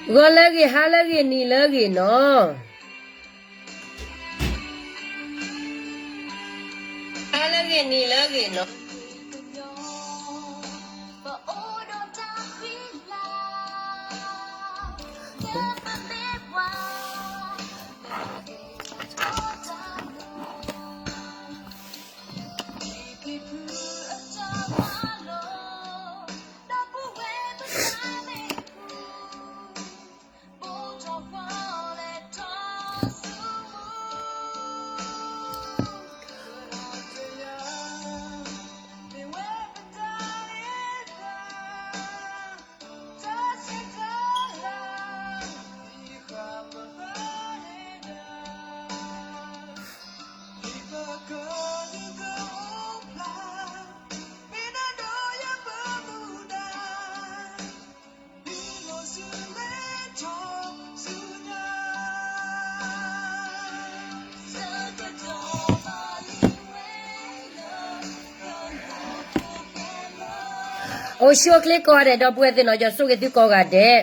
ဂီၤလၢအဂ့ၤ ဟါလၢအဂ့ၤ နံၤလၢအဂ့ၤနီၤ, ဟါလၢအဂ့ၤ နံၤလၢအဂ့ၤနီၤ. အိၣ်ဆူၣ်အိၣ်ချ့ကိးဂၤဒဲး ဒီပုၢ်ဝဲၢ်သ့ၣ်နီၤ, ယွၤဆိၣ်ဂ့ၤသုကိးဂၤဒဲး.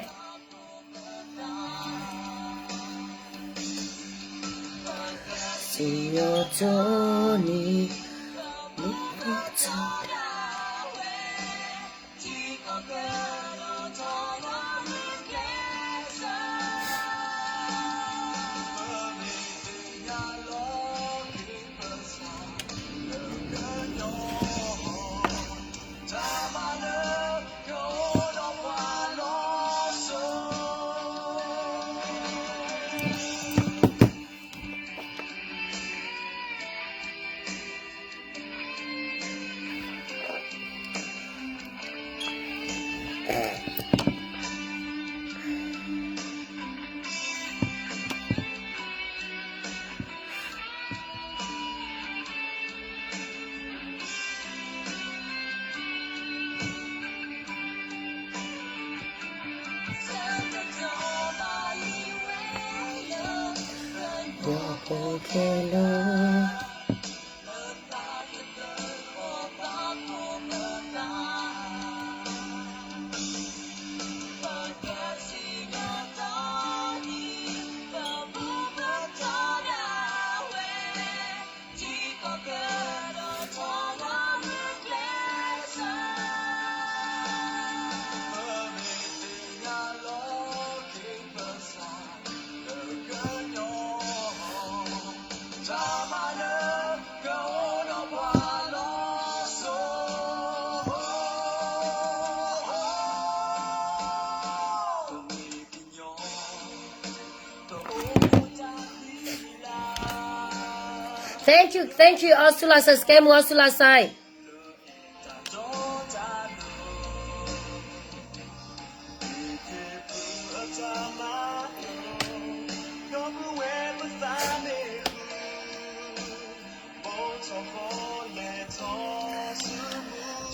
Thank you, thank you, အီစူလါစဲး စကဲမူ အီစူလါစဲး.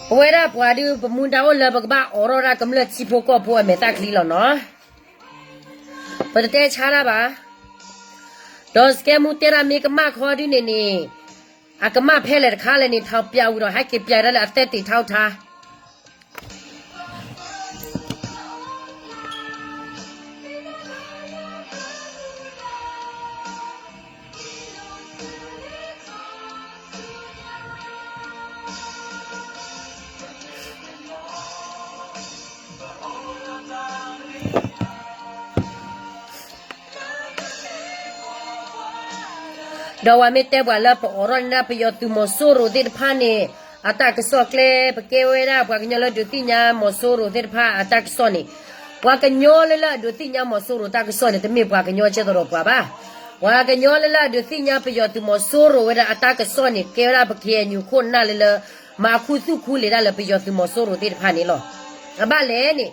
ပဝဲဒၣ်ပှၤဒုး ပမူဒါအိၣ်လၢပကဘၣ်အိးထီၣ်ဒၣ်ကမျၢၢ်ထံဖိကီၢ်ဖိအမဲာ်သၣ်ချံလီၤနီၤ. ပတတဲဆါတၢ်ဘၣ်. ဒီးစကဲမူတဲဒၣ်မ့ၢ်ကမၣ်ခီဒုန့ၣ်န့ၣ်, အကမၣ်ဖဲလဲၣ်တခါလဲၣ်န့ၣ် ထီၣ်ပျးဝံၤဒီး ဟဲက့ၤပျးဒၣ်လၢအသဲတ့ၢ်ထါအိၣ်ထါ. ဒီးပှၤမ့ၢ်တဲပှၤလၢပအိးထီၣ်န့ၢ်ဒၣ်ပယီၤသုးမီၤစိရိၤသ့ၣ်တဖၣ်န့ၣ် အတၢ်ကစီၣ်ကျဲ ပကဲဝဲဒၣ်ပှၤကညီလၢဒုးသ့ၣ်ညါမီၤစိရိၤသ့ၣ်တဖၣ်အတၢ်ကစီၣ်န့ၣ်, ပှၤကညီလၢလၢအဒုးသ့ၣ်ညါမီၤစိရိၤတၢ်ကစီၣ်န့ၣ် တမ့ၢ်ပှၤကညီကဲသိးဒီးပှၤဘၣ်. ပှၤကညီလၢလၢအဒုးသ့ၣ်ညါပယီၤသုးမီၤစိရိၤဝဲဒၣ်အတၢ်ကစီၣ်န့ၣ် ကဲဝဲဒၣ်ပ ခ့ၣ်အဲၣ်ယူၣ် ခိၣ်နၢ်လၢလၢ မၤခူသူၣ်ခူလံာ်ဒၣ်လၢပယီၤသုးမီၤစိရိၤသ့ၣ်တဖၣ်န့ၣ်လီၤ. အဘၣ်လဲၣ်န့ၣ်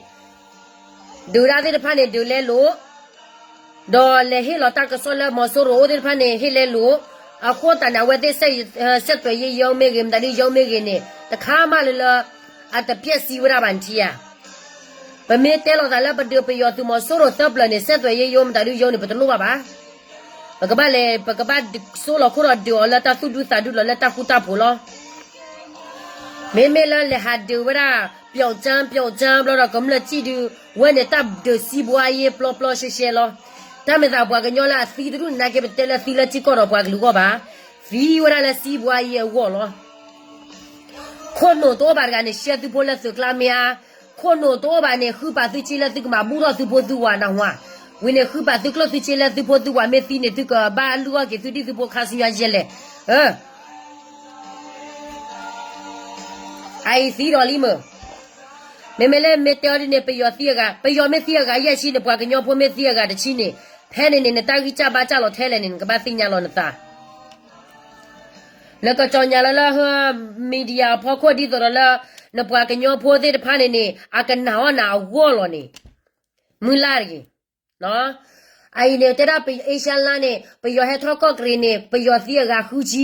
ဒုးတၢ်သ့ၣ်တဖၣ်န့ၣ် ဒုးလဲလိာ် ဒီးလဲၤဟ့ၣ်လီၤတၢ်ကစီၣ်လၢမီၤစိရိၤအိၣ်သ့ၣ်တဖၣ်န့ၣ် ဟ့ၣ်လဲလိာ်. အဃိသတးန့ၣ် အဝဲသ့ၣ် ဆက်သွယ်ရေးရုံးမ့ၢ်ဂ့ၤ မတၤဒုရုံးမ့ၢ်ဂ့ၤန့ၣ် တခါမးလၢလၢ အတပျက်စီးဝဲဒၣ်ဘၣ်န့ၣ်ထံဧါ. ပမ့ၢ်တဲလိာ်သးလၢပဒုးပယီၤသုးမီၤစိရိၤသၢပျၢၤန့ၣ် ဆက်သွယ်ရေးရုံး မတၤဒုရုံးန့ၣ် ပတလိၣ်ဘၣ်ဘၣ်. ပကဘၣ်လဲၤ ပကဘၣ်စိလီၤခိၣ်ဒီးဒုးအီၤလၢတၢ်သူၣ်ဒူသးဒူဒီးလၢတၢ်ဃူတၢ်ဖိးလီၤ. မ့မ့ၢ်လၢလဲၤဟးဒုးဝဲဒၣ် ပျောက်ကျား ပျောက်ကျား ဘျီဒီးကမျၢၢ်စံၣ်ဒုး ဝဲန့ၣ်တၢ်ဒုးစံးဘှါယ့ပျီပျီရှဲရှဲလီၤ. တၢ်မဲာ်သးပှၤကညီလၢအသံတဒူၣ်န့ၣ် နာ်က့ပတဲလၢသံလၢထံကီၢ်ဒီးပှၤကလုာ်အဂီၢ်ဘၣ်. သံဝဲဒၣ်လၢစံးဘှါယ့အဂီၢ်လီၤ. ခိၣ်နူာ်တအိၣ်ဘၣ်တဂၤန့ၣ် ရှဲသုဖိလၢသုးကျါမ့ၢ်ဧါ. ခိၣ်နူာ်တအိၣ်ဘၣ်န့ၣ် ဃုပာ်သုက့လၢသုကမၤဘူၣ်ထီၣ်သုဖိသုဝၤနၢ်ဟူဧါ. ဝံၤန့ၣ် ဃုပာ်သုကျိၣ်သုက့လၢသုဖိသုဝၤ မ့ၢ်သံန့ၣ် သုကဘၣ်လုၢ်အီၣ်က့ၤသုဒံၣ်သုဖိခါဆူညါယဲလဲၣ်. အအံၤသံဒီးလံမ့ၢ် မ့မ့ၢ်လၢမ့ၢ်တဲအီၤဒ်န့ၣ် ပယီၤသံအဂၤ ပယီၤမ့ၢ်သံအဂၤယဲၢ်ဆံန့ၣ် ပှၤကညီဖိမ့ၢ်သံအဂၤတဆံန့ၣ် ဖဲန့ၣ်န့ၣ် နတၢ်ဂံၢ်စၢ်ဘါစၢ်လီၤထဲလဲၣ်န့ၣ် နကဘၣ်သ့ၣ်ညါလီၤနသး. နကစီၤညါလၢလၢ media အဖီခိၣ်ဒ်သိးဒီးလၢ နပှၤကညီဖိသ့ၣ်တဖၣ်န့ၣ်န့ၣ် အကနာ်အီၣ်နၤအဂီၢ်လီၤန့ၣ် မုၢ်လၢ်တဂ့ၤ. အအံၤန့ၣ် တဲဒၣ် Asia Line န့ၣ် ပယီၤဟဲထီၣ်ကီၢ်ကရံၣ်န့ၣ် ပယီၤသံအဂၤဃုဆံ,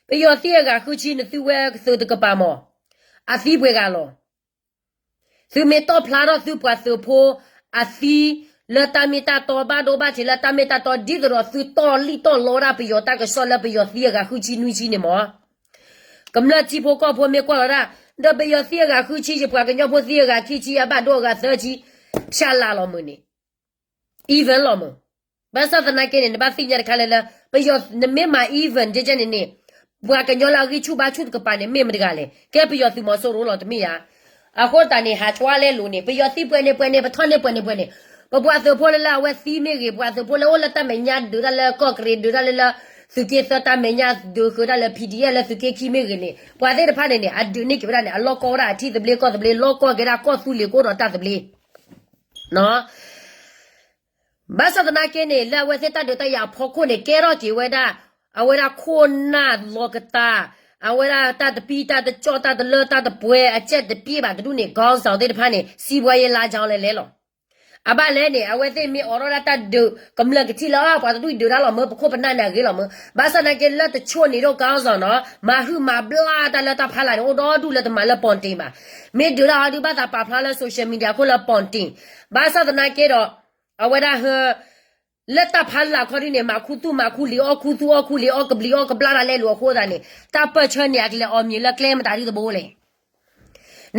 ပယီၤသံအဂၤဃုဆံ နသုဝဲသုးတကပၤမး, အသံပှဲၤဂၤလီၤ. သုမ့ၢ်တီၣ်ဖျါထီၣ်သုပှၤသုးဖိအသံ လၢတၢ်မ့ၢ်တၢ်တီ ဘၣ်ဒိဘၣ်ထံးလၢတၢ်မ့ၢ်တၢ်တီ ဒ်သိးဒီးသုတီၢ်လံၣ်တီၢ်လီဝဲဒၣ်ပယီၤတၢ်ကစီၣ်လၢပယီၤသံအဂၤဃုဆံနွံဆံန့ၣ်မး, ကမျၢၢ်ထံဖိကီၢ်ဖိမ့ၢ်ကွၢ်လီၤဒၣ် ဒီးပယီၤသံအဂၤဃုဆံ ယပှၤကညီဖိသံအဂၤခံဆံ အဘၣ်ဒိအဂၤသၢဆံ, ဖျါလၢ်လီၤမုၢ်န့ၣ် even လီၤမုၢ်. ဘၣ်ဆၣ်သနာ်က့န့ၣ် နဘၣ်သ့ၣ်ညါတခါလၢလၢ ပယီၤ နမ့ၢ်မၤ even ကဲကဲန့ၣ်န့ၣ် ပှၤကညီလၢအဂံၢ်ဆူၣ်ဘါဆူၣ်တကပၤန့ၣ် မ့ၢ်မတဂၤလဲၣ်, ကဲပယီၤသုးမီၤစိရိၤလီၤတမ့ၢ်ဧါ. အဃိသတးန့ၣ် ဟးကွၢ်လဲလိာ်န့ၣ် ပယီၤသံပှဲၤန့ၣ်ပှဲၤန့ၣ် ပထီၣ်န့ၢ်ပှဲၤန့ၣ်ပှဲၤန့ၣ်, ပပှၤသုးဖိလၢလၢအဝဲသံမ့ၢ်ဂ့ၤ, ပှၤသုးဖိလၢအိၣ်လၢတၢ်မဲာ်ညါဒုးတၢ်လၢကီၢ်ကရံၣ် ဒုးတၢ်လၢလၢ သုးက့သၢတၢ်မဲာ်ညါ ဒုးဃုာ်တၢ်လၢ PDF လၢသုးက့ခံမ့ၢ်ဂ့ၤန့ၣ် ပှၤသ့ၣ်တဖၣ်န့ၣ်န့ၣ် အဒုးန့ၢ်က့ၤဝဲဒၣ်န့ၣ် အလီၢ်ကီဝဲဒၣ်အထံသဘျ့ကီၢ်သဘျ့ လီၢ်ကီကဲဒၣ်ကီၢ်သူလ့ၤကအိၣ်ဒီးတၢ်သဘျ့ ဘၣ်ဆၣ်သနာ်က့န့ၣ် လၢအဝဲသ့ၣ်တၢ်ဒုးတၢ်ယၤအဖီခိၣ်န့ၣ် ကဲထီၣ်က့ၤဝဲဒၣ် အဝဲဒၣ်ခိၣ်နၢ်လီၤကတၢ်, အဝဲဒၣ်တၢ်တပံတၢ်တကၠီၣ်တၢ်တလၢတၢ်တပှဲၤ အကဲတပံဘၣ်တဒူၣ်န့ၣ် ခေါင်းဆောင်သ့ၣ်တဖၣ်န့ၣ် စံးဘှါယဲလါကီလဲၤလဲၤလီၤ. အဘၣ်လဲၣ်န့ၣ် အဝဲသ့ၣ်မ့ၢ်အိးထီၣ်ဒၣ်တၢ်ဒုး ကမျၢၢ်ကထံၣ်လၢ ပှၤတဒူၣ်အံၤဒုးတၢ်လီၤမၢ ပခိၣ်ပနၢ်န့ၣ်အဂ့ၤလီၤမၢ, ဘၣ်ဆၣ်သနာ်က့လၢတဆိၣ်န့ၣ်ဒီး ခေါင်းဆောင်နီၤ မၤဟုၣ်မၤဘျါတၢ်လၢတၢ်ဖးလၢ်န့ၣ် အိၣ်ဒီဒူၣ်လၢတမၤလၢ ပီၣ်တ့ၢ် ဘၣ်. မ့ၢ်ဒုးတၢ်ဟီဒုးဘၣ်သးပာ်ဖျါလၢ social media ခိၣ်လၢ ပီၣ်တ့ၢ်, ဘၣ်ဆၣ်သနာ်က့ဒီး အဝဲဒၣ်ဟၢ လၢတၢ်ဖးလၢ်ခီဒုးန့ၣ် မၤခူသူၣ်မၤခူလံာ် အီၣ်ခူသူၣ်အီၣ်ခူလံာ် အီၣ်ကဘျံးအီၣ်ကဘျၣ်တၢ်လဲလိာ်အဃိသတးန့ၣ် တၢ်ပၢၢ်ဆၢန့ၣ် အကလဲၤအီၣ်မ့ၤလၢကျဲမတၤဒုတဘိလဲၣ်.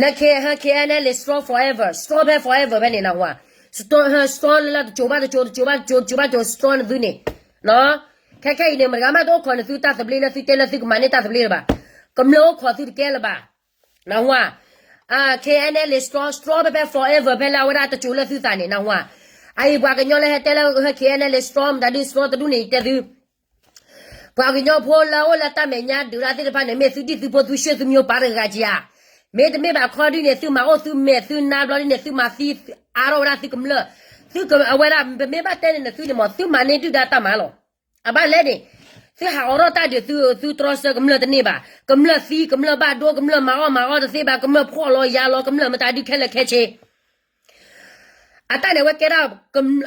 န K ဟၢ K N L strong forever, strong ဖဲ forever ဖဲန့ၣ် နၢ်ဟူဧါ, strong လၢလၢတစိၤဘၣ်တစိၤ တစိၤဘၣ်တစိၤ တစိၤဘၣ်တစိၤ strong နသုန့ၣ်, ခဲခဲအံၤန့ၣ် မတဂၤမးတအိၣ်ခိးနသုတၢ်သဘျ့လၢသုတဲလၢသုကမၤန့ၢ်တၢ်သဘျ့လၢၤဘၣ်, ကမျၢၢ်အိၣ်ခိးသုတကဲလၢၤဘၣ်. နၢ်ဟူဧါ, K N L strong, strong ဖဲဖဲ forever ဖဲလၢအဝဲဒၣ်တစိၤလၢသုသးန့ၣ် နၢ်ဟူဧါ, အအံၤပှၤကညီလၢဟဲတဲလၢ K N L strong မတၤဒု strong တဒူၣ်န့ၣ် ယတဲသု ပှၤကညီဖိလၢအိၣ်လၢတၢ်မဲာ်ညါဒုးတၢ်သ့ၣ်တဖၣ်န့ၣ် မ့ၢ်သုဒံၣ်သုဖိသုရှ့ၣ်သုမံၤပၢ်တဂၤက့ဧါ, မ့တမ့ၢ်ဘၣ်ခီဒုးန့ၣ် သုမၤအိၣ်သုမဲာ်သုနါဘျီဒုးန့ၣ် သုမၤသံအါထီၣ်ဝဲဒၣ်သုကမျၢၢ်, သုက အဝဲဒၣ် ပမ့ၢ်ဘၣ်တဲန့ၣ် နသုန့ၣ်မး သုမၤန့ၢ်ဒုၣ်ဒါတၢ်မၤလီၤ. အဘၣ်လဲၣ်န့ၣ် သုဟးအိးထီၣ်တၢ်ဒုးသု သုတြီဆၢကမျၢၢ်တန့ၢ်ဘၣ်, ကမျၢၢ်သံ ကမျၢၢ်ဘၣ်ဒိ ကမျၢၢ်မၤအီၣ်မၤအီတသ့ဘၣ်, ကမျၢၢ်ဖှီၣ်လီၤယာ်လီၤ ကမျၢၢ်မတၤဒုးခဲလၢာ်ခဲဆ့ အတၢ်န့ၣ် အဝဲကဲဒၣ်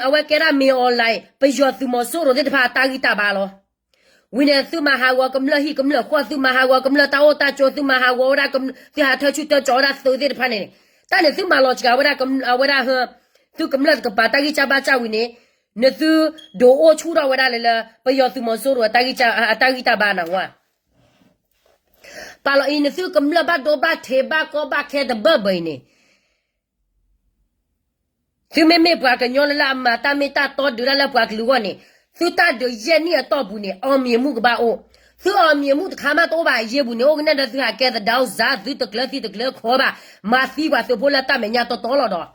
အဝဲကဲဒၣ်မ့ၢ် online ပယီၤသုးမီၤစိရိၤသ့ၣ်တဖၣ်အတၢ်ဂံၢ်တၢ်ဘါလီၤ. ဝံၤန့ၣ် သုမၤဟးဂီၤကမျၢၢ်ဟံၣ်ကမျၢၢ်ဃီ, သုမၤဟးဂီၤကမျၢၢ်တၢ်အိၣ်တၢ်ကၠိ, သုမၤဟးဂီၤဝဲဒၣ် သုဟးထၢဆူၣ်ထၢကၠီဝဲဒၣ်သုးသ့ၣ်တဖၣ်န့ၣ်, တၢ်န့ၣ် သုမၤလီၤစှၤဝဲဒၣ် အဝဲဒၣ် သုကမျၢၢ်တကပၤတၢ်ဂံၢ်စၢ်ဘါစၢ်ဝံၤန့ၣ်, နသုဒုးအိၣ်ဆူၣ်ထီၣ်ဝဲဒၣ်လၢလၢ ပယီၤသုးမီၤစိရိၤအတၢ်ဂံၢ်တၢ်ဘါနၢ်ဟူဧါ. ပာ်လီၤအံၤ နသုကမျၢၢ်ဘၣ်ဒိဘၣ်ထံးဘၣ်ကီဘၣ်ခဲတဘၢၣ်ဘၢၣ်အံၤန့ၣ် သုမ့မ့ၢ်ပှၤကညီလၢလၢအမၤတၢ်မ့ၢ်တၢ်တီဒုးတၢ်လၢပှၤကလုာ်အဂီၢ်န့ၣ်, သုတၢ်ဒုးယဲၢ်နံၣ်အတီၢ်ပူၤန့ၣ် အောင်မြင်မှုကဘၣ်အိၣ်, သုအောင်မြင်မှုတခါမးတအိၣ်ဘၣ်အယ့ၢ်ပူၤန့ၣ် အိၣ်ကနဲၣ်ဒီးသုဟးကဲသဒၢစၢ် သုတကျၢၤသံတကျၢၤခီဘၣ်, မၤသံပှၤသုးဖိလၢတၢ်မဲာ်ညါတီတီလီၤဒီး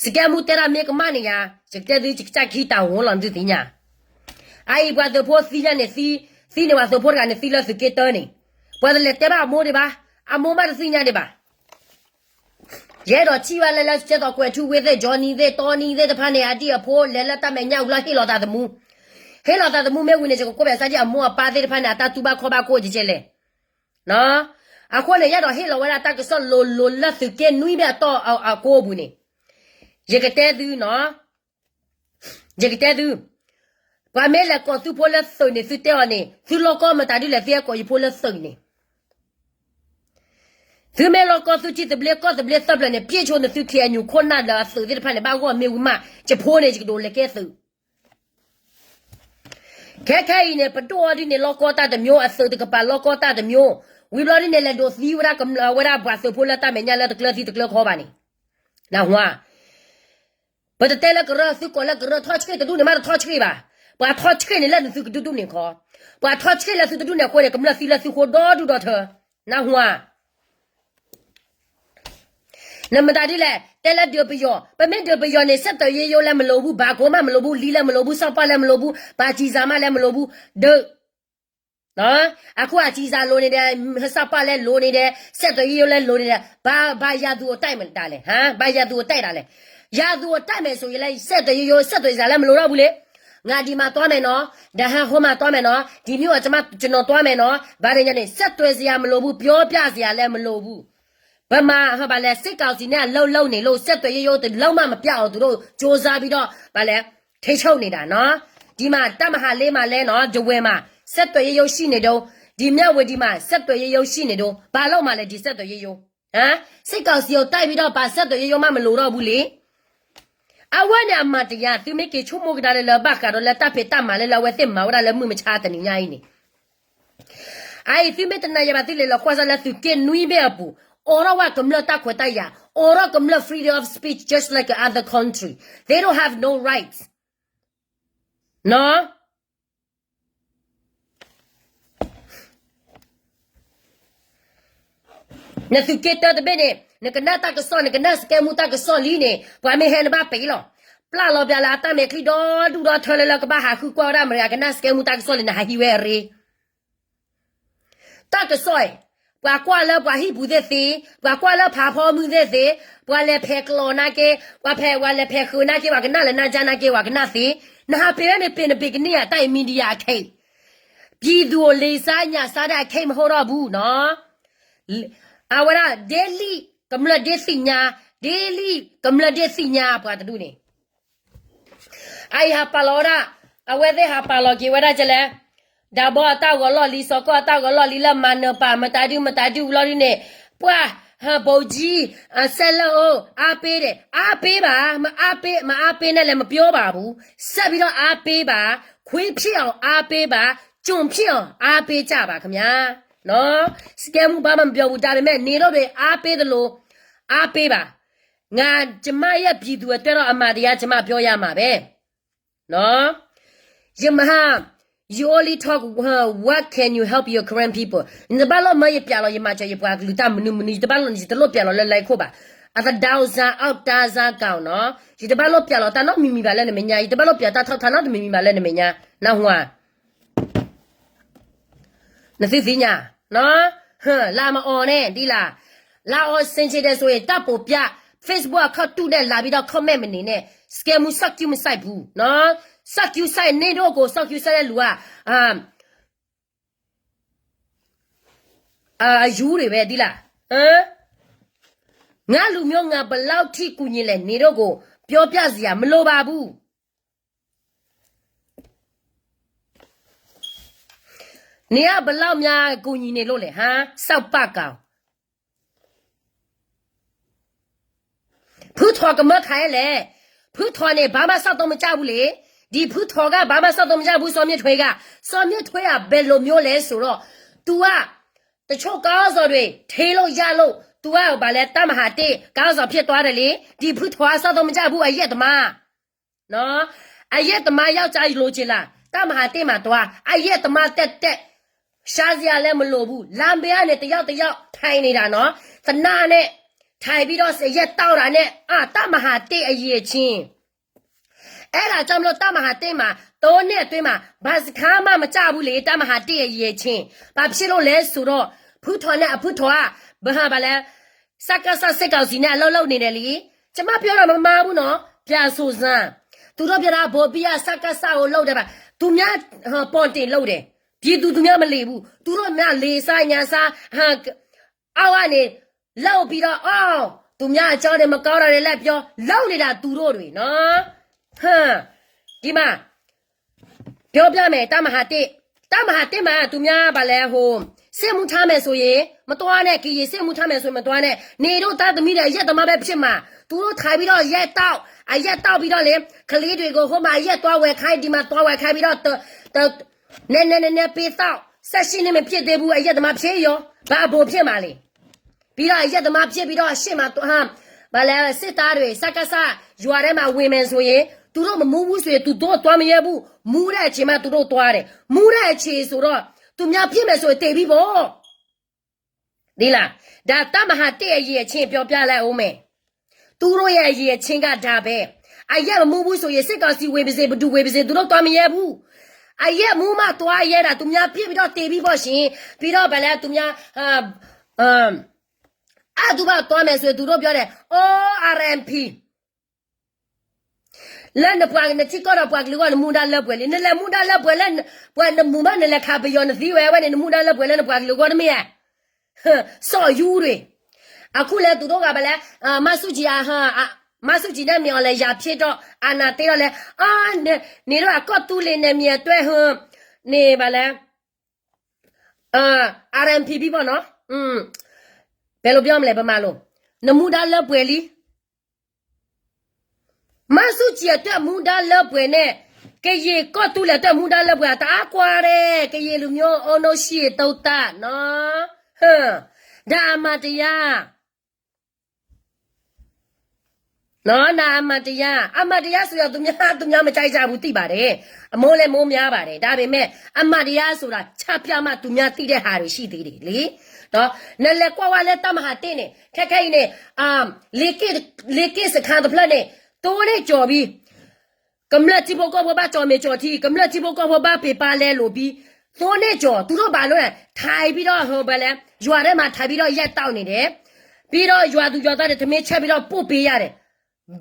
စကဲမူတဲဒၣ်မ့ၢ်ကမၣ်န့ၣ်ယါ, ယကတဲသု ယကစၢ်ခံတၢ်ဝိလီၤ နသုသ့ၣ်ညါ. အအံၤပှၤသုးဖိသံညါန့ၣ်သံ, သံန့ၣ်ပှၤသုးဖိတဂၤန့ၣ်သံလၢသုးက့တၢန့ၣ်, ပှၤတလဲၤတဲဘၣ်အမိၢ်ဒံးဘၣ်, အမိၢ်ဘၣ်တသ့ၣ်ညါဒံးဘၣ်. ယအဲၣ်ဒိးထံၣ်ဘၣ်လၢလၢ ကဲသိးကွဲးထူဝ့သ့ၣ် Johnny သ့ၣ် Tony သ့ၣ်တဖၣ်န့ၣ် အဒံၣ်အဖိလဲၤလၢတၢ်မဲာ်ညါအူလီၢ်ဟ့ၣ်လီၤသးသမူ, ဟ့ၣ်လီၤသးသမူမ့ၢ်ဝံၤန့ၣ် ယကကွဲးဘၣ်စၢ်ဒ်အမိၢ်အပၢ်သ့ၣ်တဖၣ်န့ၣ် အတၢ်တူၢ်ဘၣ်ခီၣ်ဘၣ်ခိၣ်ကဲကဲလဲၣ်. အဃိန့ၣ် ယအဲၣ်ဒိးဟ့ၣ်လီၤဝဲဒၣ်တၢ်ကစီၣ်လိၤလိၤလၢသုးက့နွံဘ့ၣ်အတီၢ်အကိးပူၤန့ၣ်, ယကတဲသု, ယကတဲသု, ပှၤမ့ၢ်လဲၤကိးသုဖိလၢသုးန့ၣ် သုတဲအီၤန့ၣ် သုလီၢ်ကီမတၤဒ်လဲၣ် သုဟဲကိးယဖိလၢသုးန့ၣ် သုမ့ၢ်လီၢ်ကီသုထံသဘျ့ကီၢ်သဘျ့သၢပျၢၤန့ၣ် ပျဲၢ်ဆိန့ၣ်သု ခ့ၣ်အဲၣ်ယူၣ် ခိၣ်နၢ်လၢအသုးသ့ၣ်တဖၣ်န့ၣ် ဘၣ်ဂီၢ်မ့ၢ်ဝံၤမး ယဖိန့ၣ် ယကဒိးလဲၤကဲသုး ခဲခဲအံၤန့ၣ် ပဒိၣ်အီၤဒ်န့ၣ် လီၢ်ကီတၢ်တမျိုး, အသုးတကပၤ လီၢ်ကီတၢ်တမျိုး, ဝံၤဘျီဒ်န့ၣ် လဲၤဒိးသံဝဲဒၣ်ကမျၢၢ်ဝဲဒၣ်ပှၤသုးဖိလၢတၢ်မဲာ်ညါလၢတကျၢၤသံတကျၢၤခီဘၣ်န့ၣ်, နၢ်ဟူဧါ. ပတတဲလၢကရၢ သုကိးလၢကရၢ ထီၣ်ဆှ့ၣ်တဒူၣ်န့ၣ် မ့ၢ်တထီၣ်ဆှ့ၣ်ဘၣ်. ပှၤထီၣ်ဆှ့ၣ်န့ၣ်လၢနသုကဒူၣ်ဒူၣ်န့ၣ်ခီ, ပှၤထီၣ်ဆှ့ၣ်လၢသုတဒူၣ်န့ၣ်အဃိန့ၣ် ကမျၢၢ်သံလၢသုဃိဒီဒူၣ်ဒီထၢ, နၢ်ဟူဧါ. နမတၤဒ်လဲၣ် တဲလၢဒုးပယီၤ, ပမ့ၢ်ဒုးပယီၤန့ၣ် ဆက်သွယ်ရေးရုံးလည်းမလိုဘူး, ဘာကိုမှမလိုဘူး, လံလည်းမလိုဘူး, စာပေါက်လည်းမလိုဘူး, ဘာကြီးစားမှလည်းမလိုဘူး, ဒုး အခုအကြီးစားလိုနေတယ်, စာပေါက်လည်းလိုနေတယ်, ဆက်သွယ်ရေးရုံးလည်းလိုနေတယ်, ဘာ, ဘာရန်သူကိုတိုက်တာလဲ, ဟမ်, ဘာရန်သူကိုတိုက်တာလဲ. ရန်သူကိုတိုက်မယ်ဆိုရင်လည်း ဆက်သွယ်ရေးရုံး, ဆက်သွယ်စရာလည်းမလိုတော့ဘူးလေ. ငါဒီမှာသွားမယ်နော်, ဒါဟိုမှာသွားမယ်နော်, ဒီမြို့ကကျွန်မ, ကျွန်တော်သွားမယ်နော်, ဘာတွေညာနေ, ဆက်သွယ်စရာမလိုဘူး, ပြောပြစရာလည်းမလိုဘူး. ဗမာ, ဟောပါလဲ, စစ်ကောင်စီနဲ့အလုပ်လုပ်နေလို့ ဆက်သွယ်ရေးရုံးတစ်လုံးမှမပြတ်အောင် သူတို့ကြိုးစားပြီးတော့ ဗာလဲ, ထိန်းချုပ်နေတာနော်. ဒီမှာ တပ်မဟာလေးမှာလဲနော်, ထားဝယ်မှာ ဆက်သွယ်ရေးရုံးရှိနေတုန်း, ဒီမြဝတီမှာ ဆက်သွယ်ရေးရုံးရှိနေတုန်း, ဘာလုပ်မှာလဲ ဒီဆက်သွယ်ရေးရုံး, ဟမ်, စစ်ကောင်စီကိုတိုက်ပြီးတော့ ဘာဆက်သွယ်ရေးရုံးမှမလိုတော့ဘူးလေ. အဝဲန့ၣ်အမၤတယၤ, သုမ့ၢ်က့ၤဆိကမိၣ်ကဒါလၢလၢဘၣ်ဃးဒီးလၢတၢ်ဖံးတၢ်မၤလၢလၢအဝဲသ့ၣ်မၤဝဲဒၣ်လၢမုၢ်မဆါတနံၤညါအံၤန့ၣ် အအံၤ သုမ့ၢ်တနာ်ယၤဘၣ် သုလဲၤလီၤကွၢ်စၢ်လၢသုးက့နွံဘ့ၣ်အပူၤ, အိးထီၣ်ဝဲကမျၢၢ်တၢ်ခွဲးတၢ်ယာ်, အိးထီၣ်ကမျၢၢ် freedom of speech just like other country. They don't have no rights. နီၢ်, နသုးက့တၢတဘ့ၣ်န့ၣ် နကနၣ်တၢ်ကစီၣ်, နကနၣ်စကဲမူတၢ်ကစီၣ်လံန့ၣ် ပှၤမ့ၢ်ဟဲနဘၣ်ပ့ၤလီၤ. ပျၢ်လီၤပျၢ်လၢအတၢ်မဲာ်ချံဒီဒူၣ်ဒီထၢလၢလၢကဘၣ်ဟးဃုကွၢ်ဝဲဒၣ်အမဲရကၤ ကနၣ်စကဲမူတၢ်ကစီၣ်လံ နဟးဟံးဝဲအရ့ တၢ်ကစီၣ်အံၤ, ပှၤကွၢ်လၢပှၤဟံၣ်ပူၤသ့ၣ်သ့, ပှၤကွၢ်လၢဖးဖီမုၢ်သ့ၣ်သ့, ပှၤလဲၤဖဲးကျိးနာ်က့, ပှၤဖဲး, ပှၤလဲၤဖဲးဃုာ်နာ်က့ ပှၤကနၣ်လၢနၤကၠါနာ်က့ ပှၤကနၣ်သ့, နဟးပ့ၤဝဲန့ၣ် ပ့ၤနပ့ၤကန့ၢ်ဧါ တၢ်အံၤ media အခ့, ပြည်သူကို လေးစားညှဉ်းဆဲတဲ့အခွင့်မဟုတ်တော့ဘူးနော်. အဝဲဒၣ် ဒ့လံၣ်ကမျၢၢ်ဒ့သ့ၣ်ညါ, ဒ့လံၣ်ကမျၢၢ်ဒ့သ့ၣ်ညါ ပှၤတဒူၣ်န့ၣ် အအံၤဟးပာ်လီၤဝဲဒၣ်, အဝဲသ့ၣ်ဟးပာ်လီၤက့ၤဝဲဒၣ်ကလဲၣ်, ဒးဘီအတၢ်ဂီၤလီၢ်လံ, စီၤကီၢ်အတၢ်ဂီၤလီၢ်လံ လၢမၤနၢၤပာ် မတၤဒုမတၤဒုလီၤဒုန့ၣ်, ပှၤ, ဘိၣ်ကၠံ, စဲးလၢအိၣ် အားပေးတယ်, အားပေးပါ, မအားပေး, မအားပေးနဲ့လည်း မပြောပါဘူး, ဆက်ပြီးတော့အားပေးပါ, ခွေးဖြစ်အောင်အားပေးပါ, ကျွန်ဖြစ်အောင်အားပေးကြပါခင်ဗျာ. နော်, စကဲမူဘာမှမပြောဘူး, ဒါပေမဲ့ နေတော့တွေအားပေးသလိုအားပေးပါ. ငါ, ကျမရဲ့ပြည်သူအတွက်တော့ အမှန်တရား ကျမပြောရမှာပဲ. နော်, ယမဟါ, you only talk, what can you help your Karen people? နတဘၣ်လိၣ်မၢယပျးလီၤ ယမၤစၢၤယပှၤကလုာ်တၢ်မနုၤမနုၤ, ယတဘၣ်လိၣ်န့ၣ် ယတလိၣ်ပျးလီၤလၢလၢခိၣ်ဘၣ်. အသဒါစၢ် အီၣ်တၢ်စၢ်ကီၢ်နီၤ, ယတဘၣ်လိၣ်ပျးလီၤတၢ်နီတမံၤမံၤဘၣ်လၢနမဲာ်ညါ, ယတဘၣ်လိၣ်ပျးတၢ်ထီၣ်ထါနီတမံၤမံၤဘၣ်လၢနမဲာ်ညါ, နၢ်ဟူဧါ. နသုသ့ၣ်ညါ, လါမအီၤန့ၣ် ဒ်လၢ, လါအီၤ ဆင်ခြင်တယ်ဆိုရင် တပ်ပုံပြ, Facebook အခေါက်တုနဲ့ လာပြီးတော့ comment မနေနဲ့, စကဲမူ စောင့်ကြည့်မဆိုင်ဘူးနော်, စောင့်ကြည့်ဆိုင်နေတော့ကို စောင့်ကြည့်ဆိုင်တဲ့လူက, အယူတွေပဲ ဒ်လၢ, ငါလူမျိုး ငါဘယ်လောက်ထိကူညီလဲ နေတော့ကို ပြောပြစရာမလိုပါဘူး. နင်ကဘယ်လောက်များကူညီနေလို့လဲ ဟမ်, စောက်ပားကောင်. ဖုထီကမၢခါလဲၣ်, ဖုထီန့ၣ် ဘာမှစောင့်တော့မကြဘူးလေ. ဒီဖုထီက ဘာမှစောင့်တော့မကြဘူး, စောမြင့်ထွေးက, စောမြင့်ထွေးက ဘယ်လိုမျိုးလဲဆိုတော့, သူက, တချို့ခေါင်းဆောင်တွေ ထိလို့ရလို့ သူက ဘာလဲ တပ်မဟာတစ် ခေါင်းဆောင်ဖြစ်သွားတယ်လေ. ဒီဖုထီက စောင့်တော့မကြဘူး, အရက်သမား နော်, အရက်သမားယောက်ျားလိုချင်လား, တပ်မဟာတစ်မှာသွား, အရက်သမားသက်သက်, ရှာစရာလည်းမလိုဘူး, လမ်းဘေးကနေ တစ်ယောက်တစ်ယောက် ထိုင်နေတာနော်, သေနတ်နဲ့ ထိုင်ပြီးတော့ အရက်တောက်တာနဲ့, အာ, တပ်မဟာတစ်အရည်အချင်း. အဲ့ဒါကြောင့်မလို့ တပ်မဟာတစ်မှာ သုံးနှစ်အတွင်းမှာ ဘာစခန်းမှမကျဘူးလေ, တပ်မဟာတစ်အရည်အချင်း. ဘာဖြစ်လို့လဲဆိုတော့ ဖုထီနဲ့အဖုထီက ဘာလဲ, စကစ စစ်ကောင်စီနဲ့ အလုပ်လုပ်နေတယ်လေ. ကျမပြောတာမမှားဘူးနော်, ပြန်ဆိုစမ်း. သူတို့ပြောတာ ဗိုလ်ဘီက စကစကိုလုပ်တယ်ပါ. သူများ ဟ ပေါ်တင်လုပ်တယ်. ပြည်သူသူများမလီဘူး. သူတို့များလေးစားညာစား ဟ အောက်ကနေ လုပ်ပြီးတော့ အော် သူများအကြောင်းတွေ မကောင်းတာတွေ လိုက်ပြော လုပ်နေတာ သူတို့တွေနော်. ဟမ် ဒီမှာ ပြောပြမယ် တပ်မဟာတစ် တပ်မဟာတစ်မှာ သူများ ဘာလဲ ဟို စစ်မှုထမ်းမယ်ဆိုရင် မသွားနဲ့ ကရင်စစ်မှုထမ်းမယ်ဆိုရင် မသွားနဲ့ နေတို့သားသမီးတွေ အရက်သမားပဲဖြစ်မှာ သူတို့ထိုင်ပြီးတော့ အရက်တောက် အရက်တောက်ပြီးတော့လေ ကလေးတွေကို ဟိုမှာ အရက်သွားဝယ်ခိုင်း ဒီမှာ သွားဝယ်ခိုင်းပြီးတော့ တ တ နည်းနည်းနည်းနည်းပေးသောက် ဆယ့်ရှစ်နှစ် မဖြစ်သေးဘူး အရက်သမားဖြစ်ရော ဘာအဘို့ဖြစ်မှာလဲ. ပြီးတော့ အရက်သမားဖြစ်ပြီးတော့ အရှေ့မှာ ဟ ဘာလဲ စစ်သားတွေ စကစ ရွာထဲမှာ ဝင်မယ်ဆိုရင် သူတို့မမူဘူးဆိုရင် သူတို့သွားမရဲဘူး. မူတဲ့အချိန်မှ သူတို့သွားတယ်. မူတဲ့အချိန်ဆိုတော့ သူများဖြစ်မယ်ဆိုရင် သေပြီပေါ့. ဒီလား ဒါတပ်မဟာတစ် အရည်အချင်း ပြောပြလိုက်ဦးမယ်. သူတို့ရဲ့အရည်အချင်းကဒါပဲ. အရက်မမူဘူးဆိုရင် စစ်ကောင်စီဝင်ပါစေ ဘယ်သူဝင်ပါစေ သူတို့သွားမရဲဘူး. အရက်မူမှသွားရဲတာ သူများဖြစ်ပြီးတော့ သေပြီပေါ့ရှင်. ပြီးတော့ ဘာလဲ သူများ အာ အာ အဲ့သူဘက်သွားမယ်ဆိုရင် သူတို့ပြောတယ် အော် RMP လၢနပှၤ နထံကီၢ်ဒီးပှၤကလုာ်ဂီၢ် နမူဒါလၢပှဲၤလံ. နလဲၤမူဒါလၢပှဲၤလၢ ပှၤနမူဘၣ် နလဲၤခးပယီၤနသံဝဲ အဝဲန့ၣ် နမူဒါလၢပှဲၤလၢနပှၤကလုာ်ဂီၢ်တမ့ၢ်ဧါ. စီၤယူတွေ. အခုလဲၤသူတို့က ဘာလဲ မဆူၣ်ကၠံ မဆူၣ်ကၠံန့ၣ် မ့ၢ်အီၤလဲၤယၤဖြစ်တော့ အာဏာသိမ်းတော့လဲ အာ နေတို့က ကော့တူးလေနယ်မြေအတွက် ဟ န့ၣ် ဘာလဲ RMP ပေါ့နော်. ဘယ်လိုပြောမလဲ ဗမာလို. နမူဒါလၢပှဲၤလံ. မဆူၣ်ကၠံအတွက် မူဒါလၢပှဲၤန့ၣ် ကရင်ကော့တူးလဲၤအတွက် မူဒါလၢပှဲၤ တအားကွာတယ် ကရင်လူမျိုး အုံနောက်ရှိတုံးသတ် နော်. ဒါအမှန်တရား နော် ဒါအမှန်တရား အမှန်တရားဆိုတော့ သူများ သူများမကြိုက်ကြဘူး သိပါတယ်. အမိုးလည်းမိုးများပါတယ်. ဒါပေမဲ့ အမှန်တရားဆိုတာ ချပြမှ သူများသိတဲ့ဟာတွေရှိသေးတယ်လေ. နော် နလဲၤကွၢ်ဝဲလၢတပ်မဟာတစ်န့ၣ် ခဲခဲအံၤန့ၣ် အာ လေက့ လေက့စခန်းတစ်ဖက်န့ၣ် သိုးန့ၢ်ကၠီၤဘံ ကမျၢၢ်ထံဖိကီၢ်ဖိဘၣ်ကၠီၤမဲာ်ကၠီၤထံ ကမျၢၢ်ထံဖိကီၢ်ဖိဘၣ်ပ့ၤပါလဲလိာ်ဘံ သိးန့ၢ်ကၠီၤ သူတို့ဘာလို့လဲ ထိုင်ပြီးတော့ ဟိုဘယ်လဲ ရွာထဲမှာထိုင်ပြီးတော့ ရက်တောက်နေတယ်. ပြီးတော့ ရွာသူရွာသားတွေ ထမင်းချက်ပြီးတော့ ပို့ပေးရတယ်.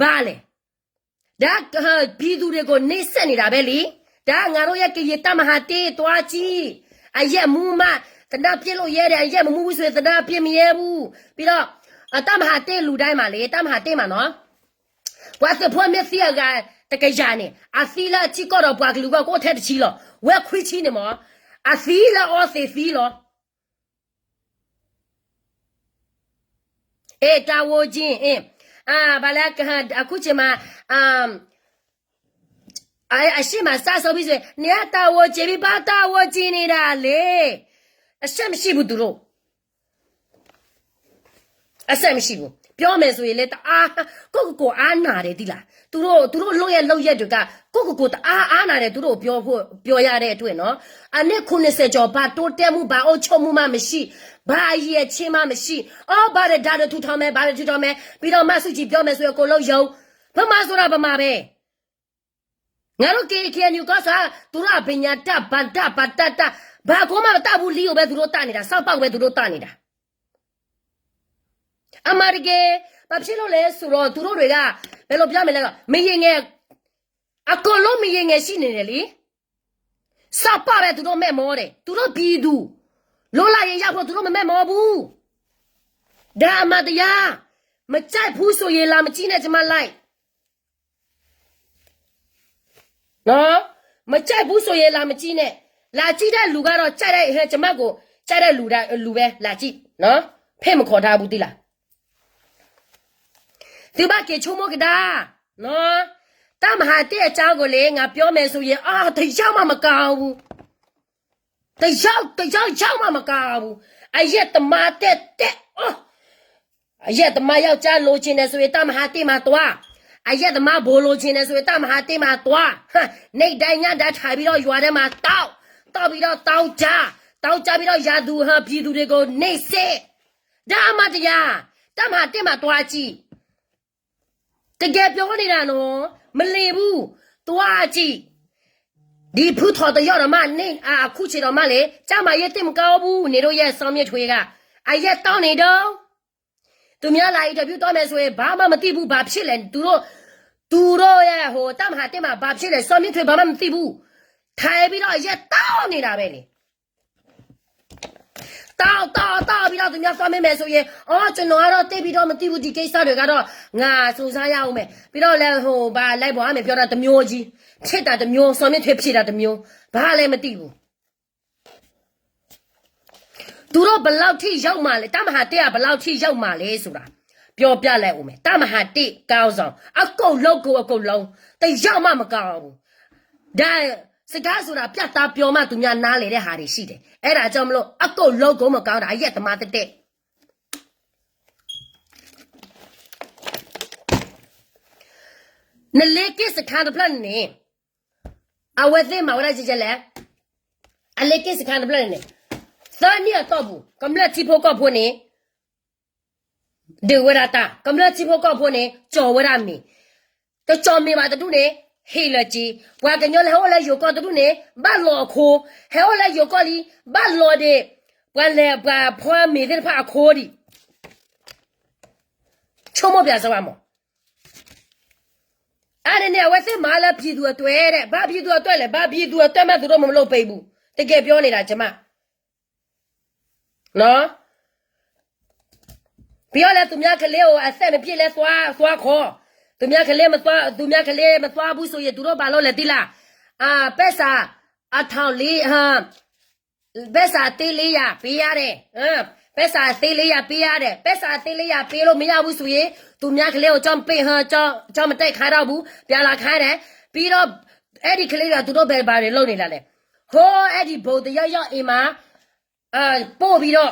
ဘာလဲ ဒါ ပြည်သူတွေကို နှိပ်စက်နေတာပဲလေ. ဒါ ငါတို့ရဲ့ ကရင်တပ်မဟာတစ် သွားကြည့် အရက်မူမှ သေနတ်ပစ်လို့ရဲတယ် အရက်မမူဘူးဆိုရင် သေနတ်ပစ်မရဲဘူး. ပြီးတော့ အတပ်မဟာတစ် လူတိုင်းမှာလေ တပ်မဟာတစ် မှာနော် ပှၤသုးဖိမ့ၢ်သံအဂၤ တကယၤန့ၣ် အသံလၢအထံကီၢ်ဒီးပှၤကလုာ်ဂီၢ် ကအိၣ်ထဲတဆံလီၤ. ဝဲခွံဆံန့ၣ်မ့ၢ် အသံလၢအီသံးသံလီၤ. အဲ တာဝန်ကျင်း အဲ ဘာလဲ အခုချိန်မှာ အရှေ့မှာ စဆိုပြီးဆိုရင် နေရတာဝန်ကျင်းပြီး ဘာတာဝန်ကျင်းနေတာလဲ. အရှက်မရှိဘူး သူတို့. အရှက်မရှိဘူး. ပြောမယ်ဆိုရင်လည်း တအား ကိုယ့်ကိုယ်ကိုယ်အားနာတယ် သိလား. သူတို့ သူတို့လုပ်ရလုပ်ရက်တွေက ကိုယ့်ကိုယ်ကိုယ်တအားအားနာတယ် သူတို့ပြောဖို့ ပြောရတဲ့အတွက်နော်. အနှစ်ခုနှစ်ဆယ်ကျော် ဘာတိုးတက်မှု ဘာအုပ်ချုပ်မှုမှမရှိ ဘာအရည်အချင်းမှမရှိ အော် ဘာတွေ ဒါတွေထူထောင်မယ် ဘာတွေထူထောင်မယ် ပြီးတော့ မဆူၣ်ကၠံပြောမယ်ဆိုရင် အကုန်လုံးယုံ ဗမာဆိုတာဗမာပဲ. ငါတို့ K K N U ကီၢ်ဆၣ် သူတို့အပညာတတ် ဘာတတ် ဘာတတ်တတ် ဘာကိုမှမတတ်ဘူး လီအိုပဲ သူတို့တတ်နေတာ စောက်ပေါက်ပဲ သူတို့တတ်နေတာ. အမှန်တကယ် ဘာဖြစ်လို့လဲဆိုတော့ သူတို့တွေက ဘယ်လိုပြောမလဲ မရေငယ် အကုန်လုံး မရေငယ်ရှိနေတယ်လေ. စောက်ပေါက်ပဲ သူတို့မက်မောတယ် သူတို့ပြည်သူ လွတ်လပ်ရေးရဖို့ သူတို့မမက်မောဘူး. ဒါအမှန်တရား မကြိုက်ဘူးဆိုရင် လာမကြည့်နဲ့ ကျမ live နော် မကြိုက်ဘူးဆိုရင် လာမကြည့်နဲ့ လာကြည့်တဲ့လူကတော့ ကြိုက်တဲ့ ဟဲ ကျမကို ကြိုက်တဲ့လူတိုင်း လူပဲ လာကြည့်နော် ဖဲမခေါ်ထားဘူး သိလား. သူဘၣ်က့ၤဆိကမိၣ်ကဒါ နော် တပ်မဟာတစ် အကြောင်းကိုလေ ငါပြောမယ်ဆိုရင် အာ တစ်ယောက်မှမကောင်းဘူး. တစ်ယောက် တစ်ယောက် ယောက်မှမကောင်းဘူး. အရက်သမား တက် တက် အော် အရက်သမား ယောက်ျားလိုချင်တယ်ဆိုရင် တပ်မဟာတစ် မှာသွား. အရက်သမား ဘို့လိုချင်တယ်ဆိုရင် တပ်မဟာတစ် မှာသွား. ဟမ် နေ့တိုင်းညတိုင်း ထိုင်ပြီးတော့ ရွာထဲမှာ တောက် တောက်ပြီးတော့ တောက်ကြ တောက်ကြပြီးတော့ ရွာသူ ဟမ် ပြည်သူတွေကို နှိပ်စက် ဒါအမှန်တရား တပ်မဟာတစ် မှာသွားကြည့်. တကယ်ပြောနေတာနော် မလီဘူး. သွားကြည့်. ဒီဖုထီၣ်တယောက်တောင်မှ နေ အာ အခုချိန်တောင်မှလေ ကျန်းမာရေးသိပ်မကောင်းဘူး နေတို့ရဲ့ စောင်းမြင့်ထွေးက အရက်တောင်းနေတော့ သူများလာ interview တောင်းမယ်ဆိုရင် ဘာမှမသိဘူး ဘာဖြစ်လဲ သူတို့ သူတို့ရဲ့ ဟို တပ်မဟာတစ် မှာ ဘာဖြစ်လဲ စောင်းမြင့်ထွေး ဘာမှမသိဘူး. ထါအံၤဘံဒီးအယဲၢ်တီၢ်န့ၣ်ဒၣ်ဝဲန့ၣ် တီၢ်တီၢ်တီၢ်ဘံဒီး သူများသွားမင်းမယ်ဆိုရင် อ๋อ ကျွန်တော်ကတော့သိပ်ပြီးတော့မသိဘူး ဒီကိစ္စတွေကတော့ ငါစုံစမ်းရဦးမယ် ပြီးတော့လည်းဟိုဘာလဲပေါ့ အမေပြောတာတစ်မျိုးကြီး ဖြစ်တာတစ်မျိုး စော်မင်းထွေးဖြစ်တာတစ်မျိုး ဘာလဲမသိဘူး သူတို့ဘယ်လောက်ထိရောက်မှာလဲ တပ်မဟာတစ်က ဘယ်လောက်ထိရောက်မှာလဲဆိုတာ ပြောပြလိုက်ဦးမယ် တပ်မဟာတစ်ခေါင်းဆောင် အကုန်လုံးကို အကုန်လုံး တစ်ယောက်မှမကောင်းဘူး ဒါ စကားဆိုတာ ပြတ်သားပြောမှ သူများနားလည်တဲ့ဟာတွေရှိတယ် အဲ့ဒါကြောင့်မလို့ အကုန်လုံးကို မကောင်းတာ အရက်သမားသက်သက် နလေးက့စခန်းတစ်ဖျက်န့ၣ် အဝဲသ့ၣ်မၤဝဲဒၣ်ကဲကဲလဲၣ် အလေးက့စခန်းတစ်ဖျက်န့ၣ် သၢနံၣ်အတီၢ်ပူၤ ကမျၢၢ်ထံဖိကီၢ်ဖိန့ၣ် ဒုးဝဲဒၣ်တၢ် ကမျၢၢ်ထံဖိကီၢ်ဖိန့ၣ် ကၠီၤဝဲဒၣ်မ့ၤ တကၠီၤမ့ၤဘၣ်တဒူၣ်န့ၣ် ဟ့ၣ်လၢက့ ပှၤကညီလၢဟဲအိၣ်လၢယိၤကီၢ်တဒူၣ်န့ၣ် ဘၣ်လီၤအခိ ဟဲအိၣ်လၢယိၤကီၢ်လံ ဘၣ်လီၤဒံး ပှၤလဲၤပှၤဖီမ့ၤသ့ၣ်တဖၣ်အခိဒံး ဆိကမိၣ်ပၠးစၢၤဘၣ်မး အါန့ၣ်န့ၣ် အဝဲသ့ၣ်မၤလၢ ပြည်သူ့အတွက် တဲ့ ဘာပြည်သူ့အတွက်လဲ ဘာပြည်သူ့အတွက်မှသူတို့မလုပ်ပေးဘူး တကယ်ပြောနေတာ ကျွန်မ နော် ပြီးတော့လည်း သူများကလေးကို အသက်မပြည့်လဲ သွား သွားခေါ် သူများကလေးမသွား သူများကလေးမသွားဘူးဆိုရင် သူတို့ဘာလုပ်လဲသိလား အာ ပိုက်ဆံ အထောင်လေး ဟမ် ပိုက်ဆံသေးလေးရာပေးရတယ် ပိုက်ဆံသေးလေးရာပေးရတယ် ပိုက်ဆံသေးလေးရာပေးလို့မရဘူးဆိုရင် သူများကလေးကို ကျောင်းပိတ် ဟမ် ကျောင်း ကျောင်းမတက်ခိုင်းတော့ဘူး ပြန်လာခိုင်းတယ် ပြီးတော့ အဲ့ဒီကလေးက သူတို့ဘယ်ဘာတွေလုပ်နေတာလဲ ဟို အဲ့ဒီဘုံတယောက်ယောက်အိမ်မှာ ပို့ပြီးတော့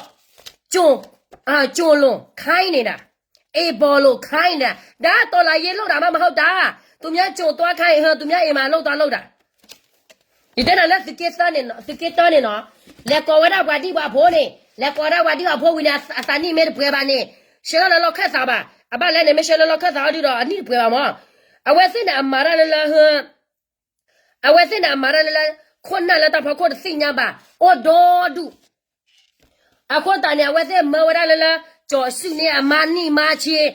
ကျို ကျိုလို့ခိုင်းနေတာ အိမ်ဖော်လို့ခိုင်းနေတာ ဒါတော်လှန်ရေးလုပ်တာမှမဟုတ်တာ သူများကျိုသွားခိုင်း ဟမ် သူများအိမ်မှာလုပ်သွားလုပ်တာ ယတဲနၤလၢသုးက့သၢန့ၣ် သုးက့သၢန့ၣ်နီၤ လဲၤကိးဝဲဒၣ်ပှၤဒံၣ်ပှၤဖိန့ၣ် လဲၤကိးဝဲဒၣ်ပှၤဒံၣ်ပှၤဖိဝံၤန့ၣ် အသးနံၣ်မ့ၢ်တပှဲၤဘၣ်န့ၣ် ရှဲလီၤလၢလီၢ်ခၢၣ်သးဘၣ် အဘၣ်လဲၣ်န့ၣ် မ့ၢ်ရှဲလၢလီၢ်ခၢၣ်သးအီၤဒုဒီး အနံၣ်တပှဲၤဘၣ်မး အဝဲသ့ၣ်န့ၣ် အမၤတၢ်လၢလၢ အဝဲသ့ၣ်န့ၣ် အမၤတၢ်လၢလၢ ခိၣ်နၢ်လၢတၢ်ဖီခိၣ်တသ့ၣ်ညါဘၣ် အိၣ်ဒီဒူၣ် အဃိသတးန့ၣ် အဝဲသ့ၣ်မၢဝဲဒၣ်လၢလၢ ကၠီၤစုၣ်န့ၢ်အမါနံၣ်မါဆ့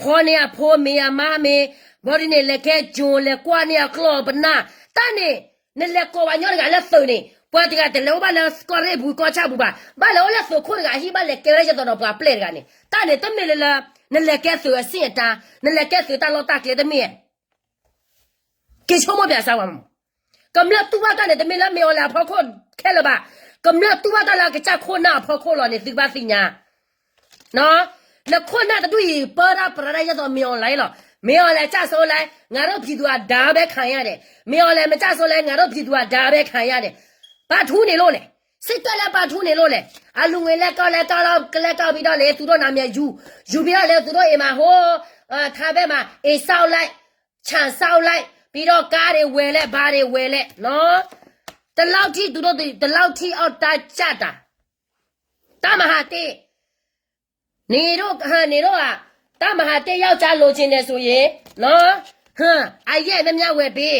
ဖီန့ၢ်အဖိမ့ၤအမါမ့ၤ ဘီဒ်န့ၣ် လဲၤကဲကၠိၤ လဲၤကွၢ်န့ၢ်အကျီၢ်ပနၢ် တၢ်န့ၣ် နလဲၤကိးပှၤကညီတဂၤလၢသုးန့ၣ် ပှၤတဂၤတလဲၤအိၣ်ဘၣ်လၢကီၢ်ရ့ၣ်ပူၤကီၢ်ဆၣ်ပူၤဘၣ် ဘၣ်လဲၤအိၣ်လၢသုးခိၣ်တဂၤအဟံၣ် ဘၣ်လဲၤကဲဝဲဒၣ်ယဲသိးဒီးပှၤပျဲၢ်တဂၤန့ၣ် တၢ်န့ၣ်တမ့ၢ်လၢလၢ နလဲၤကဲသုးအဆင့်အတန်း နလဲၤကဲသုးတၢ်လီၢ်တၢ်ကျဲတမ့ၢ် က့ၤဆိကမိၣ်ပၠးစၢ်ဝဲမး ကမျၢၢ်တူၢ်ဘၣ်တၢ်န့ၣ် တမ့ၢ်လၢမ့ၢ်အီၤလဲၤအဖီခိၣ်ခဲလၢာ်ဘၣ် ကမျၢၢ်တူၢ်ဘၣ်တၢ်လၢအကစၢ်ခိၣ်နၢ်အဖီခိၣ်လီၤန့ၣ် သုကဘၣ်သ့ၣ်ညါ နခိၣ်နၢ်တဒူၣ်အံၤ ပၢတၢ်ပြးတၢ်ယဲသိးမ့ၢ်အီၤလဲလီၤ မ့ၢ်အီၤလဲၤကစၢ်ဆိလဲ ငါတို့ပြည်သူအဒါပဲခံရတယ် မ့ၢ်အီၤလဲၤမကစၢ်ဆိလဲ ငါတို့ပြည်သူအဒါပဲခံရတယ် ဘာထူးနေလို့လဲ စစ်တပ်လည်း ဘာထူးနေလို့လဲ အလူငွေလဲကောက်လဲကောက်လဲကောက်ပြီးတော့လေ သူတို့နာမည်ယူ ယူပြီးတော့လေ သူတို့အိမ်မှာ ဟို ထားဘက်မှာ အိမ်ဆောက်လိုက် ခြံဆောက်လိုက် ပြီးတော့ကားတွေဝယ်လဲ ဘာတွေဝယ်လဲ နော် ဒီလောက်ထိ သူတို့ ဒီလောက်ထိအောက်တန်းကျတာ တပ်မဟာတစ် နေတို့ ဟမ် နေတို့က တပ်မဟာတစ်ယောက်ျားလိုချင်တယ်ဆိုရင် နော် ဟမ် အရက်များများဝယ်ပေး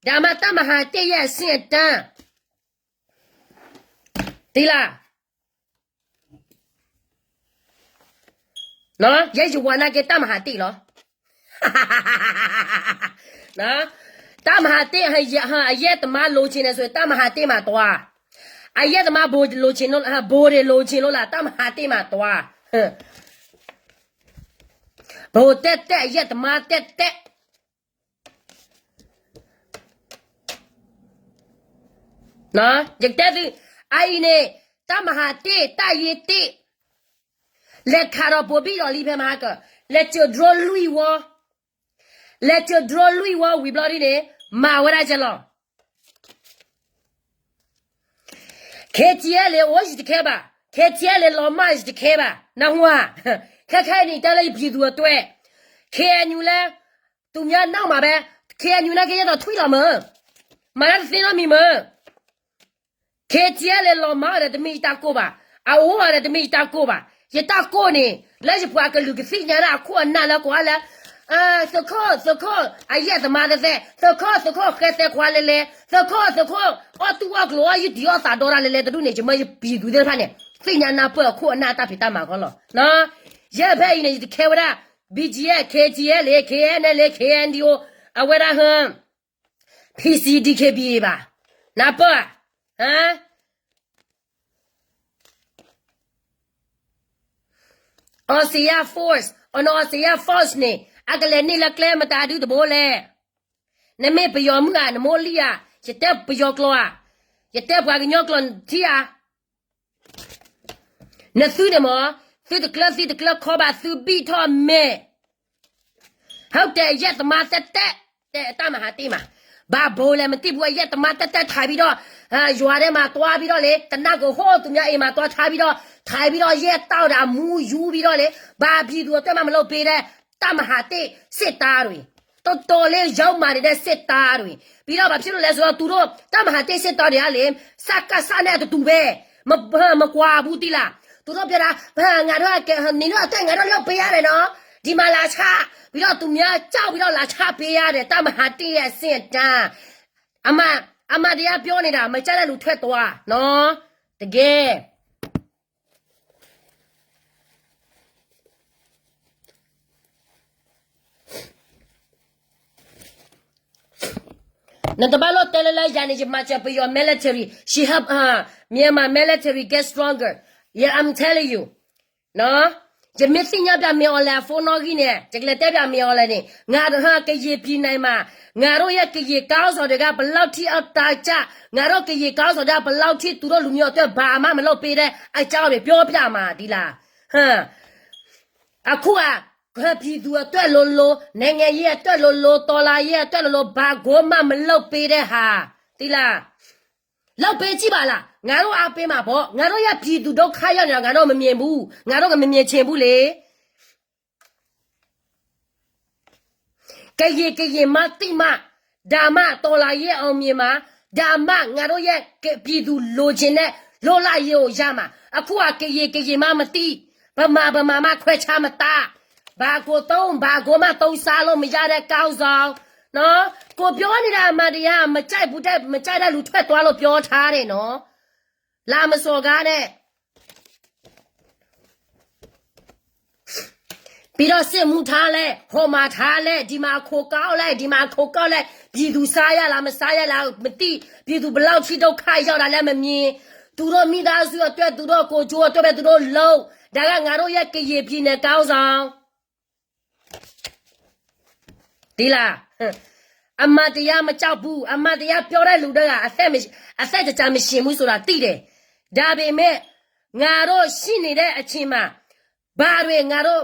ဒါမှ တပ်မဟာတစ်ရဲ့အဆင့်အတန်း သိလား နော် ယဲယဝါနာက့ တပ်မဟာတစ်လီၤ တပ်မဟာတစ် ဟမ် အရက်သမားလိုချင်တယ်ဆိုရင် တပ်မဟာတစ်မှာသွား အရက်သမားဘိုလိုချင်လို့ ဟမ် ဘိုတွေလိုချင်လို့လား တပ်မဟာတစ်မှာသွား ဘိုတက်တက် အရက်သမားတက်တက် နော် ယကတဲသု အအံၤန့ၣ် တပ်မဟာတစ် တပ်ရင်းတစ် လဲၤခးဒီးဘိးဘံၣ်ဒီးလံဖဲမဟါက လဲၤကၠိၤ drone လွံၢ်ဝီ လဲၤကၠိၤ drone လွံၢ်ဝီဝံၤဘျီဒ်န့ၣ် မၤဝဲဒၣ်ကဲလီၤ KTLA အိၣ်ယတခဲဘၣ် KTLA လီၤမၢ်ယတခဲဘၣ် နၢ်ဟူဧါ ခဲခဲအံၤန့ၣ် တဲလၢယပြည်သူ့အတွက် KNU လဲ သူများနောက်မှာပဲ KNU နာ်က့ ယဲသိးထွံၣ်လီၤမၢ် မၤတၢ်တသ့နီတမံၤမၢ် KTLA လီၤမၢ်ဒီး တမ့ၢ်ယတၢ်ကိၢ်ဘၣ် အအိၣ်ဒီး တမ့ၢ်ယတၢ်ကိၢ်ဘၣ် ယတၢ်ကိၢ်န့ၣ် လၢယပှၤကလုာ်ကသ့ၣ်ညါလၢအခိၣ်အနၢ်လၢကိးလၢ သုးခိၣ် သုးခိၣ် အရက်သမားသဲသဲ သုးခိၣ် သုးခိၣ် ဃဲသဲခွါလဲလဲ သုးခိၣ် သုးခိၣ် အီၣ်တူၢ်အီၣ်ကျိၤ အီၣ်ယုၢ်တံၢ်အီၣ်သးဒီတၢ်လဲလဲ တဒူၣ်န့ၣ် ယမၢယပြည်သူ့သ့ၣ်တဖၣ်န့ၣ် သ့ၣ်ညါနၢ်ပၢၢ်အခိၣ်အနၢ်တၢ်ဖံးတၢ်မၤခီလီၤ ယဲဖဲအံၤန့ၣ် ယတခဲဝဲဒၣ် BGF KTLA KNLA KNDO အဝဲဒၣ်ဟ PC DKBA ဘၣ် နၢ်ပၢၢ်ဧါ, ဟါ, Australia Force, အနီၢ် Australia Force န့ၣ် အကလဲၤန့ၢ်လၢကျဲမတၤဒုတဘိလဲၣ်. နမ့ၢ်ပယီၤမုၣ်ဧါ, နမိၢ်လံၢ်ဧါ, ယတဲပယီၤကျိာ်ဧါ, ယတဲပှၤကညီကျိာ်ထံဧါ. နသုန့ၣ်မ့ၢ် သုတကျၢၤသံတကျၢၤခီဘၣ် သုဘံၣ်ထီၣ်မဲာ်, ဟဲတဲအယဲၢ်သမါတဲတဲ, တဲအတၢ်မၤဟးတ့ၢ်မး, ဘၣ်ဘိလဲၣ် မတံၢ်ဘူး အယဲၢ်သမါတဲတဲထံၣ်ဘံၣ်ဒီး, ယွၤဒဲးမၤတွါဘံၣ်ဒီးလံ, တနၢ်ကဟီၣ်သူမၢအံၤမၤတွါထါဘံၣ်ဒီး, ထံၣ်ဘံၣ်ဒီးယဲၢ်တၢ်ဒီးအမူယူဘံၣ်ဒီးလံ, ဘၣ်ဖံးသူအတၢ်မၤမလိပ့ၤဒီး, တၢ်မၤဟးတ့ၢ် စစ်သားတွေ, တီတီလၢယီမၤန့ၣ်ဒီး စစ်သားတွေ, ဘံၣ်ဒီးဘၣ်ဖဲလဲၣ်လဲၣ်စ့ၢ်ကီး သူတို့ တၢ်မၤဟးတ့ၢ် စစ်သားတွေဧါလဲၣ်, စကစ န့ၣ်အတတူၢ်ဘဲ, မကွၢ်ဘူးတံၢ်လၢ်, သူတို့ပြောတာ, ငါတို့က နင်တို့အတွက် ငါတို့လုပ်ပေးရတယ်နော်, ဒီမှာလာချ, ဘံၣ်ဒီးသူမၢကၠီၣ်ဘံၣ်ဒီး လာချပေးရတယ်, တၢ်မၤဟးတ့ၢ်အဆင့်အတန်း, အမှန်, အမှန်တရားပြောနေတာ, မကြိုက်တဲ့လူထွက်သွားနော်, တကယ် နတဘၣ်လိၣ်တဲလၢလၢယၤန့ၣ် ယမၤစၢၤပယီၤ military, she help Myanmar military get stronger, yeah, I'm telling you, ယမ့ၢ်သ့ၣ်ညါပၠးမ့ၢ်အီၤလဲၣ်အဖိနီၣ်ဂံၢ်န့ၣ် ယကလဲၤတဲပၠးမ့ၢ်အီၤလဲၣ်န့ၣ်, ငါကရင်ပြည်နယ်မှာ, ငါတို့ရဲ့ကရင်ခေါင်းဆောင်တွေက ဘယ်လောက်ထိအတကျ, ငါတို့ကရင်ခေါင်းဆောင်တွေက ဘယ်လောက်ထိ သူတို့လူမျိုးအတွက် ဘာမှမလုပ်ပေးတဲ့အကြောင်းတွေ ပြောပြမှာ, ဒ်လၢ အခုက ပြည်သူအတွက်လိုလို, နိုင်ငံရေးအတွက်လိုလို, တော်လှန်ရေးအတွက်လိုလို, ဘာကိုမှမလုပ်ပေးတဲ့ဟာ, သိလား, လုပ်ပေးကြည့်ပါလား, ငါတို့အားပေးမှာပေါ့, ငါတို့ရဲ့ပြည်သူဒုက္ခရောက်နေတာ ငါတို့မမြင်ဘူး, ငါတို့ကမမြင်ချင်ဘူးလေ. ကရင်ကရင်မှသိမှ, ဒါမှတော်လှန်ရေးအောင်မြင်မှာ, ဒါမှငါတို့ရဲ့ပြည်သူလိုချင်တဲ့လွတ်လပ်ရေးကိုရမှာ, အခုကကရင်ကရင်မှမသိ, ဗမာဗမာမှခွဲခြားမတတ်, ဘာကိုသုံး, ဘာကိုမှသုံးစားလို့မရတဲ့ခေါင်းဆောင်, နော်, ကိုပြောနေတာအမှန်တရား, မကြိုက်ဘူးတဲ့, မကြိုက်တဲ့လူထွက်သွားလို့ပြောထားတယ်နော်, လာမစော်ကားနဲ့. ပြီးတော့စစ်မှုထမ်းလဲၣ်, ဟိုမှာထမ်းလဲၣ်, ဒီမှာအခွန်ကောက်လဲၣ်, ဒီမှာအခွန်ကောက်လဲၣ်, ပြည်သူစားရလား, မစားရလား, မသိ, ပြည်သူဘယ်လောက်ထိဒုက္ခရောက်တာလဲမမြင်, သူတို့မိသားစုအတွက်, သူတို့ကိုယ်ကျိုးအတွက်ပဲသူတို့လုပ်, ဒါကငါတို့ရဲ့ကရင်ပြည်နယ်ခေါင်းဆောင်. သိလား, အမှန်တရားမကြောက်ဘူး, အမှန်တရားပြောတဲ့လူတွေက အသက်မ, အသက်တကြာမရှင်ဘူးဆိုတာသိတယ်, ဒါပေမဲ့ ငါတို့ရှိနေတဲ့အချိန်မှာ ဘာတွေငါတို့,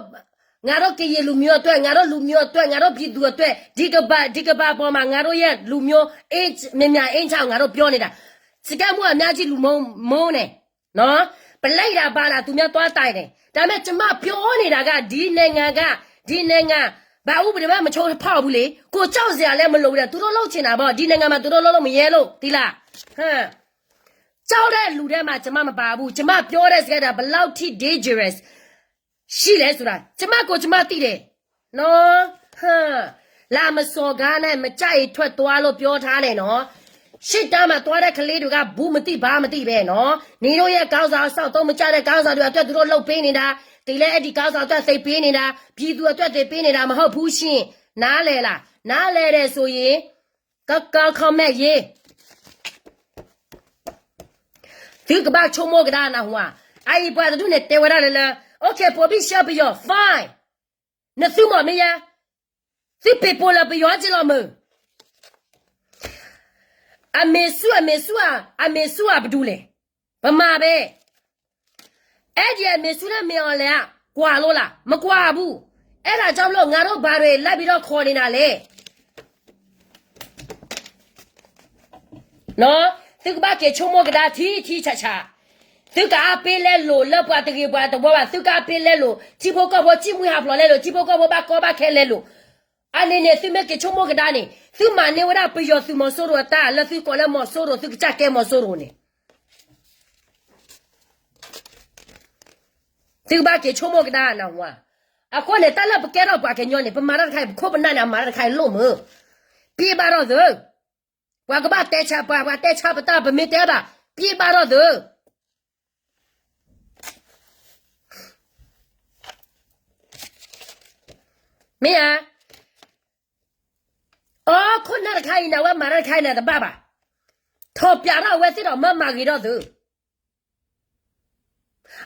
ငါတို့ကရင်လူမျိုးအတွက်, ငါတို့လူမျိုးအတွက်, ငါတို့ပြည်သူအတွက်, ဒီကမ္ဘာ, ဒီကမ္ဘာပေါ်မှာ ငါတို့ရဲ့လူမျိုး အင်း, မြန်မာအင်းချောင်း ငါတို့ပြောနေတာ, စကဲမူအများကြီးလူမုန်း, မုန်းနေ, နော်, ပလဲတာပါလား, သူများသွားတိုက်တယ်, ဒါပေမဲ့ကျမပြောနေတာက ဒီနိုင်ငံက, ဒီနိုင်ငံ ဘာဥပဒေမှမချိုးဖောက်ဘူးလေ, ကိုယ်ကြောက်စရာလည်းမလိုဘူးတဲ့, သူတို့လုပ်ချင်တာပေါ့, ဒီနိုင်ငံမှာ သူတို့လုပ်လို့မရလို့, သိလား, ဟမ်, ကြောက်တဲ့လူထဲမှာကျမမပါဘူး, ကျမပြောတဲ့စကားဒါ ဘယ်လောက်ထိ dangerous ရှိလဲဆိုတာ ကျမကိုယ်ကျမသိတယ်, နော်, ဟမ်, လာမစော်ကားနဲ့, မကြိုက်ရင်ထွက်သွားလို့ပြောထားတယ်နော်, ရှစ်တန်းမှာသွားတဲ့ကလေးတွေက ဘူးမသိဘာမသိပဲနော်, နင်တို့ရဲ့ခေါင်းဆောင် အစောင့်သုံးမကျတဲ့ခေါင်းဆောင်တွေအတွက် သူတို့လုပ်ပေးနေတာ, သင်လည်းအဲ့ဒီခေါင်းဆောင်အတွက် သင်ပေးနေတာ, ပြည်သူအတွက် သင်ပေးနေတာ မဟုတ်ဘူးရှင်, နားလည်လား, နားလည်တယ်ဆိုရင် ကက comment ရေး, သုကဘၣ်ဆိကမိၣ်ကဒါနၢ်ဟူဧါ, အအံၤပှၤတဒူၣ်န့ၣ်တဲဝဲဒၣ်လၢလၢ, OK ဗိုလ်ဘိရှဲပယီၤ fine, နသုမီၢ်မ့ၢ်ယဲ, သုပ့ၤပိာ်လၢပယီၤက့လီၤမုၢ်, အမေစု, အမေစုဧါ, အမေစုဧါ, ဘယ်သူလဲ, ဗမာပဲ, အဲ့ဒီအမေစုနဲ့မင်းအောင်လှိုင်က ကွာလို့လား, မကွာဘူး, အဲ့ဒါကြောင့်မလို့ ငါတို့ဘာတွေလိုက်ပြီးတော့ခေါ်နေတာလဲ, နော်, သုကဘၣ်က့ၤဆိကမိၣ်ကဒါ ထံထံဆးဆး, သုကအါပေးလဲလိာ် လၢပှၤတဂ့ၤပှၤတဝါဘၣ်, သုကအါပေးလဲလိာ်, ထံဖိကီၢ်ဖိ စံၣ်မှံဟးဖျိးလဲလိာ်, ထံဖိကီၢ်ဖိဘၣ်ကီဘၣ်ခဲလဲလိာ်, အန့ၣ်န့ၣ် သုမ့ၢ်က့ၤဆိကမိၣ်ကဒါန့ၣ် သုမၤန့ၢ်ဝဲဒၣ်ပယီၤသုးမီၤစိရိၤအတၢ် လၢသုကိးလၢမီၤစိရိၤ သုကစၢ်ကဲမီၤစိရိၤန့ၣ် သုကဘၣ်က့ၤဆိကမိၣ်ကဒါနၢ်ဟူဧါ, အဃိန့ၣ် တၢ်လၢပကဲထီၣ်ပှၤကညီန့ၣ် ပမၤတၢ်တခါအံၤ ပခိၣ်ပနၢ်န့ၣ် အမၤတၢ်တခါအံၤလိၣ်မုာ်, ပျဲဘၣ်ထီၣ်သု, ပှၤကဘၣ်တဲဆါပှၤ, ပှၤတဲဆါပတၢ် ပမ့ၢ်တဲဘၣ်, ပျဲဘၣ်ထီၣ်သု မ့ၢ်ဧါ, အိ ခိၣ်နၢ်တခါအံၤန့ၣ် အဝဲမၤတၢ်တခါအံၤန့ၣ် တဘၣ်ဘၣ်, ထီၣ် ထီၣ်ပၠးထီၣ်အဝဲသ့ၣ်ဒီးမၢမၤဂ့ၤထီၣ်သု,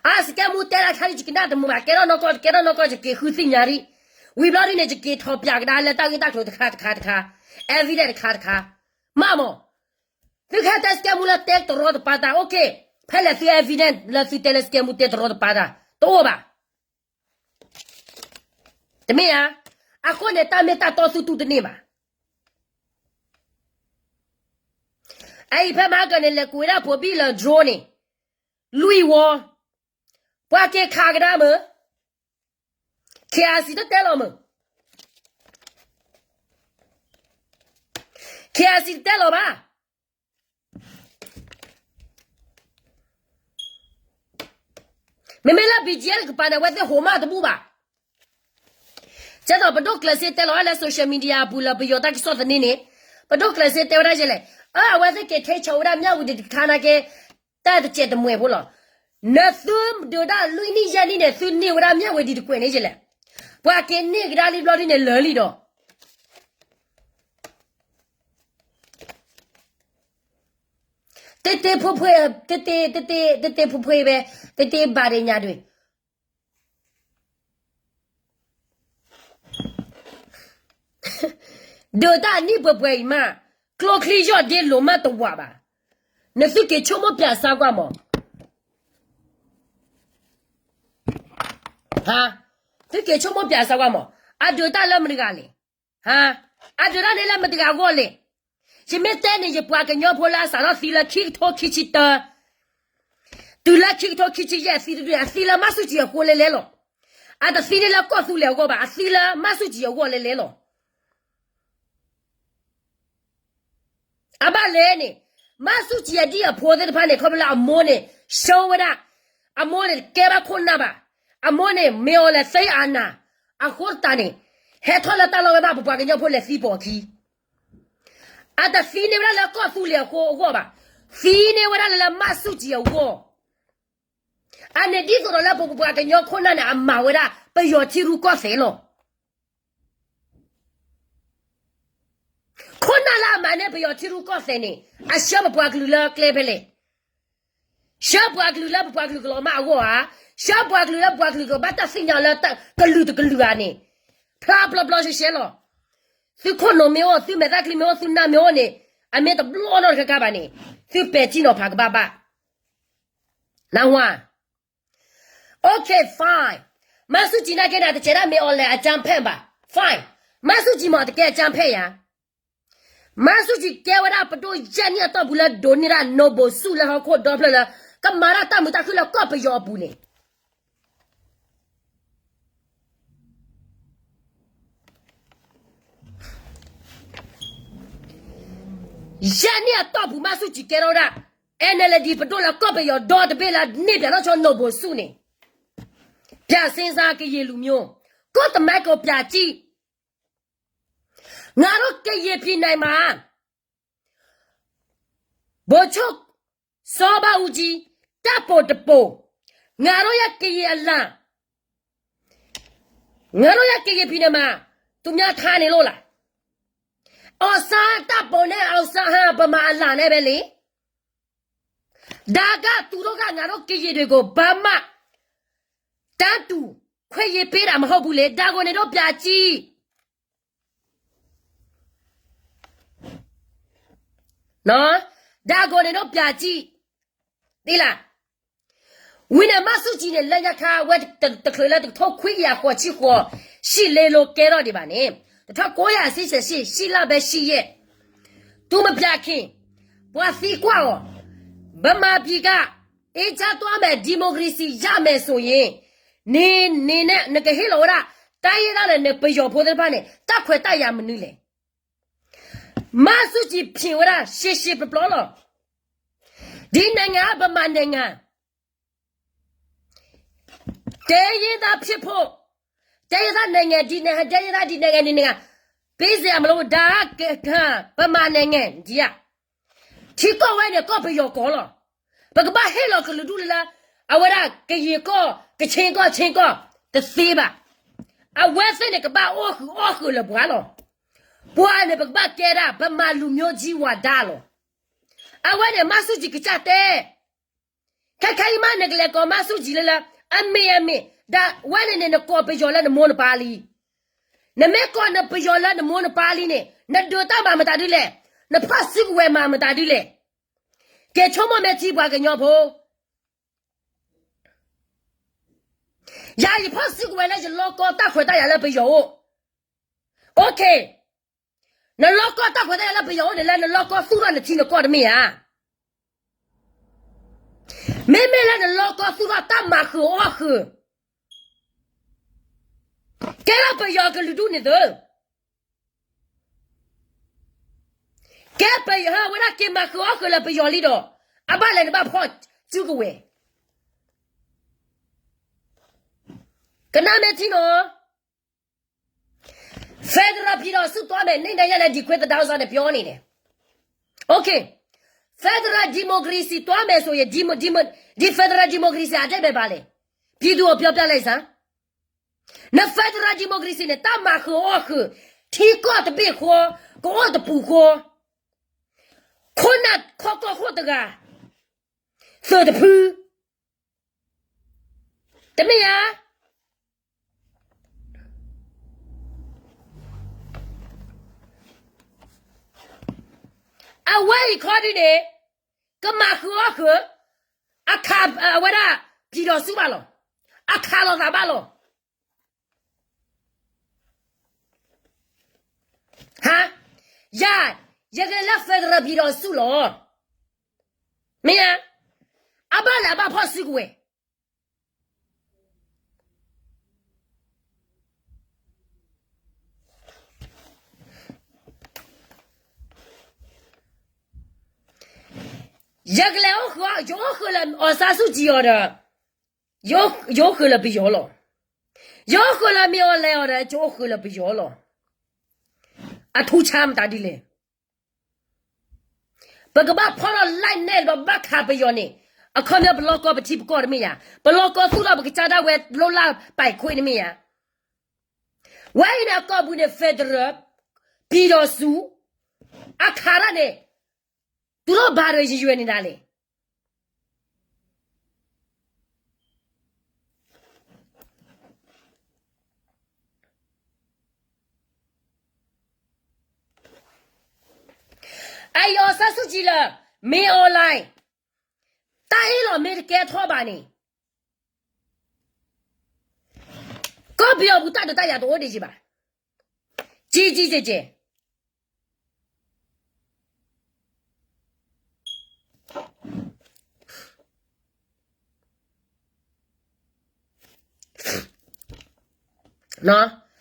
အါ စကဲမူတဲလၢခါဒ်ယကနၣ်တမုာ်ဘၣ်, ကဲထီၣ်နီၢ်ကီၢ် ကဲထီၣ်နီၢ်ကီၢ် ယက့ၤဃုသ့ၣ်ညါဒံး, ဝံၤဘျီဒ်န့ၣ် ယက့ၤထီၣ်ပၠးကဒါလၢတၢ်ဂ့ၢ်တၢ်ကျိၤတခါတခါတခါ, evidence တခါတခါ, မ့ၢ်မး, သုကဟဲတဲစကဲမူလၢတဲတရီတပါတၢ်, OK, ဖဲလဲၣ်သု evidence လၢသုတဲလၢစကဲမူတဲတရီတပါတၢ် တအိၣ်ဘၣ်, တမ့ၢ်ဧါ, အဃိန့ၣ် တၢ်မ့ၢ်တၢ်တီသုတူၢ်တန့ၢ်ဘၣ်. အအံၤဖဲမဟါကၢန့ၣ် လဲၤကွံာ်ဝဲဒၣ်ဖိဘံၣ်လၢ drone န့ၣ်, လွံၢ်ဝီ, ပှၤက့ၤခးကဒါမုၢ်, KIC တတဲလီၤမုၢ်, KIC တတဲလီၤဘၣ်. မ့မ့ၢ်လၢ BGF တကပၤန့ၣ် အဝဲသ့ၣ်ဟိးမးတဘူၣ်ဘၣ်. ကဲသိးပဒိၣ်ကျဲးစ့တဲလီၤလၢ social media အပူၤလၢပယီၤတၢ်ကစီၣ်သန့န့ၣ်, ပဒိၣ်ကျဲးစ့တဲဝဲဒၣ်ယဲလဲၣ်, အၢ အဝဲသ့ၣ်က့ၤထ့ဆိဝဲဒၣ်မၠၣ်ဝတံၤတခါနာ်က့, တၢ်တစဲးတမှဲၤဖိလီၤ. နသုဒုးဒၣ်လွံၢ်နံၣ်ယဲၢ်နံၣ်န့ၣ် သုန့ၢ်ဝဲဒၣ်မၠၣ်ဝတံၤတကွဲးန့ၣ်ယဲလဲၣ်, ပှၤက့ၤန့ၢ်ကဒါလံဘျီဒ်န့ၣ်လၢာ်လံဒီး တ့တ့ဖိဖှ့, တ့တ့, တ့တ့, တ့တ့ဖိဖှ့ဝဲ, တ့တ့ဘၣ်ဒ့ညါဒွံၣ်, ဒုးတၢ်အနံၣ်ပှဲၤပှဲၤအံၤမး, ကျိချံယီၢ်ဒ့လိာ်မးတဝာ်ဘၣ်. နသုက့ၤဆိကမိၣ်ပၠးစါကွၢ်မး, သုက့ၤဆိကမိၣ်ပၠးစါကွၢ်မး, အဒုးတၢ်လၢမတဂၤလဲၣ်, အဒုးတၢ်န့ၣ်လၢမတဂၤအဂီၢ်လဲၣ်. ယမ့ၢ်တဲန့ၣ် ယပှၤကညီဖိလၢအစးထီၣ်သံလၢခံကထိခံဆံတၢ, တုၤလၢခံကထိခံဆံယဲၢ် သံတဒု အသံလၢမၤဆူၣ်ကံၤအဃိလဲၤလဲၤလီၤ. အတသံန့ၢ်လၢကီၢ်သူလ့ၤအဂီၢ်ဘၣ်, အသံလၢမၤဆူၣ်ကံၤအဂီၢ်လဲၤလဲၤလီၤ. အဘၣ်လဲၣ်န့ၣ်, မၤဆူၣ်ကံၤအဒံၣ်အဖိသ့ၣ်တဖၣ်န့ၣ် ခီဖျိလၢအမိၢ်န့ၣ် ရှုံးဝဲဒၣ်, အမိၢ်န့ၣ်ကဲဘၣ်ခိၣ်နၢ်ဘၣ်, အမိၢ်န့ၣ် မ့ၢ်အီၤလဲၤသ့အနၤ, အဃိသတးန့ၣ်, ဟဲထီၣ်လၢတၢ်လီၢ်ဝဲဘၣ် ပပှၤကညီဖိလဲၤသံပိာ်အခံ အတသံန့ၢ်ဝဲဒၣ်လၢကီၢ်သူလ့ၤအဃိအဂီၢ်ဘၣ်, သံန့ၢ်ဝဲဒၣ်လၢလၢမၤဆူၣ်ကံၤအဂီၢ်. အန့ၣ်ဒ်သိးဒီးလၢပပှၤကညီခိၣ်နၢ်န့ၣ် အမၤဝဲဒၣ်ပယီၤထံရူၢ်ကီၢ်သဲးလီၤ. ခိၣ်နၢ်လၢအမၤန့ၢ်ပယီၤထံရူၢ်ကီၢ်သဲးန့ၣ် အဆှၢပပှၤကလုာ်လၢကျဲဖဲလဲၣ်. ဆှၢပှၤကလုာ်လၢပပှၤကလုာ်ကလီၤမၢ်အဂီၢ်ဧါ, ဆှၢပှၤကလုာ်လၢပပှၤကလုာ်ကဘၣ်တၢ်သ့ၣ်ညါလၢကလုာ်တကလုာ်ဧါန့ၣ်, ဖျါဘျီဘျီရှဲရှဲလီၤ. သုခိၣ်နူာ်မ့ၢ်အိၣ်, သုမဲာ်သၣ်ချံမ့ၢ်အိၣ်, သုနၢ်မ့ၢ်အိၣ်န့ၣ်, အမ့ၢ်တဘျီနီတခါခါဘၣ်န့ၣ်, သုပဲာ်ထံနီၤဖးကဘၣ်ဘၣ်. နၢ်ဟူဧါ. Okay, fine. မၤဆူၣ်ကံၤနာ်က့န့ၣ် တကဲဒၣ်မ့ၢ်အီၤလဲၤအကြမ်းဖက်ဘၣ်. Fine. မၤဆူၣ်ကံၤမ့ၢ်တကဲအကြမ်းဖက်ဧါ. မၤဆူၣ်ကံၤကဲဝဲဒၣ်ပဒိၣ်ယဲၢ်နံၣ်အတီၢ်ပူၤလၢဒိးန့ၢ်ဒၣ် Noble ဆု လၢဟီၣ်ခိၣ်ဒီဖျၢၣ်လၢ ကမၤတၢ်မုာ်တၢ်ခုၣ်လၢကီၢ်ပယီၤအပူၤန့ၣ် ယဲၢ်နံၣ်အတီၢ်ပူၤ မၤဆူၣ်ကံၤကဲထီၣ်ဝဲဒၣ် NLD ပဒိၣ်လၢကီၢ်ပယီၤဒီတဘ့ၣ်လၢန့ၢ်ပၠးထီၣ်ဆီ Noble ဆုန့ၣ်, ပၠးစ့စါ ကရင်လူမျိုး, ကိုယ့်သမိုင်းကိုယ်ပြန်ကြည့်. ငါတို့ကရင်ပြည်နယ်မှာ ဗိုလ်ချုပ်စောဘဦးကြီး တပ်ပုံတစ်ပုံ, ငါတို့ရဲ့ကရင်အလံ, ငါတို့ရဲ့ကရင်ပြည်နယ်မှာ သူများထားနေလို့လား. အောင်ဆန်းတပ်ပုံနဲ့ အောင်ဆန်းဟန် ဗမာအလံနဲ့ပဲလေ. ဒါက သူတို့က ငါတို့ကရင်တွေကို ဘာမှ တန်းတူခွင့်ရေးပေးတာ မဟုတ်ဘူးလေ. ဒါကို နင်တို့ ပြန်ကြည့်. နော်, ဒါကို နင်တို့ ပြန်ကြည့်. သိလား. ဝံၤန့ၣ် မၤဆူၣ်ကံၤန့ၣ် လၢညါခါ အဝဲတချုးလၢ တကထိခွံကယၤဃိးဆံဃိး ရှိလေလိုကဲထီၣ်ဒံးဘၣ်န့ၣ်, တထောင့်ကိုးရာဆယ့်ရှစ် ရှစ်လပိုင်း ရှစ်ရက်, သူမပြခင် ပှၤသံကွၢ်အီၤ, ဗမာပြည်က အေးချမ်းသွားမယ် ဒီမိုကရေစီရမယ်ဆိုရင် နင်, နင်န့ၣ် နကဟ့ၣ်လီၤဝဲဒၣ် တိုင်းရင်းသားနဲ့ နပယီၤဖိသ့ၣ်တဖၣ်န့ၣ် တၢ်ခွဲးတၢ်ယာ်မနုၤလဲၣ်. မၤဆူၣ်ကံၤ ဖြေဝဲဒၣ် ရှင်းရှင်းပျော်ပျော်လီၤ. ဒီနိုင်ငံက ဗမာနိုင်ငံ တိုင်းရင်းသားဖြစ်ဖို့, တိုင်းရင်းသားနိုင်ငံ, ဒီနိုင်ငံ, တိုင်းရင်းသား, ဒီနိုင်ငံ, ဒီနိုင်ငံ, ပေးစရာမလိုဘူး, ဒါက ဗမာနိုင်ငံကြီးက ထံကီၢ်ဝဲန့ၣ် ကီၢ်ပယီၤကီၢ်လီၤ. ပကဘၣ်ဟ့ၣ်လီၤကလုာ်ဒူၣ်လၢ အဝဲဒၣ်ကယံာ်ကီၢ်, ကခ့ၣ်ကီၢ်, ခ့ၣ်ကီၢ် တသ့ဘၣ်. အဝဲသ့ၣ်န့ၣ် ကဘၣ်အိၣ်ဃုာ်အီၣ်ဃုာ်လၢပှၤလီၤ. ပှၤန့ၣ် ပကဘၣ်ကဲဒၣ် ဗမာလူမျိုးကြီးဝါဒလီၤ. အဝဲန့ၣ်မါဆူၣ်ကံကစၢ်တဲ, ခဲခဲအံၤမးနကလဲၤကိးမါဆူၣ်ကံလၢလၢ, အမ့ၢ်အမ့ၢ် ဒ်ဝဲန့ၣ်န့ၣ် နကိးပယီၤလၢနမိၢ်နပၢ်လံ. နမ့ၢ်ကိးနပယီၤလၢနမိၢ်နပၢ်လံန့ၣ် နဒုးတၢ်မၤမတၤဒ်လဲၣ်, နဖီၣ်စုကဝဲၤမၤမတၤဒ်လဲၣ်. က့ၤဆိကမိၣ်မ့ၢ်ထံပှၤကညီဖိ ယၤယဖီၣ်စုကဝဲၤလၢယလီကီတၢ်ခွဲးတၢ်ယာ်လၢပယီၤအိၣ်, OK, နလီကီတၢ်ခွဲးတၢ်ယာ်လၢပယီၤအိၣ်န့ၣ် လၢနလီကီသူၣ်ထီၣ်နထံနကီၢ်တမ့ၢ်ဧါ. မ့မ့ၢ်လၢနလီကီသူၣ်ထီၣ်တၢ်မၤဃုာ်အီၣ်ဃုာ် ကဲလၢပယီၤကလုာ်ဒူၣ်န့ၣ်သု, ကဲပယီၤဝဲဒၣ်က့ၤမၤဃုာ်အီၣ်ဃုာ်လၢပယီၤလံဒီး အဘၣ်လဲၣ်နဘၣ်ဖီၣ်စုကဝဲၤ, ကနၣ်မ့ၢ်ထံနီၤ. Federal ပြည်ထောင်စုသွားမယ်, နေ့တိုင်းလည်း ဒီခွေးသဒၢစာနဲ့ ပြောနေတယ်. OK, Federal Democracy သွားမယ်ဆိုရင် ဒီ ဒီ ဒီ Federal Democracy အဓိပ္ပာယ်ဘာလဲ? ပြည်သူကိုပြောပြလိုက်စမ်း. န Federal Democracy န့ၣ် တၢ်မၤဃုာ်အီၣ်ဃုာ်, ထံကီၢ်တဘ့ၣ်ဃီ, ကအိၣ်တပူၤဃီ, ခိၣ်နၢ်ခီကီၢ်ခိၣ်တဂၤ, သုးတဖု တမ့ၢ်ဧါ. အဝဲအံၤခီဒုန့ၣ် ကမၤဃုာ်အီၣ်ဃုာ်, အခးအဝဲဒၣ် ပြည်ထောင်စု ဘၣ်လီၤ. အခးလိာ်သးဘၣ်လီၤ. ဟါ, ယၤ, ယကလဲၤလၢ federal ပြည်ထောင်စု လီၤ. မ့ၢ်ဧါ, အဘၣ်လဲၣ်အဘၣ်ဖီၣ်စုကဝဲၤ ယကလဲၤအိၣ်ဃုာ်, ယအိၣ်ဃုာ်လၢ အောင်ဆန်းစုကြည် အီၤဒီး, ယအိၣ်ဃုာ်လၢပယီၤလီၤ. ယအိၣ်ဃုာ်လၢ မင်းအောင်လှိုင် အီၤဒီး ယအိၣ်ဃုာ်လၢပယီၤလီၤ. အထူးခြားမတၤဒ်လဲၣ်. ပကဘၣ်ဖီၣ်ထီၣ် လက်နက် ဒီးဘၣ်ခးပယီၤန့ၣ်, အခီပညီပလီကီပထံပကီၢ်တမ့ၢ်ယၤ, ပလီကီသူၣ်ထီၣ်ပကစၢ်ဒၣ်ဝဲ လိၣ်လၢပာ်ခွ့တမ့ၢ်ယၤ. ဝဲအံၤန့ၣ်အကိာ်ပူၤန့ၣ် federal, ပြည်ထောင်စု, အခးတၢ်န့ၣ်, သူတို့ဘာတွေရည်ရွယ်နေတာလဲ. အံၤ အောင်ဆန်းစုကြည် လၢ မင်းအောင်လှိုင် တၢ်အ့ၣ်လိာ်မ့ၢ်တကဲထီၣ်ဘၣ်န့ၣ်, ကီၢ်ပယီၤပူၤတၢ်ဒုးတၢ်ယၤတအိၣ်ဒံးဘၣ်. ကံကံကဲကဲ ကီ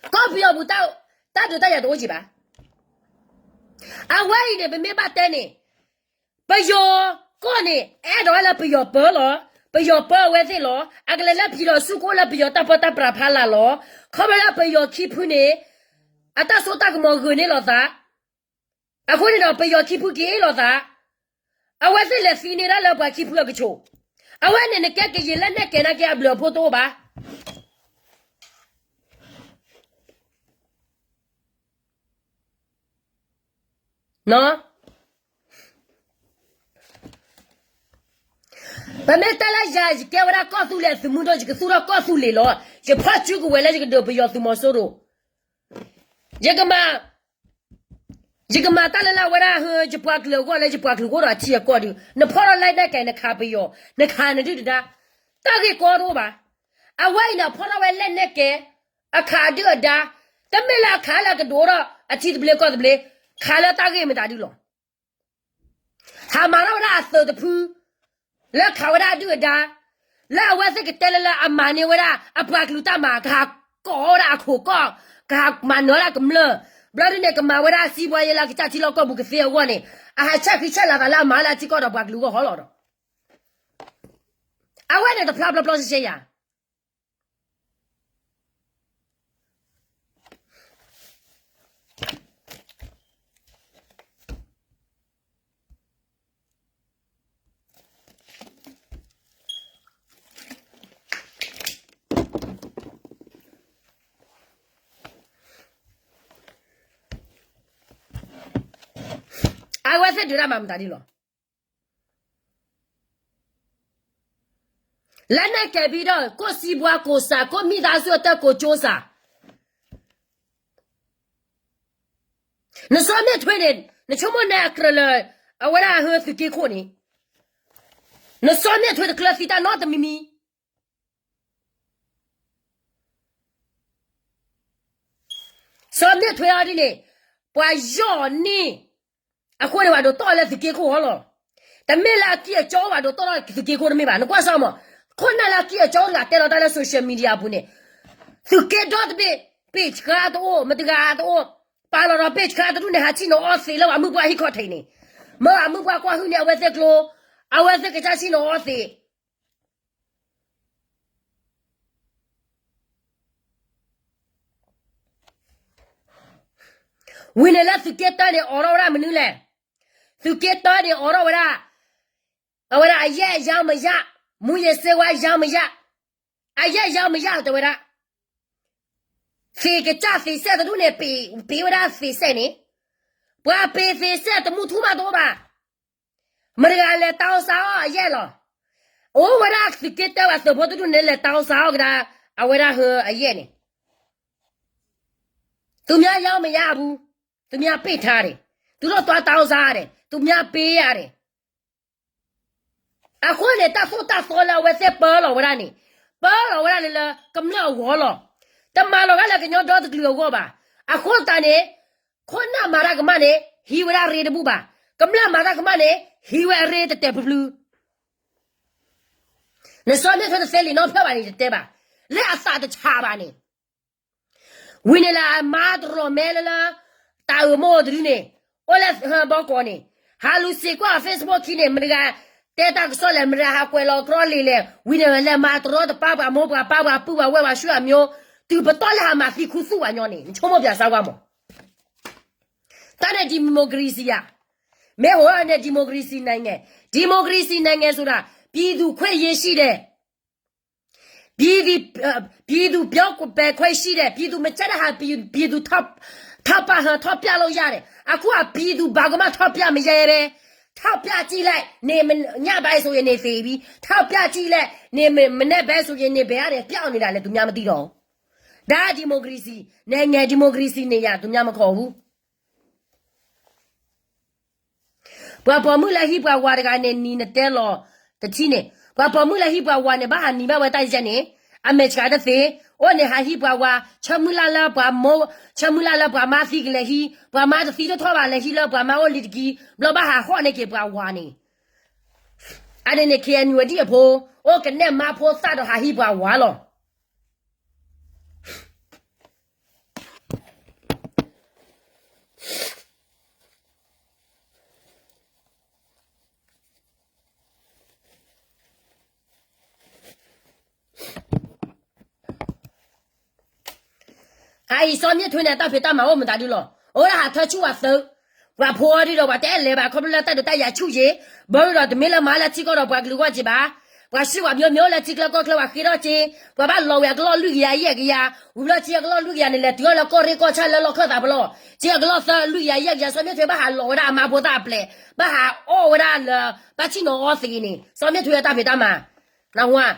ၢ်ပယီၤပူၤ တၢ်ဒုးတၢ်ယၤတအိၣ်ကံဘၣ်. အဝဲအံၤန့ၣ် ပမ့ၢ်ဘၣ်တဲန့ၣ်, ပယီၤကီၢ်န့ၣ် အဲၣ်ဒိးဝဲလၢပယီၤပၢလီၤ, ပယီၤပၢအဝဲသ့ၣ်လီၤ, အကလဲၤလၢ ပြည်ထောင်စု ကအိၣ်လၢပယီၤတၢ်ပၢတၢ်ပြးဖးလာ်လီၤ. ခီဖျိလၢပယီၤခံဖုန့ၣ် အတၢ်စိတၢ်ကမီၤဂုာ်န့ၢ်လိာ်သး, အဃိန့ၣ်ဒီး ပယီၤခံဖုက့ၤအ့ၣ်လိာ်သး, အဝဲသ့ၣ်လဲၤသံန့ၢ်ဒၣ်လၢပှၤခံဖုအကဆိး, အဝဲန့ၣ်နကဲကယံာ်လၢနဲၣ်ကဲနာ်က့အဘျုးအဖှိၣ်တအိၣ်ဘၣ်. ပမ့ၢ်တဲလၢယၤ ယကဲဝဲဒၣ်ကီၢ်သူလ့ၤအသုးမုၢ် ဒီး ယကသူၣ်ထီၣ်ကီၢ်သူလ့ၤလီၤ. ယဖီၣ်စုကဝဲၤလၢယကဒုးပယီၤသုးမီၤစိရိၤ, ယကမၤ ယကမၤတၢ်လၢလၢအဝဲဒၣ် ဟၢ ယပှၤကလုာ်အဂီၢ် လၢယပှၤကလုာ်အဂီၢ်ဒီးအထံအကီၢ်ဒီး နဖီၣ်ထီၣ်လၢနဲၣ်ကဲ နခးပယီၤ နခးနဒုၣ်နဒါ, တၢ်ဂ့ၢ်ကီတအိၣ်ဘၣ်. အဝဲအံၤန့ၣ် အဖီၣ်ထီၣ်ဝဲလၢနဲၣ်ကဲ အခးအဒုၣ်အဒါ, တမ့ၢ်လၢအခးလၢကဒိးထီၣ်အထံသဘျ့ကီၢ်သဘျ့, ခးလၢတၢ်ဂ့ၢ်မတၤဒုလီၤ. ဟးမၤထီၣ်ဝဲဒၣ်အသုးတဖု လၢခးဝဲဒၣ်အဒုၣ်အဒါ, လၢအဝဲသ့ၣ်ကတဲလၢလၢအမၤန့ၢ်ဝဲဒၣ်အပှၤကလုာ်တၢ်မၤ ကဟးကိးဝဲဒၣ်အခိၣ်ကီၢ်, ကဟးမၤနၢၤဒၣ်ကမျၢၢ်, ဘျီဒုန့ၣ် ကမၤဝဲဒၣ်စံးဘှီယဲလၢကစၢ်ထံလီၢ်ကီၢ်ပူၤကသ့အဂီၢ်န့ၣ်, အဟးဆဲးဃံဆဲးလၤသးလၢအမၤလၢအထံကီၢ်ဒီးပှၤကလုာ်အဂီၢ်ဟီလီၤဒီး အဝဲန့ၣ်တဖျါဘျီဘျီရှဲရှဲယၤ အဝဲသ့ၣ်ဒုးတၢ်မၤမတၤဒ်လီၤ. လၢနဲၣ်ကဲၤဘံဒီး ကိးစံးဘှါကိးစၢ် ကိးမံသးစူၤအတၢ်ကိးကၠိစၢ်. နစီၤမ့ၣ်ထွ့န့ၣ် နဆိကမိၣ်နဲအကြၢးလၢ အဝဲဒၣ်ဟၢသုးက့ခိၣ်န့ၣ်, နစီၤမ့ၣ်ထွ့တကျၢၤသံတၢ်နီတမံၤမံၤ. စီၤမ့ၣ်ထွ့အီၤဒ်န့ၣ် ပှၤယီၢ်န့ၢ် အဃိန့ၣ် ပှၤဒိးတီၢ်လၢသုးက့ခိၣ်အီၤလီၤ. တမ့ၢ်လၢအကံၢ်အကီအိၣ်ဘၣ်ဒိးတီၢ်လၢသုးက့ခိၣ်တမ့ၢ်ဘၣ်. နကွၢ်စၢ်မး, ခိၣ်နၢ်လၢအကံၢ်အကီအိၣ်တဂၤတဲလီၤတၢ်လၢ social media အပူၤန့ၣ်, သုးက့ဒီတဘ့ၣ် ပ့ၢ်ဆှါတအိၣ် မတဂၤတအိၣ်, ပာ်လီၤဒီးပ့ၢ်ဆှါတဒူၣ်န့ၣ် ဟးဆ့ၣ်နီၤအီသံးလၢပှၤမုၢ်ပှၢ်ဟံၣ်ခီၣ်ထံးန့ၣ်, မ့ၢ်ပှၤမုၢ်ပှၢ်ကွၢ်ဟုၣ်န့ၢ်အဝဲသ့ၣ်ကျိ, အဝဲသ့ၣ်ကစၢ်ဆ့ၣ်နီၤအီသံး ဝံၤန့ၣ်လၢသုးက့တၢန့ၣ် အိးထီၣ်ဝဲဒၣ်မနုၤလဲၣ်. သုးက့တၢန့ၣ် အိးထီၣ်ဝဲဒၣ်, အဝဲဒၣ်အယဲၢ်ယါမယါ, မူးယစ်ဆေးဝါးယါမယါ, အယဲၢ်ယါမယါတဲဝဲဒၣ်, သ့ၣ်ကစၢ်သ့ၣ်စဲၣ်တဒူၣ်န့ၣ် ပ့ၢ်ဝဲဒၣ်သ့ၣ်စဲၣ်န့ၣ်, ပှၤပ့ၢ်သ့ၣ်စဲၣ်တမူထူမးတအိၣ်ဘၣ်. မတဂၤလဲၤတၢ်အီၣ်ဆါအီၣ်အယဲၢ်လီၤ. အိၣ်ဝဲဒၣ်သုးက့တၢဘၣ်သုးဖိတဒူၣ်န့ၣ် လဲၤတၢ်အီၣ်ဆါအီၣ်ကဒါ အဝဲဒၣ်ဟၢအယဲၢ်န့ၣ်, သုမ့ၢ်ယါမယါအပူၤ, သုမ့ၢ်ပ့ၢ်ထါန့ၣ်, သုထီၣ်တွၤတၢ်အီၣ်ဆါန့ၣ်, သုမ့ၢ်ပ့ၢ်ယါန့ၣ်, အဃိန့ၣ် တၢ်သိၣ်တၢ်သီလၢအဝဲသ့ၣ်ပၢလီၤဝဲဒၣ်န့ၣ်, ပၢလီၤဝဲဒၣ်လၢ လၢကမျၢၢ်အဂီၢ်လီၤ. တမၤလီၤဝဲဒၣ်လၢကညီဒီတကလုာ်အဂီၢ်ဘၣ်. အဃိသတးန့ၣ် ခိၣ်နၢ်မၤတၢ်ကမၣ်န့ၣ် ဟံးဝဲဒၣ်ရ့တဘူၣ်ဘၣ်. ကမျၢၢ်မၤတၢ်ကမၣ်န့ၣ် ဟံးဝဲအရ့တတဲာ်ဖျုဖျု. နစီၤမ့ၣ်ထွ့တသ့လံာ်နီၣ်ဖျၢၣ်ဘၣ်န့ၣ် တတဲဘၣ်. လၢအသးတဆးဘၣ်န့ၣ် ဝံၤန့ၣ်လၢအမါတရီၢ်မဲလၢလၢ တၢ်အၢၣ်မိၢ်တဒုန့ၣ်, အိၣ်လၢဟၢဘီကီၢ်န့ၣ်, ဟးလူၤစ့ၢ်ကွၢ် Facebook ခံန့ၣ် မတဂၤတဲတၢ်ကစီၣ်လဲၣ်, မတဂၤဟးကွဲးလီၤကြီလ့ၤလဲၣ်, ဝံၤန့ၣ်လဲၤမၤတရီတပါပှၤမိၢ်ပှၤပၢ်ပှၤပုၢ်ပှၤဝဲၢ်ပှၤရွှေ့အမျိုး, တုၤပတီၢ်လၢဟးမၤသံခူသူၣ်ပှၤညီန့ၣ် နဆိကမိၣ်ပၠးစါကွၢ်မး. တၢ်န့ၣ် democracy ဧါ. မ့ၢ်ဟိန့ၣ် democracy နိုင်ငံ, democracy နိုင်ငံဆိုတာ ပြည်သူခွင့်ရေးရှိတယ် ပြည်သူ, ပြည်သူပြောပိုင်ခွင့်ရှိတယ်, ပြည်သူ မကြိုက်တဲ့ဟာ ပြည်သူ ထောက်ပံ့ဟန် ထောက်ပြလို့ရတယ်. အခုက ပြည်သူ ဘာမှ ထောက်ပြမရပဲ ထောက်ပြကြည့်လိုက် နေမညဘဲဆိုရင် နေသေပြီ, ထောက်ပြကြည့်လိုက် နေမနက်ဘဲဆိုရင် နေဘယ်ကနေ ပြောင်းနေတာလဲ သူများမသိတော့ဘူး. ဒါ democracy နိုင်ငံ democracy နေရာ သူများမခေါ်ဘူး. ပှၤပိာ်မုၣ်လၢဟံးပှၤဝၤတဂၤန့ၣ် နံၤနတဲလီၤတထံၣ်န့ၣ်, ပှၤပိာ်မုၣ်လၢဟံးပှၤဝၤန့ၣ် ဘၣ်ဟးနံၤဘၣ်ဝဲတၢ်ယဲန့ၣ်, အမဲာ်ဆှးတသ့, အိၣ်န့ၣ်ဟးဟံးပှၤဝၤ, ဆၢမုၢ်လၢ်လၢပှၤမိၢ်, ဆၢမုၢ်လၢ်လၢပှၤမါသံကလဲၤဟံး, ပှၤမါတသံတထီၣ်ဘၣ်လဲၤဟံးလၢပှၤမါအိၣ်လံၤတက့ၢ်, ဘျီဘၣ်ဟးဟီၣ်န့ၢ်က့ၤပှၤဝၤန့ၣ်, အန့ၣ်န့ၣ် KNU အဒံၣ်အဖိ, အိၣ်ကနဲၣ်မါဖိသၣ်ဒီးဟးဟံးပှၤဝၤလီၤ. အအံၤစီၤမ့ၣ်ထွ့န့ၣ် အတၢ်ဖံးတၢ်မၤအိၣ်မတၤဒုလီၤ. အိၣ်ဒၣ်ဟးထၢဆူၣ်ဝဲသုး, ပှၤဖိအီၤဒုဒီး ပှၤတအဲၣ်လဲၤဘၣ် ခီဖျိလၢတၢ်ဒုးတၢ်ယၤဆူၣ်ယံၤ, ဘၢဒီးတမ့ၢ်လၢမၤလၢထံကီၢ်ဒီးပှၤကလုာ်ဂီၢ်က့ၤဘၣ်. ပှၤစံးပှၤမျိုးမျိုးလၢထံချၢကီၢ်ချၢပှၤဃ့ထီၣ်က့ၤ, ပှၤဘၣ်လီၤဝဲအကလီၢ်လွံၢ်ကယၤယဲၢ်ကယၤ, ဝံၤဘျီထံအကလီၢ်လွံၢ်ကယၤန့ၣ် လဲၤတုၤအီၤလၢကီၢ်ရ့ၣ်ကီၢ်ဆၣ်လၢလီၢ်ခၢၣ်သးဖီလီၤ. ထံအကလီၢ်သၢလွံၢ်ကယၤယဲၢ်ကယၤ စီၤမ့ၣ်ထွ့ဘၣ်ဟးလီၤဝဲဒၣ်အမါဖိသၣ် အပျဲၢ်, ဘၣ်ဟးအီၣ်ဝဲဒၣ်လၢ ဘၣ်ဆ့ၣ်နီၤအီသံးန့ၣ် စီၤမ့ၣ်ထွ့အတၢ်ဖံးတၢ်မၤ, နၢ်ဟူဧါ.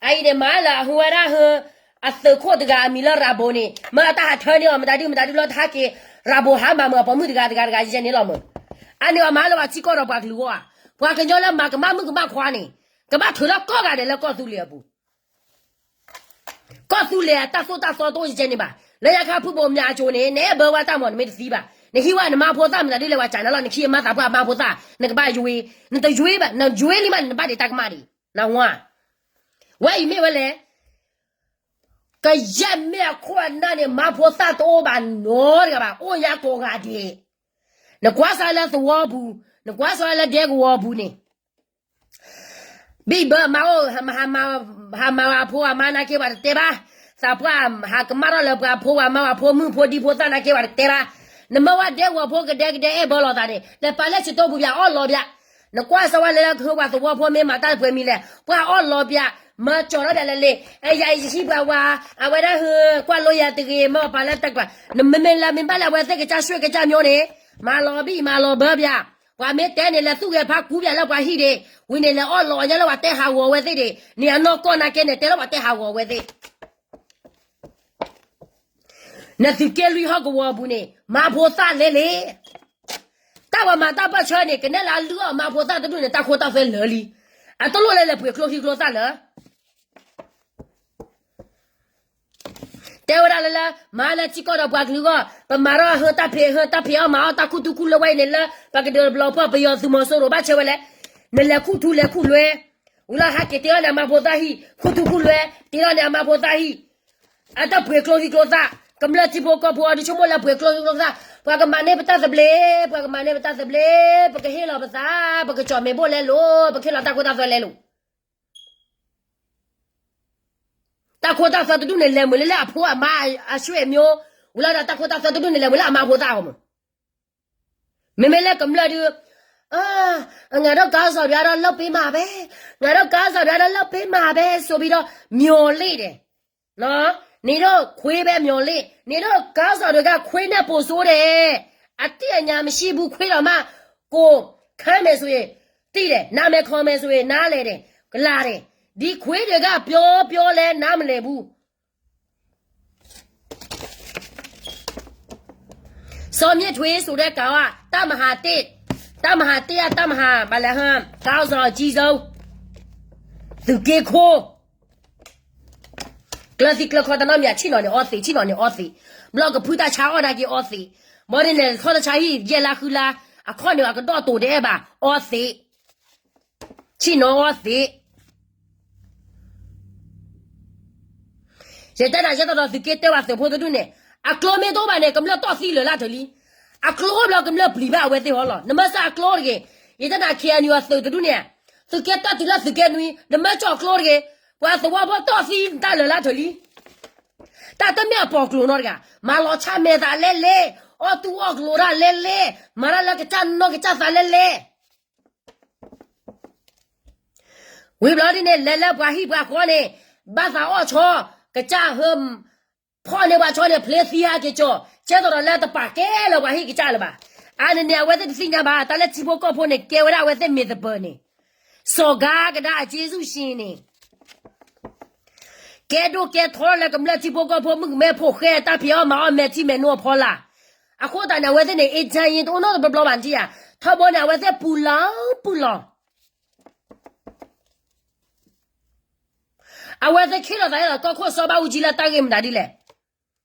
အအံၤန့ၣ် မၤလၢအဟူဝဲဒၣ်ဟၢ အသုးခိၣ်တဂၤအမံၤလၢရၤဘိန့ၣ် မ့ၢ်အတၢ်ဟးထၢန့ၢ်အီၤ မတၤဒုမတၤဒုလီၤ တဟဲက့ၤ ရၤဘိဟးမၤမုာ်အပိာ်မုၣ်တဂၤတဂၤတဂၤယဲန့ၣ်လီၤမုာ်. အန့ၣ်အမၤလၢပှၤထံကီၢ်ဒီးပှၤကလုာ်ဂီၢ်ဧါ. ပှၤကညီလၢမၤကမၣ်မုၣ်ကမၣ်ခွါန့ၣ် ကဘၣ်ထုးလီၤကိးဂၤဒဲးလၢကီၢ်သူလ့ၤအပူၤ ကီၢ်သူလ့ၤအတၢ်သိၣ်တၢ်သီတအိၣ်ယဲန့ၣ်ဘၣ်. လၢညါခါဖုဘိးမၠးအစိၤန့ၣ် နအဲၣ်ဘၢဝဲတၢ်မၤနမ့ၢ်တသံဘၣ်. နဟံးဝဲနမါဖိသၣ်မတၤဒုလဲၣ် ပှၤစးနၤလီၤ နခံအမါသးပှၢ်မါဖိသၣ် နကဘၣ်ယွ့, နတယွ့ဘၣ်, နယွ့လံမး နဘၣ်ဒံးတၢ်ကမၣ်ဒံး, နၢ်ဟူဧါ. ဝဲအံၤမ့ၢ်ဝဲလဲၣ် ကယဲၢ်မ့ၢ်အခိၣ်အနၢ်န့ၣ် မါဖိသၣ်တအိၣ်ဘၣ်နီတဂၤဘၣ်, အိၣ်ညါကိးဂၤဒဲး. နကွၢ်စၢၤလၢသဝီပူၤ, နကွၢ်စၢၤလၢဒဲကဝီၤပူၤန့ၣ် ဘံၣ်ဘၢမၤအိၣ်, ဟးမၤဝဲဖိဝဲမါနာ်က့ၤပှၤတတဲဘၣ်. သးပှၢ်ဟးကမၣ်ထီၣ်လၢပှၤဖိဝဲမါဝဲဖိမုၣ်ဖိဒံဖိသၣ်နာ်က့ၤပှၤတတဲဘၣ်. နမ့ၢ်ဝဲဒဲကဝီၤဖိကဒဲကဒဲအဲၣ်ဘၢလိာ်သးန့ၣ် လဲၤပာ်လၢစတိပူၤပၠး အီၣ်လီၤပၠး. နကွၢ်စၢၤဝဲလၢလၢကဟၢပှၤသဝီဖိမ့ၢ်မၤတၢ်တပှဲၤမံၤလဲၣ် ပှၤအီၣ်လီၤပၠး, မၤကၠီၤထီၣ်ပၠးလၢလ့ၣ်, အဲယၤအံၤယဟံးပှၤဝၤ, အဝဲဒၣ်ဟၢ ကွၢ်လိယၤတဂ့ၤ မ့ၢ်ပာ်လၢတၢ်ကပၤ, နမ့မ့ၢ်လၢမ့ၢ်ဘၣ်လၢအဝဲသ့ၣ်ကစၢ်ရွှေ့ကစၢ်မျိုးန့ၣ်, မၤလီၤဘံၣ်မၤလီၤဘၢပၠး, ပှၤမ့ၢ်တဲန့ၣ် လဲၤသူၣ်ဂဲၤဖးကူပၠးလၢပှၤဟံၣ်ဒံး, ဝံၤန့ၣ် လဲၤအီၣ်လီၤအီၣ်ညါလၢပှၤတဲဟးဂီၤဝဲသ့ၣ်ဒံး, န့ၣ်အနီၢ်ကီၢ်နာ်က့န့ၣ် တဲလၢပှၤတဲဟးဂီၤဝဲသ့ၣ် နသုးက့လွံၢ်ဟီၣ်ကဝီၤအပူၤန့ၣ် မၤဖိသၣ်လဲၣ်လဲၣ်. တၢ်ပှၤမၤတၢ်ပၢၢ်ဆၢန့ၣ် ကနဲၣ်လၢအလုၢ်အီၣ်မၤဖိသၣ်တဒူၣ်န့ၣ် တၢ်ခိတၢ်သွဲလၢာ်လံ. အတလိၣ်လၢလဲၤပှ့ၤကျိချံကျိသၣ်လၢ တဲဝဲဒၣ်လၢလၢ မၤလၢထံကီၢ်ဒီးပှၤကလုာ်အဂီၢ်, ပမၤထီၣ်ဟၢတၢ်ဖံး ဟၢတၢ်ဖံးအီၣ်မၤအီၣ်တၢ်ခူသူၣ်ခူလၢဝဲအံၤန့ၣ်လၢ ပှၤကဒုးတဘျီပှၢ်ပယီၤသုးမီၤစိရိၤဘၣ်ဆၢဝဲလဲၣ်. နလဲၤခူသူၣ်လဲၤခူလွဲ, ဝံၤလီၤဟဲက့ၤတ့ထီၣ်န့ၣ်အမၤဖိသၣ်ဟံၣ်, ခူသူၣ်ခူလွဲ, တ့ထီၣ်န့ၣ်အမၤဖိသၣ်ဟံၣ်, အတၢ်ပှ့ၤကျိချံကျိသၣ်, ကမျၢၢ်ထံဖိကီၢ်ဖိအီၤဒုးဆိကမိၣ်လၢပှ့ၤကျိချံကျိသၣ်, ပှၤကမၤန့ၢ်ပတၢ်သဘျ့, ပှၤကမၤန့ၢ်ပတၢ်သဘျ့, ပကဟ့ၣ်လီၤပသး, ပကကၠီၣ်မဲာ်ဘိၣ်လဲလိာ်, ပကဟ့ၣ်လီၤတၢ်ခိတၢ်သွဲလဲလိာ် တၢ်ခိတၢ်သွဲတဒူၣ်န့ၣ် လဲၤမုာ်လၢလၢအဖိအမါအဆွေမျိုး, ဝံၤလီၤဒီးတၢ်ခိတၢ်သွဲတဒူၣ်န့ၣ် လဲၤမုာ်လၢအမၤဖိသၣ်အဂီၢ်မး. မ့မ့ၢ်လၢကမျၢၢ်ဒုး, ငါတို့ခေါင်းဆောင်တွေကတော့ လုပ်ပေးမှာပဲ, ငါတို့ခေါင်းဆောင်တွေကတော့ လုပ်ပေးမှာပဲဆိုပြီးတော့ မျှော်လင့်တယ်, နေတော့ခွေးပဲမျှော်လင့်, နေတော့ခေါင်းဆောင်တွေက ခွေးနဲ့ပိုဆိုးတယ်, အသိအညာမရှိဘူး, ခွေးတောင်မှ ကိုယ်ခမ်းမယ်ဆိုရင် သိတယ်, နာမည်ခေါ်မယ်ဆိုရင် နားလည်တယ်, ကလာတယ်, ဒီခွေးတွေက ပြောပြောလဲ နားမလည်ဘူး. စောမြင့်ထွေးဆိုတဲ့ကောင်က တပ်မဟာတစ်, တပ်မဟာတစ်က တပ်မဟာ ဘယ်လဲၣ်ဟါ, ခေါင်းဆောင်အကြီးဆုံး, သုးက့ခိၣ်, ကျၢၤသံကျၢၤခီတနီတမံၤ ဆ့ၣ်နီၤန့ၣ်အီသံး, ဆ့ၣ်နီၤန့ၣ်အီသံး, ဘျီကဖုတၢ်ဆါအီၣ်နာ်က့အီသံး, ဘီဒ်န့ၣ် ခီၣ်တဆါဟံၣ် ယဲၢ်လါဃုလါ, အခီၣ်န့ၣ် အကဒီၣ်တိာ်တအဲၣ်ဘၣ်, အီသံး, ဆ့ၣ်နီၤအီသံး ယတဲနၤယဲသိးဒီးသုးက့တဲဝဲသုးဖိတဒူၣ်န့ၣ်, အကျိမ့ၢ်တအိၣ်ဘၣ်န့ၣ် ကမျၢၢ်တီၢ်သံလၢာ်လၢထၢၣ်လံ. အကျိအိၣ်ဘျီကမျၢၢ်ပျံၤဘၣ်အဝဲသ့ၣ်ဟီလီၤ. နမ့ၢ်စၢ်အကျိတဂ့ၤ, ယတဲနၤ ခ့ၣ်အဲၣ်ယူၣ် အသုးတဒူၣ်န့ၣ်, သုးက့တၢ်တုၤလၢသုးက့နွံ, နမ့ၢ်ကၠီၣ်ကျိတဂ့ၤ, ပှၤသဝီဖိတီၢ်သံတၢ်လၢာ်လၢထၢၣ်လံ. တၢ်တမ့ၢ်အပိာ်ကျိၤနီတဂၤ, မၤလီၤဆၣ်မဲာ်သးလဲလဲ, အီၣ်တူၢ်အီၣ်ကျိၤတၢ်လဲလဲ, မၤတၢ်လၢကစၢ်နီၢ်ကစၢ်သးလဲလဲ ဝံၤဘျီဒ်န့ၣ် လဲၤလၢပှၤဟံၣ်ပှၤဃီန့ၣ်, ဘၣ်သးအီၣ်ဆီ, ကစၢ်ဟၢ, ဖီၣ်န့ၢ်ပှၤဆီန့ၣ် ဖျ့သံဟးက့ၤကၠီၣ်, ကဲသိးဒီးလၢတပာ်ကဲလၢပှၤဟံၣ်ကစၢ်လၢၤဘၣ်. အါန့ၣ်န့ၣ် အဝဲသ့ၣ်တသ့ၣ်ညါဘၣ်, တၢ်လၢထံဖိကီၢ်ဖိန့ၣ် ကဲဝဲဒၣ်အဝဲသ့ၣ်မ့ၢ်သပၢၤန့ၣ်, စီၤကၤကဒါအက့စူၣ်ရှံန့ၣ် ကဲဒိၣ်ကဲထီလၢကမျၢၢ်ထံဖိကီၢ်ဖိ မုၣ်ကမဲဖိဃဲ တၢ်ဖံးအီၣ်မၤအီၣ် မဲာ်ထံမဲာ်နိအဖီလာ်. အဃိသတးန့ၣ် အဝဲသ့ၣ်န့ၣ် အ့ၣ်တၢ်ယ့တအိၣ်နီတဘျီဘၣ်နထံၣ်ဧါ, ထီဘိန့ၣ် အဝဲသ့ၣ်ပူၤလီၤပူၤလီၤ အဝဲသ့ၣ်ခ့လီၤသးလၢကီၢ်ခိၣ်စီၤဘၣ်အူကၠံလၢတၢ်ဂ့ၢ်မတၤဒ်လဲၣ်.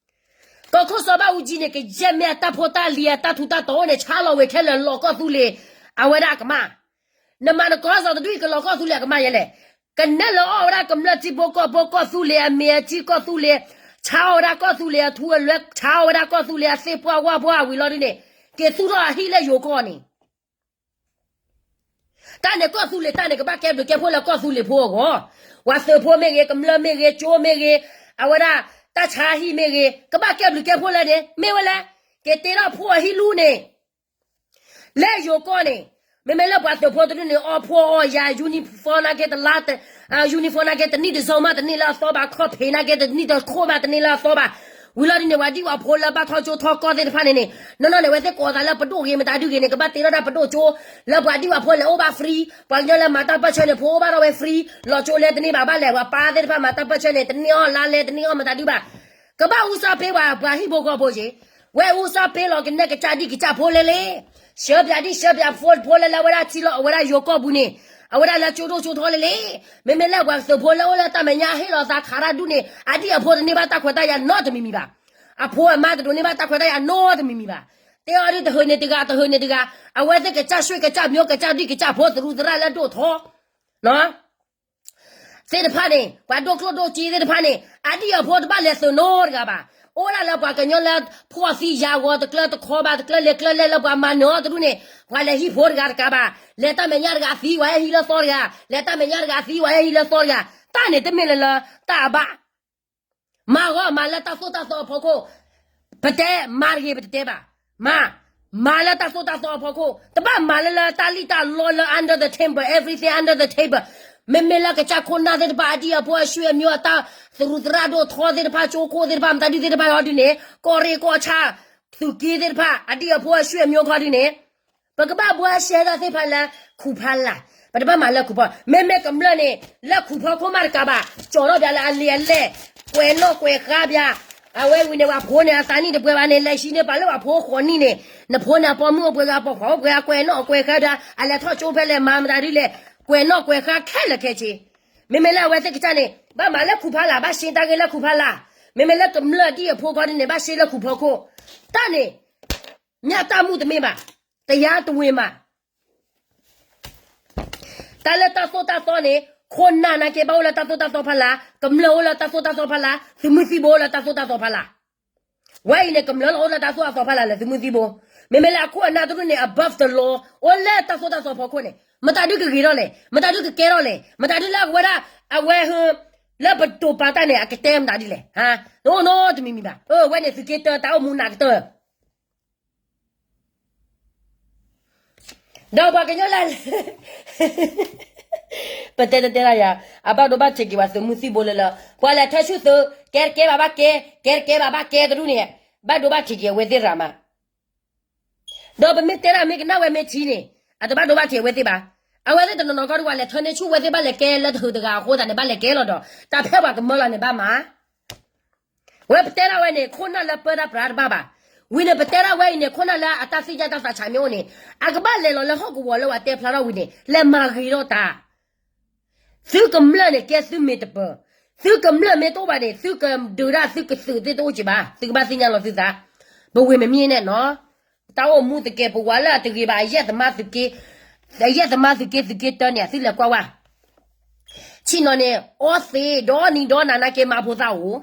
ကီၢ်ခိၣ်စီၤဘၣ်အူကၠံန့ၣ် ကယဲၢ်မ့ၢ်အတၢ်ဖိတၢ်လံၤအတၢ်ထူးတၢ်တီၤအိၣ်န့ၣ် ဆါလီၤဝဲခဲလၢာ်လီၤကီၢ်သူလ့ၤ, အဝဲဒၣ်အကမၣ်. နမၤနကီၢ်စီၤတဒူၣ်အံၤ ကလီၤကီၢ်သူလ့ၤအကမၣ်ယဲလဲၣ်. ကနဲၣ်လၢအီၣ်ဝဲဒၣ်ကမျၢၢ်ထံဖိကီၢ်ဖိကီၢ်သူလ့ၤအမ့ၢ်အထံကီၢ်သူလ့ၤ, ဆါအီၣ်ဝဲဒၣ်ကီၢ်သူလ့ၤအထူအလွဲ, ဆါအီၣ်ဝဲဒၣ်ကီၢ်သူလ့ၤအသ့ၣ်ပှၢ်ဝၣ်ပှၢ်ဝံၤလီၤဒ်န့ၣ်, က့ၤသူၣ်ထီၣ်အဟံၣ်လၢယိၤကီၢ်န့ၣ် တၢ်န့ၣ်ကီၢ်သူလ့ၤတၢ်န့ၣ် ကဘၣ်ကဲဘျုးကဲဖှိၣ်လၢကီၢ်သူလ့ၤဖိအဂီၢ်, ပှၤသုးဖိမ့ၢ်ဂ့ၤ, ကမျၢၢ်မ့ၢ်ဂ့ၤ, ကၠိမ့ၢ်ဂ့ၤ, အဝဲဒၣ်တၢ်ဆါဟံၣ်မ့ၢ်ဂ့ၤ, ကဘၣ်ကဲဘျုးကဲဖှိၣ်လၢန့ၣ်, မ့ၢ်ဝဲလဲၣ်. က့ၤတ့ထီၣ်ဖိအဟံၣ်လူန့ၣ် လၢယိၤကီၢ်န့ၣ်, မ့မ့ၢ်လၢပှၤသုးဖိတဒူၣ်န့ၣ် အီၣ်ဖိအီၣ်ယာ် uniform နာ်က့တလါ, uniform နာ်က့တနံၣ်တစိၤမးတန့ၢ်လၢအသီဘၣ်, ခီၣ်ဖံးနာ်က့တနံၣ်တခိၣ်မးတန့ၢ်လၢအသီဘၣ်. ဝံၤလီၤဒ်န့ၣ် ပှၤဒံၣ်ဝၤဖိလၢဘၣ်ထီၣ်ကၠိထီၣ်ကီၢ်သ့ၣ်တဖၣ်န့ၣ်န့ၣ်, နီၢ်နီၢ်န့ၣ် အဝဲသ့ၣ်ကိးသးလၢပဒိၣ်ဂ့ၤမတၤဒုဂ့ၤန့ၣ် ကဘၣ်တ့ထီၣ်တၢ်ပဒိၣ်ကၠိ, လၢပှၤဒံၣ်ဝၤဖိလဲၤအိၣ်ဘၣ် free, ပှၤကညီလၢမၤတၢ်ပၢၢ်ဆၢန့ၣ် ဖိအိၣ်ဘၣ်ထီၣ်ဝဲ free, လီၤကၠိလဲတန့ၢ်ဘၣ်, ဘၣ်လဲၤပှၤပၢ်သ့ၣ်တဖၣ်မၤတၢ်ပၢၢ်ဆၢန့ၣ် တန့ၢ်အီၣ်လါလဲတန့ၢ်အီၣ်မတၤဒုဘၣ်. ကဘၣ်အူစၢ်ပ့ၤဝဲပှၤဟံၣ်ဖိဃီဖိက့ၤ, ဝဲအူစၢ်ပ့ၤလီၤကနဲၣ်ကစၢ်ဒံၣ်ကစၢ်ဖိလဲလဲၣ်. ဆှၢပၠးဒံၣ်ဆှၢပၠးဖိလၢဝဲဒၣ်ထံလီၤ အဝဲဒၣ်ယိၤကီၢ်ပူၤန့ၣ်, အဝဲဒၣ်လၢကၠိဒိၣ်ကၠိထီလဲလဲၣ်. မ့မ့ၢ်လၢပှၤသုးဖိလၢအိၣ်လၢတၢ်မဲာ်ညါဟ့ၣ်လီၤသးခးတၢ်ဒူၣ်န့ၣ် အဒံၣ်အဖိတန့ၢ်ဘၣ်တၢ်ခွဲးတၢ်ယာ်နီတမံၤမံၤဘၣ်. အဖိအမါတဒိးန့ၢ်ဘၣ်တၢ်ခွဲးတၢ်ယာ်နီတမံၤမံၤဘၣ်. တဲအီၤဒ်တဟၢးန့ၣ်တဂၤ တဟၢးန့ၣ်တဂၤ, အဝဲသ့ၣ်ကစၢ်ဆွ့ၣ်ကစၢ်မျိုး ကစၢ်ဒံၣ်ကစၢ်ဖိသရူးသရၣ်လၢဒိၣ်ထီ သ့ၣ်တဖၣ်န့ၣ်, ပှၤဒိၣ်ကျိၣ်ဒိၣ်စ့သ့ၣ်တဖၣ်န့ၣ် အဒံၣ်အဖိတဘၣ်လဲၤသုးနီတဂၤဘၣ်. အိၣ်ဒၣ်လၢပှၤကညီလၢဖှီၣ်သံယာ်ဂီၤတကျၢတခီဘၣ်, တကျၢလဲၤကျၢလဲၤလၢပှၤမၤနၢၤအီၤတဒူၣ်န့ၣ်, ပှၤလဲၤဟံၣ်ဖိတဂၤတကးဘၣ်. လဲၤတၢ်မဲာ်ညါတဂၤသံ ပှၤဟဲဟံးလၢသီတဂၤ, လဲၤတၢ်မဲာ်ညါတဂၤသံ ပှၤဟဲဟံးလၢသီတဂၤ. တၢ်န့ၣ်တမ့ၢ်လၢလၢတၢ်အဘၣ် မၤဂီၤမၤလၢတၢ်သိၣ်တၢ်သီအဖီခိၣ်, ပတဲမၤတဂ့ၤ ပတတဲဘၣ်, မၤ, မၤလၢတၢ်သိၣ်တၢ်သီအဖီခိၣ်, တဘၣ်မၤလၢလၢတၢ်လံၣ်တၢ်လီလၢ under the table, everything under the table. မ့မ့ၢ်လၢကစၢ်ခိၣ်နၢ်သ့ၣ်တဖၣ် အဒံၣ်အဖိအဆွေမျိုး အတၢ်သရူးသရၣ်ဒိၣ်ထီသ့ၣ်တဖၣ် ကၠိခိၣ်သ့ၣ်တဖၣ် မတၤဒုသ့ၣ်တဖၣ်ဟီဒုန့ၣ်, ကီၢ်ရ့ၣ်ကီၢ်ဆၣ် သုးက့သ့ၣ်တဖၣ် အဒံၣ်အဖိအဆွေမျိုးခီဒုန့ၣ်, ပကဘၣ်ဘှါရှဲတၢ်သ့ၣ်တဖၣ်လၢခူၣ်ဖးလာ်, ပတဘၣ်မၤလၢခူၣ်ဖီ, မ့မ့ၢ်ကမျၢၢ်န့ၣ် လၢခူၣ်ဖီခိၣ်မးတကးဘၣ်, ကၠီၤထီၣ်ပၠးလၢအလံာ်အလဲၢ်, ကွဲးနီၣ်ကွဲးဃါပၠး, အဝဲဝံၤန့ၣ် ပှၤဖိန့ၣ် အသးနံၣ်တပှဲၤဘၣ်န့ၣ် လဲၤဟံးန့ၢ်ပှၤလၢပှၤဖိဃိးနံၣ်န့ၣ်, နဖိန့ၣ် အပိာ်မုၣ်အိၣ်ပှဲၤဂၤ ပိာ်ခွါအိၣ်ပှဲၤဂၤ ကွဲးနီၣ်ကွဲးဃါပၠး, အလဲၤထီၣ်ကၠိဖဲလဲၣ် မၤမတၤဒ်လဲၣ်, ကွဲးနီၣ်ကွဲးဃါခဲလၢာ်ခဲဆ့. မ့မ့ၢ်လၢအဝဲသ့ၣ်ကစၢ်န့ၣ် ဘၣ်မၤလၢခူၣ်ဖးလာ်, ဘၣ်ရှဲတၢ်ဂ့ၢ်လၢခူၣ်ဖးလာ်, မ့မ့ၢ်လၢကမျၢၢ်ဒ်အဖိခီဒ်န့ၣ် ဘၣ်ရှဲလၢခူၣ်ဖီခိၣ်, တၢ်န့ၣ် မျၢ်တၢ်မူတမ့ၢ်ဘၣ်, တယါတဝ့ၤမး တၢ်လၢတၢ်သိၣ်တၢ်သီန့ၣ် ခိၣ်နၢ်နာ်က့ ဘၣ်အိၣ်လၢတၢ်သိၣ်တၢ်သီဖးလာ်, ကမျၢၢ်အိၣ်လၢတၢ်သိၣ်တၢ်သီဖးလာ်, သုးမုၢ်သံၣ်ဘိအိၣ်လၢတၢ်သိၣ်တၢ်သီဖးလာ်. ဝဲအံၤန့ၣ် ကမျၢၢ်လီၤအိၣ်လၢတၢ်သိၣ်တၢ်သီဖးလာ်လၢသုးမုၢ်သံၣ်ဘိ, မ့မ့ၢ်လၢအခိၣ်အနၢ်တဒူၣ်န့ၣ် above the law အိၣ်လၢတၢ်သိၣ်တၢ်သီဖီခိၣ်န့ၣ် မတၤဒုကဂ့ၤထီၣ်လဲၣ်, မတၤဒုကကဲထီၣ်လဲၣ်, မတၤဒုလၢအဝဲဒၣ် အဝဲ လၢပတိာ်ပာ်တၢ်န့ၣ် အကတဲမတၤဒ်လဲၣ်, အိၣ်နီတမံၤမံၤဘၣ်, အဝဲန့ၣ်သုးက့တၢ တၢ်အိၣ်မူနးကတၢၢ် ဒီးပှၤကညီလၢ ပတဲတတဲဒၣ်ယၤ, အဘၣ်ဒိဘၣ်ထံးက့ၤပှၤသုးမုၢ်သံၣ်ဘိလၢလၢ, ပှၤလဲၤထၢဆူၣ်သုး, ကဲတကဲဘၣ်ဘၣ်ကဲ, ကဲတကဲဘၣ်ဘၣ်ကဲတဒူၣ်န့ၣ်, ဘၣ်ဒိဘၣ်ထံးက့ၤအဝဲသ့ၣ်ရၤမး, ဒီးပမ့ၢ်တဲဒၣ်မ့ၢ်ကနၣ်ဝဲမ့ၢ်ထံန့ၣ်, အတဘၣ်ဒိဘၣ်ထံးအဝဲသ့ၣ်ဘၣ်. အဝဲသ့ၣ်တနီၤနီၤကီဒ်ပှၤလဲၤထၢန့ၢ်ဆူၣ် ဝဲသ့ၣ်ဘၣ်လဲၤကဲလၢတဟုးတဂၤအဃိသတးန့ၣ် ဘၣ်လဲၤကဲလီၤဒီး တၢ်ဖဲပှၤကမၢလီၤန့ၣ်ဘၣ်မး ဝဲပတဲဒၣ်ဝဲန့ၣ် ခိၣ်နၢ်လၢပၢတၢ်ပြးတဘၣ်ဘၣ်. ဝံၤန့ၣ် ပတဲဒၣ်ဝဲအံၤန့ၣ် ခိၣ်နၢ်လၢအတၢ်သ့ၣ်ညါတၢ်သးဆးမ့ၢ်အိၣ်န့ၣ် အကဘၣ်လဲၤလီၤလၢဟီၣ်ကဝီၤလၢပှၤတဲဖျါထီၣ်ဝံၤန့ၣ် လဲၤမၤဂ့ၤထီၣ်တၢ်. သုကမျၢၢ်န့ၣ် ကဲသုမ့ၢ်တပၢၤ, သုကမျၢၢ်မ့ၢ်တအိၣ်ဘၣ်န့ၣ် သုကဒုးဒၣ်သုကသုးသ့ၣ်တအိၣ်က့ၤဘၣ်, သုကဘၣ်သ့ၣ်ညါလီၤသုသး. ပဝ့ၢ်မ့မ့ၢ်န့ၣ်နီၤ, တၢ်အိၣ်မူသကဲးပဝးလၢအတဂ့ၤဘၣ် အယဲၢ်သမါသုးက့, အယဲၢ်သမါသုးက့ သုးက့တၢန့ၣ် အသုလဲၤကွၢ်ဝဲ ဆ့ၣ်နီၤန့ၣ် အီသံးဒီနံၤဒီနၤနာ်က့ မၤဖိသၣ်အိၣ်,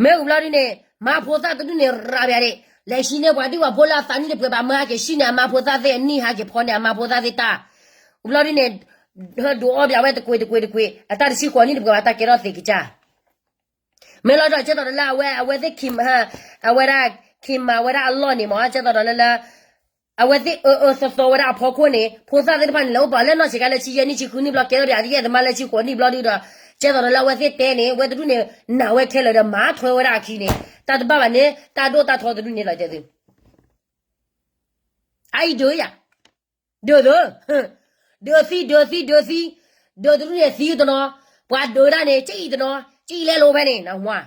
မ့ၢ်ဝံၤဘျီဒုန့ၣ် မၤဖိသၣ်တဒုန့ၣ် ရၤပယၤဒၣ်, လဲၤဟံးန့ၢ်ပှၤဒံၣ်ပှၤဖိလၢအသးနံၣ်တပှဲၤဘၣ် မၢက့ၤဟံးန့ၢ်အမၤဖိသၣ်သ့ၣ် အနံၣ်ဟးက့ၤဖီန့ၢ်အမၤဖိသၣ်သ့ၣ်တၢ်, ဝံၤဘျီဒုန့ၣ် ဟဲဒုးအီပယၤဝဲတကွ့ၢ်တကွ့ၢ်တကွ့ၢ် အတၢ်တဆံဃိးနံၣ်တပှဲၤဘၣ် တၢ်ကဲထီၣ်သ့ကစၢ် မ့ၢ်လီၤဒီး ကဲသိးဒီးလၢအဝဲ အဝဲသ့ၣ်ခံမၤ, အဝဲဒၣ် ခံမၤဝဲဒၣ်အလီၢ်န့ၣ်မ့ၢ် ကဲသိးဒီးလၢလၢ အဝဲသ့ၣ်အၢအၢသီသီဝဲဒၣ်အဖီခိၣ်န့ၣ် ဖိသၣ်သ့ၣ်တဖၣ်န့ၣ် လဲၤအိၣ်ပှၤလၢနီၢ်ဆံးခါလၢဆံယဲၢ်နံၣ်ဆံဃုနံၣ်ဘျီ ကဲထီၣ်ဒၣ်အသယဲၢ်သမါလၢဆံဃိးနံၣ်ဘျီဒုဒီး ကဲသိးဒီးလၢအဝဲသ့ၣ်တဲန့ၣ် အဝဲတဒူၣ်န့ၣ် နာ်ဝဲခဲလၢာ်ဒီး မၤထွဲဝဲဒၣ်အခံန့ၣ် တၢ်တဘၣ်ဘၣ်န့ၣ် တၢ်ဒိၣ်တၢ်ထီတဒူၣ်န့ၣ်လီၤ တဲသု အအံၤဒုးယၤ ဒုးသၢ, ဒုးသံ ဒုးသံ ဒုးသံ, ဒုးတဒူၣ်န့ၣ်သံတနီၤ, ပှၤဒုးတၢ်န့ၣ် ကံၣ်တနီၤ, ကံၣ်လဲလိာ်ဖဲန့ၣ် နဝါ,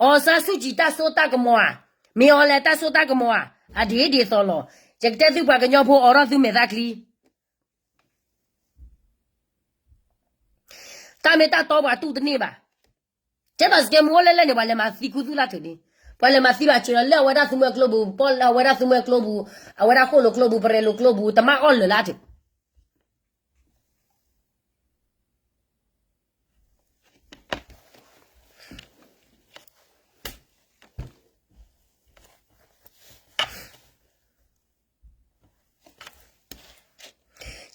အီစါဆူၣ်ကံၣ်တၢ်စိတၢ်ကမီၤဧါ, မ့ၢ်အီၤလဲၤတၢ်စိတၢ်ကမီၤဧါ, အဒ်ဒ်သိးလီၤ, ယကတဲသုပှၤကညီဖိအိးထီၣ်သုမဲာ်သၣ်ချံ တၢ်မ့ၢ်တၢ်တီပှၤတူၢ်တန့ၢ်ဘၣ်. ကဲသိးစကဲမူအိၣ်လဲၣ်လဲၣ်န့ၣ် ပှၤလဲၤမၤသံခူသူၣ်လၢ်ထုးန့ၣ်, ပှၤလဲၤမၤသံဘၣ်စၢၤလီၤလၢအဝဲဒၣ်သူမွဲကျိပူၤ, ပီၣ်လၢအဝဲဒၣ်သူမွဲကျိပူၤ, အဝဲဒၣ်ဃိၣ်လိာ်ကျိပူၤ, ပရဲလိာ်ကျိပူၤ, တမၣ်အီၣ်လၢာ်လၢ်ထုး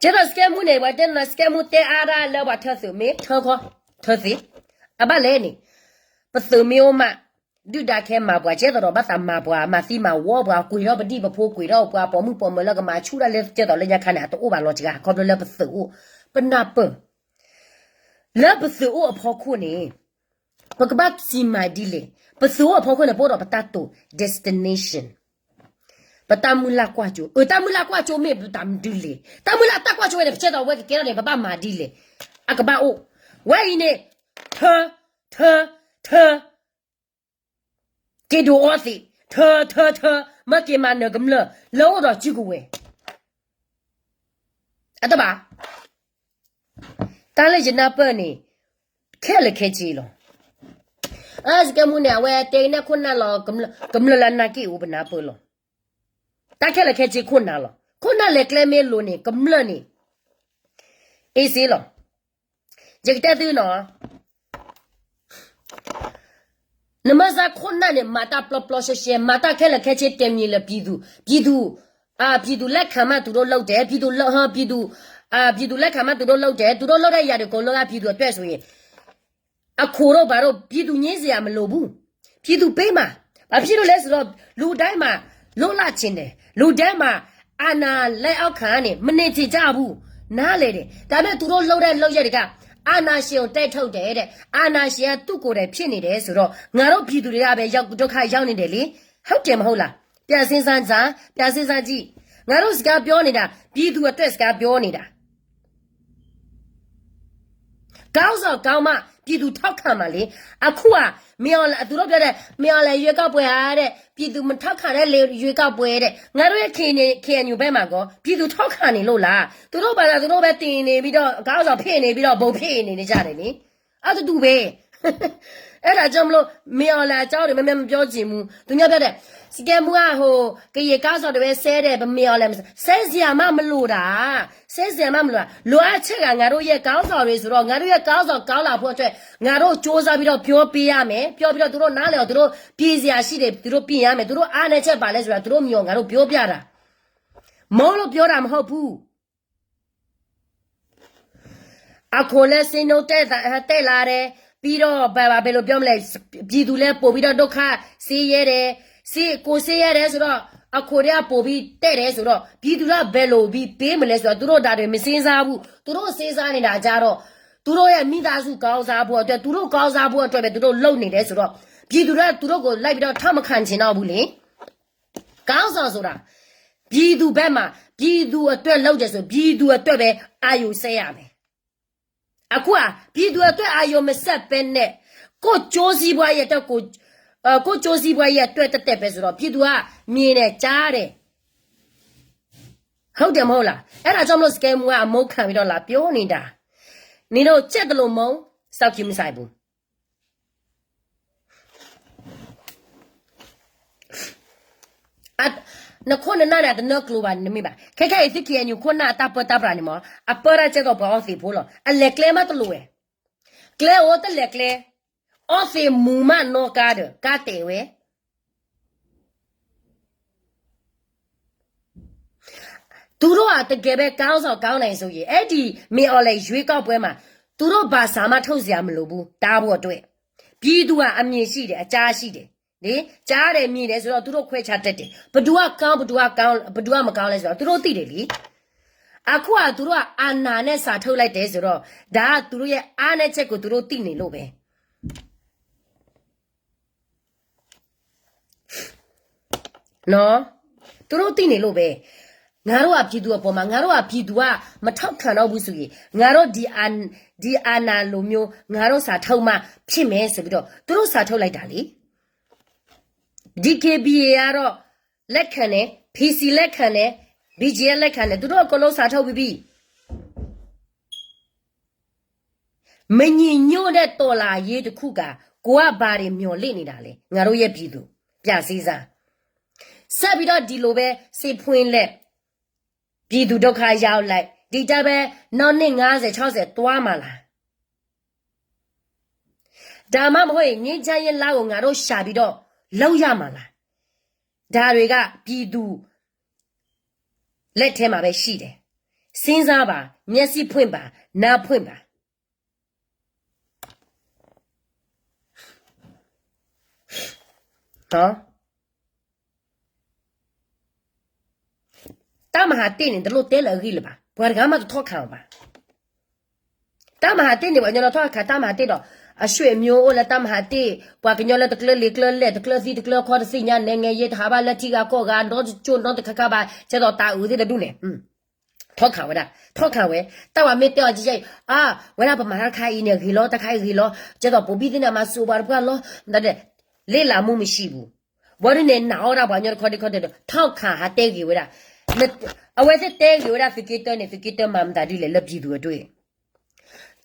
ကဲသိးစကဲမူန့ၣ် ပှၤတဲနၤစကဲမူတဲအါဒၣ်လၢပှၤထၢသုးမ့ၢ်ထၢခီ, ထၢသ့, အဘၣ်လဲၣ်န့ၣ်, ပသုးမ့ၢ်အိၣ်မး, ဒုၣ်ဒါခဲမၤပှၤ ကဲသိးဒီးဘၣ်သးမၤပှၤ မၤသံမၤဝီပှၤ ကွံာ်ထီၣ်ပဒံၣ်ပဖိ ကွံာ်ထီၣ်ပှၤပိာ်မုၣ်ပိာ်မၢၤလၢကမၤဆူၣ်တၢ်လၢကဲသိးလၢညါခါန့ၣ် အတအိၣ်ဘၣ်လီၤစှၤ ခီဖျိလၢပသုးအိၣ်, ပနၢ်ပၢၢ် လၢပသုးအိၣ်အဖီခိၣ်န့ၣ် ပကဘၣ်စံးမၤဒ်လဲၣ်, ပသုးအိၣ်အဖီခိၣ်န့ၣ် ပအိၣ်ဒီးပတၢ်တိာ် destination, ပတၢ်မုၢ်လၢ်ကွၢ်စိ, အတၢ်မုၢ်လၢ်ကွၢ်စိမ့ၢ်ပတၢ်မနုၤလဲၣ်, တၢ်မုၢ်လၢ်တၢ်ကွၢ်စိဝဲန့ၣ် ပကဲသိးဝဲကကဲထီၣ်န့ၣ် ပဘၣ်မၤဒ်လဲၣ်, အကဘၣ်အိၣ်, ဝဲအံၤန့ၣ်, ထၢ, ထၢ, ထၢ, က့ၤဒိးအီသံး, ထၢ, ထၢ, ထၢ, မၢက့ၤမၤနၢၤကမျၢၢ် လၢအိၣ်ဒီးစုကဝဲၤ အတဘၣ်, တၢ်လၢယနၢ်ပၢၢ်န့ၣ် ခဲလၢာ်ခဲဆ့လီၤ. အစကဲမူန့ၣ် အဝဲတဲကနဲၣ်ခိၣ်နၢ်လီၤ, ကမျၢၢ်လၢအနာ်က့ၣ်အိၣ်ပနၢ်ပၢၢ်လီၤ. တၢ်ခဲလၢာ်ခဲဆ့ခိၣ်နၢ်လီၤ. ခိၣ်နၢ်လဲၤကျဲမ့ၢ်လိၤန့ၣ် ကမျၢၢ်န့ၣ် အ့စ့လီၤ. ယကတဲသုနီၤ နမ့ၢ်စ့ၢ်ခိၣ်နၢ်န့ၣ် မၤတၢ်ပျီပျီရှဲရှဲ, မၤတၢ်ခဲလၢာ်ခဲဆ့ တဲမံၤလၢ ပြည်သူ, ပြည်သူ, ပြည်သူလက်ခံမှ သူတို့လုပ်တယ်, ပြည်သူ, ပြည်သူလက်ခံမှ သူတို့လုပ်တယ်, သူတို့လုပ်တဲ့ຢာတွေကို လုပ်ရ ပြည်သူအတွက်ဆိုရင် အခိၣ်တို့ဘာတို့ ပြည်သူငြင်းစရာမလိုဘူး, ပြည်သူပေးမှာ, ဘာဖြစ်လို့လဲဆိုတော့ လူတိုင်းမှာ လွတ်လပ်ချင်တယ်, လူတိုင်းမှာ အာဏာလက်အောက်ခံကနေ မနေချင်ကြဘူး, နားလည်တယ်, ဒါပေမဲ့ သူတို့လုပ်တဲ့လုပ်ရပ်တွေက အာဏာရှင်ကို တိုက်ထုတ်တယ်တဲ့, အာဏာရှင်က သူ့ကိုယ်တိုင်ဖြစ်နေတယ်ဆိုတော့ ငါတို့ပြည်သူတွေကပဲ ရောက်, ဒုက္ခရောက်နေတယ်လေ, ဟုတ်တယ်မဟုတ်လား, ပြန်စဉ်းစားကြည့် ငါတို့စကားပြောနေတာ ပြည်သူအတွက်စကားပြောနေတာ ခေါင်းဆောင်ကောင်းမှ ပြည်သူထောက်ခံမှာလေ အခုက မင်းအောင်လှိုင် သူတို့ပြောတယ် မင်းအောင်လှိုင်ရွေးကောက်ပွဲဟာတဲ့ ပြည်သူမထောက်ခံတဲ့လေ ရွေးကောက်ပွဲတဲ့ ငါတို့ရဲ့ K N U ဘက်မှာကော ပြည်သူထောက်ခံနေလို့လား သူတို့ဘာသာသူတို့ပဲတင်နေပြီးတော့ ခေါင်းဆောင်ဖြစ်နေပြီးတော့ ဗိုလ်ဖြစ်နေနေကြတယ်လေ အတူတူပဲ အဲ့ဒါကြောင့်မလို့ မင်းအောင်လှိုင်အကြောင်းတွေ မင်းမပြောချင်ဘူး သူများပြောတယ် စကဲမူက ဟို ကရင်ခေါင်းဆောင်တွေပဲ ဆဲတယ် မင်းအောင်လှိုင် ဆဲစရာမှမလိုတာ ဆဲစရာမှမလိုတာ လိုအပ်ချက်က ငါတို့ရဲ့ခေါင်းဆောင်တွေဆိုတော့ ငါတို့ရဲ့ခေါင်းဆောင်ကောင်းလာဖို့အတွက် ငါတို့စူးစမ်းပြီးတော့ပြောပေးရမယ် ပြောပြီးတော့ သူတို့နားလည်အောင် သူတို့ပြင်စရာရှိတယ် သူတို့ပြင်ရမယ် သူတို့အားနည်းချက်ဘာလဲဆိုတာ သူတို့မျိုး ငါတို့ပြောပြတာ မဟုတ်လို့ပြောတာမဟုတ်ဘူး အခိၣ်လၢစ့နိတက်လာတယ် ပြီးတော့ ဘာဘာဘယ်လိုပြောမလဲ ပြည်သူလည်းပိုပြီးတော့ဒုက္ခဆင်းရဲတယ် ဆင်းကိုဆင်းရဲတယ်ဆိုတော့ အခိၣ်တွေကပိုပြီးတက်တယ်ဆိုတော့ ပြည်သူကဘယ်လိုပြီးပေးမလဲဆိုတော့ သူတို့ဒါတွေမစဉ်းစားဘူး သူတို့စဉ်းစားနေတာကြတော့ သူတို့ရဲ့မိသားစုကောင်းစားဖို့အတွက် သူတို့ကောင်းစားဖို့အတွက်ပဲသူတို့လုပ်နေတယ်ဆိုတော့ ပြည်သူကသူတို့ကိုလိုက်ပြီးတော့ထောက်မခံချင်တော့ဘူးလေ ခေါင်းဆောင်ဆိုတာ ပြည်သူဘက်မှာ ပြည်သူအတွက်လုပ်တယ်ဆို ပြည်သူအတွက်ပဲအာရုံစိုက်ရမယ်အခုက ပြည်သူအတွက်အာရုံမစိုက်ဘဲနဲ့ ကိုယ့်ကျိုးစီးပွားရေးအတွက်ကို အဲ ကိုယ့်ကျိုးစီးပွားရေးအတွက်တက်တက်ပဲဆိုတော့ ပြည်သူကမြင်တယ်ကြားတယ်ဟုတ်တယ်မဟုတ်လားအဲ့ဒါကြောင့်မလို့စကဲမူကအမုန်းခံပြီးတော့လာပြောနေတာနင်တို့ကြက်တလို့မုန်းစောက်ကြည့်မဆိုင်ဘူး နခိၣ်နနၢ်န့ၣ် အတနၢ်ကျိၤဘၣ် နမ့ၢ်ဘၣ် ခဲခဲအံၤသု K N U ခိၣ်နၢ်အတၢ်ပၢတၢ်ပြးန့ၣ်မ့ၢ် အပၢတၢ်ကဲသိးပှၤအီသံးဖိလီၤ အလဲၤကျဲမးတလိၤဝဲ ကျဲအိၣ်တလဲၤကျဲ အီသံးမူမးနီၢ်ကါဒီး ကါတဲာ်ဝဲ သူတို့ကတကယ်ပဲကောင်းဆောင်ကောင်းနိုင်ဆိုရင် အဲ့ဒီမင်းအောင်လှိုင်ရွေးကောက်ပွဲမှာ သူတို့ဘာစာမှထုတ်စရာမလိုဘူး တားဖို့အတွက် ပြည်သူကအမြင်ရှိတယ် အကြားရှိတယ် လေ ကြားတယ်မြင်တယ်ဆိုတော့ သူတို့ခွဲခြားတတ်တယ် ဘယ်သူကကောင်း ဘယ်သူကကောင်း ဘယ်သူကမကောင်းလဲဆိုတော့ သူတို့သိတယ်လေ အခုကသူတို့ကအာဏာနဲ့စာထုတ်လိုက်တယ်ဆိုတော့ ဒါကသူတို့ရဲ့အားနည်းချက်ကိုသူတို့သိနေလို့ပဲ နော် သူတို့သိနေလို့ပဲ ငါတို့ကပြည်သူအပေါ်မှာ ငါတို့ကပြည်သူကမထောက်ခံတော့ဘူးဆိုရင် ငါတို့ဒီအာဒီအာဏာလိုမျိုး ငါတို့စာထုတ်မှဖြစ်မယ်ဆိုပြီးတော့ သူတို့စာထုတ်လိုက်တာလေ D K B A ကတော့လက်ခံတယ် P C လက်ခံတယ် B G F လက်ခံတယ် သူတို့အကုန်လုံးစာထုတ်ပြီးပြီ မညီညွတ်တဲ့တော်လှန်ရေးတစ်ခုက ကိုကဘာတွေမျှော်လင့်နေတာလဲ ငါတို့ရဲ့ပြည်သူ ပြန်စဉ်းစား ဆက်ပြီးတော့ဒီလိုပဲစစ်ဖွင့်လှစ် ပြည်သူဒုက္ခရောက်လိုက် ဒီတိုင်းပဲနောက်နှစ်ငါးဆယ်ခြောက်ဆယ်သွားမှာလား ဒါမှမဟုတ်ရင်ငြိမ်းချမ်းရေးလမ်းကိုငါတို့ရှာပြီးတော့လုပ်ရမှာလား ဒါတွေကပြည်သူလက်ထဲမှာပဲရှိတယ် စဉ်းစားပါမျက်စိဖွင့်ပါနားဖွင့်ပါနော် တၢ်မၤဟးတ့ၢ်န့ၣ် တလိၣ်တဲလၢအဂ့ၢ်လၢၤဘၣ်. ပှၤတဂၤမးတထီၣ်ခးအီၤဘၣ်. တၢ်မၤဟးတ့ၢ်န့ၣ် ပှၤကညီလီၤထီၣ်ခးတၢ်မၤဟးတ့ၢ်ဒီး အဆွေမျိုးအိၣ်လၢတၢ်မၤဟးတ့ၢ် ပှၤကညီလၢတကျၢၤလံၤကျၢၤလဲၢ် တကျၢၤသံတကျၢၤခီတသ့ၣ်ညါ နဲငဲယဲတဟးဘၣ်လၢထံဂၤကီၢ်ဂၤ ဒီတကၠိၣ်နီတခါခါဘၣ် ကဲသိးတၤအုးသ့ၣ်တဒူၣ်န့ၣ် ထီၣ်ခးဝဲဒၣ် ထီၣ်ခးဝဲ တၢ်ဝဲမ့ၢ်တဲအီၤကဲအံၤ အါ ဝဲဒၣ်ပမၤတၢ်တခါအံၤန့ၣ် ဂ့ၤလီၤ တၢ်ခါအံၤဂ့ၤလီၤ ကဲသိးပိာ်ဘံၣ်သ့ၣ်န့ၣ် မၤစၢၤပှၤတပှၢ်လီၤ တၢ်ဒဲး လေ့လာမှုမရှိဘူး ဘၣ်ဒုးန့ၣ် နာ်အီၣ်ဒၣ်ပှၤကညီတခီဒဲးခီဒဲးဒီး ထီၣ်ခးဟးတဲဂ့ၤဝဲဒၣ် အဝဲသ့ၣ်တဲဂ့ၤဝဲဒၣ်သုးက့တၢန့ၣ် သုးက့တၢမၤမတၤဒ်လဲၣ် လၢပြည်သူအတွေ့